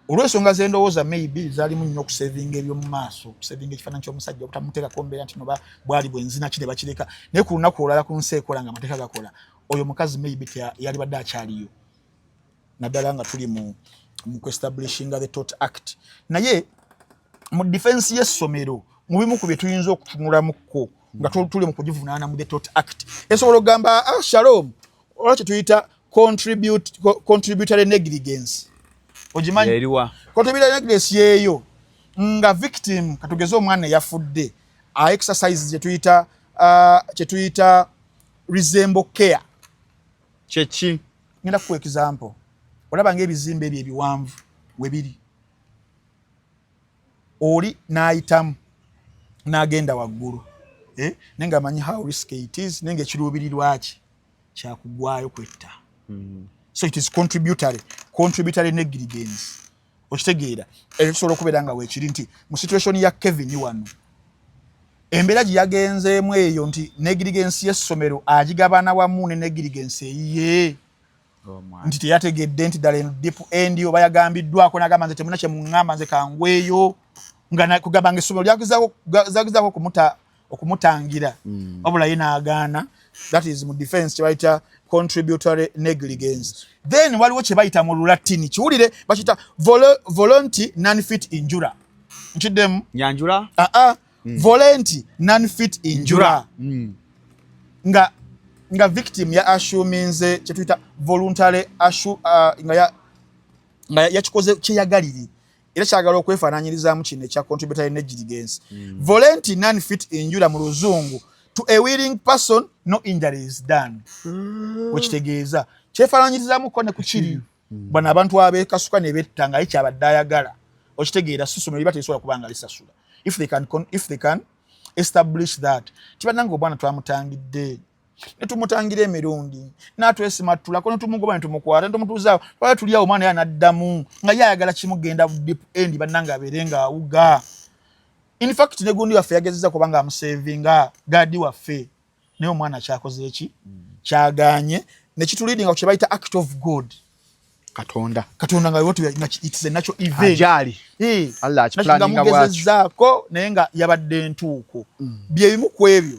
olw'ensonga z'endowooza maybe zaalimu nnyo okusavinga eby'omu maaso, okusavinga ekifaananyi ky'omusajja, obutamuteekako mbeera nti noba bwali bwenzina ki ne bakireka. Naye ku lunaku olulala ku nsi ekola nga amateeka gakola, oyo mukazi maybe yalibadde akyaliyo, naddala nga tuli mu kuestablishinga the Tort Act. Naye mu defense y'essomero, mu bimu ku bye tuyinza okutunulamukko nga tuli mu kugivunaana mu the Tort Act, esobola okugamba, ah, Shalom, olwa kye tuyita contributory negligence, ogimanyi? Eriwa? Contributory negligence yeeyo nga victim, katugeze omwana eyafudde, a exercise kyetuyita reasonable care. Kyeki? Ngenda kukuwa example. Olaba ngaebizimbe ebyo ebiwanvu webiri, oli n'ayitamu n'agenda waggulu, eh? Naye nga amanyi how risky it is, naye nga ekiruubirirwa ki kyakugwayo kwetta. So it is contributory negligence, okitegeera? Ekyo kisobola okubeera nga weekiri nti mu situation ya Kevin wano, embeera gye yagenzeemu eyo nti negligence y'essomero agigabana wamu ne negligence eyiye, nti teyategedde nti ddala eno deep end, oba yagambiddwako n'agamba, "Nze temuna kyemuŋŋamba, nze kangweyo," nga kugamba nga essomero lyagezaako okumutangira, wabula ye n'agaana. That is mu defense kye bayita contributory negligence. Then waliwo kye bayita mu Lulatini, kiwulire, bakiyita volenti non fit injuria. Nkiddemu? Nyanjula. Aa, volenti non fit injuria, nga victim ya assuminze kyetuyita voluntary nga yakikoze kyeyagalire era kyagala okwefaananyirizaamu kino ekya contributory negligence. Volenti non fit injuria mu Luzungu, to a willing person no injury is done. Wekitegeeza kyefaananyirizaamuko ne ku kiri bano abantu abekasuka ne betta nga ye kyabadde ayagala, okitegeera? Si ssomero liba terisobola kuba nga lisasula if they can establish that tibannanga omwana twamutangidde ne tumutangira emirundi n'atwesimattulako ne tumugoba ne tumukwata ne tumutuuzaawo, twala tuli awo, omwana ye anaddamu nga ye ayagala kimugenda deep end, bannanga abeere ng'awuga. In fact ne gundi waffe yagezezza kuba nga amusavinga, guard waffe, naye omwana kyakoze eki kyaganye ne kituleadinga ku kye bayita act of God. Katonda. Katonda nga nga it is a natural event. Ajaali. Allah nga akiplaninga bw'atyo. mugezezaako naye nga yabadde entuuko. Bye bimu ku ebyo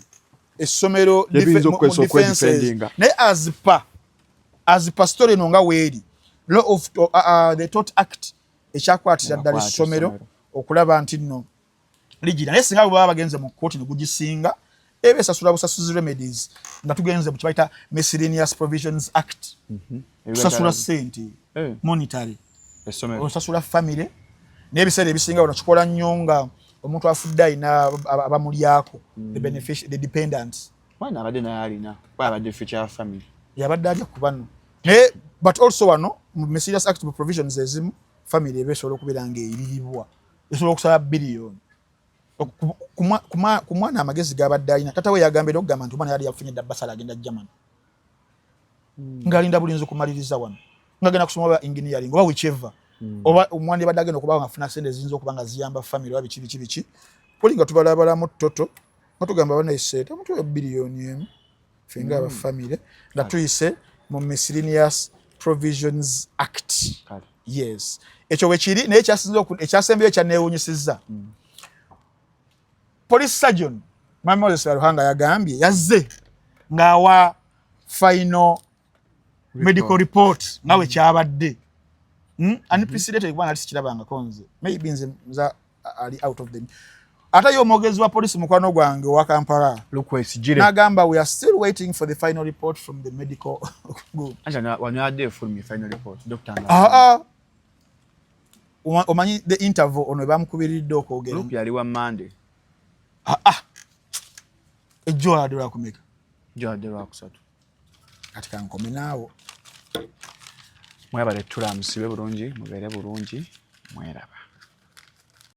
essomero Bye biyinza okukozesa mu defenses. okwedefendinga. Naye as per story eno nga weeri, law of the Tort Act ekyakwatira ddala Eyakwata essomero essomero. okulaba nti nno ligira. Naye singa bwe baba bagenze mu kkooti ne gugisinga, eba esasula busasuzi remedies, nga tugenze mu kibayita Miscellaneous Provisions Act, tusasula ssente monetary. Essomero. Osasula family, n'ebiseera ebisinga wano kikola nnyo nga omuntu afudde alina abamulyako, the dependents. Mwana abadde naye alina kuba abadde future family. Yabadde alya ku bano, naye but also wano mu Miscellaneous Act, mu provisions ezimu, family eba esobola okubeera ng'eriribwa, esobola okusaba biliyoni ku mwana amagezi gabadde alina. Tata we yagambye okugamba nti omwana yali yafunye dda basala agenda Germany, ng'alinda bulinzi okumaliriza wano. Nga agenda kusoma oba engineering oba whichever, oba omwandi badde agenda okuba nga afuna sente eziyinza okuba nga ziyamba family oba biki biki biki. Poli nga tubalabalamu toto nga tugamba banaise tamutuwe 1 biliyoni ffe nga abafamire nga tuyise mu Miscellaneous Provisions Act. Yes, ekyo wekiri, naye ekyasembyeyo ekyanneewunyisizza, police surgeon Mwami Moses Ruhanga yagambye yazze ng'awa final medical report nga bwe kyabadde. Unprecedented, kuba nali sikirabangako nze, maybe nze nza ali out of the. Ate ye omwogezi wa polisi, mukwano gwange owa Kampala, Lukwesigire. n'agamba, "We are still waiting for the final report from the medical group." Wanywadde efulumye final report, Dr. Ah, ah. Omanyi the interval ono bamukubiridde okwogera. Luke yali wa Monday. Ah, ah. Ejjo aladde lwakumeka? Jwadde lwakusatu. Kati kankome naawo. Mwebale, tulamusibe bulungi, mubeere bulungi, mweraba.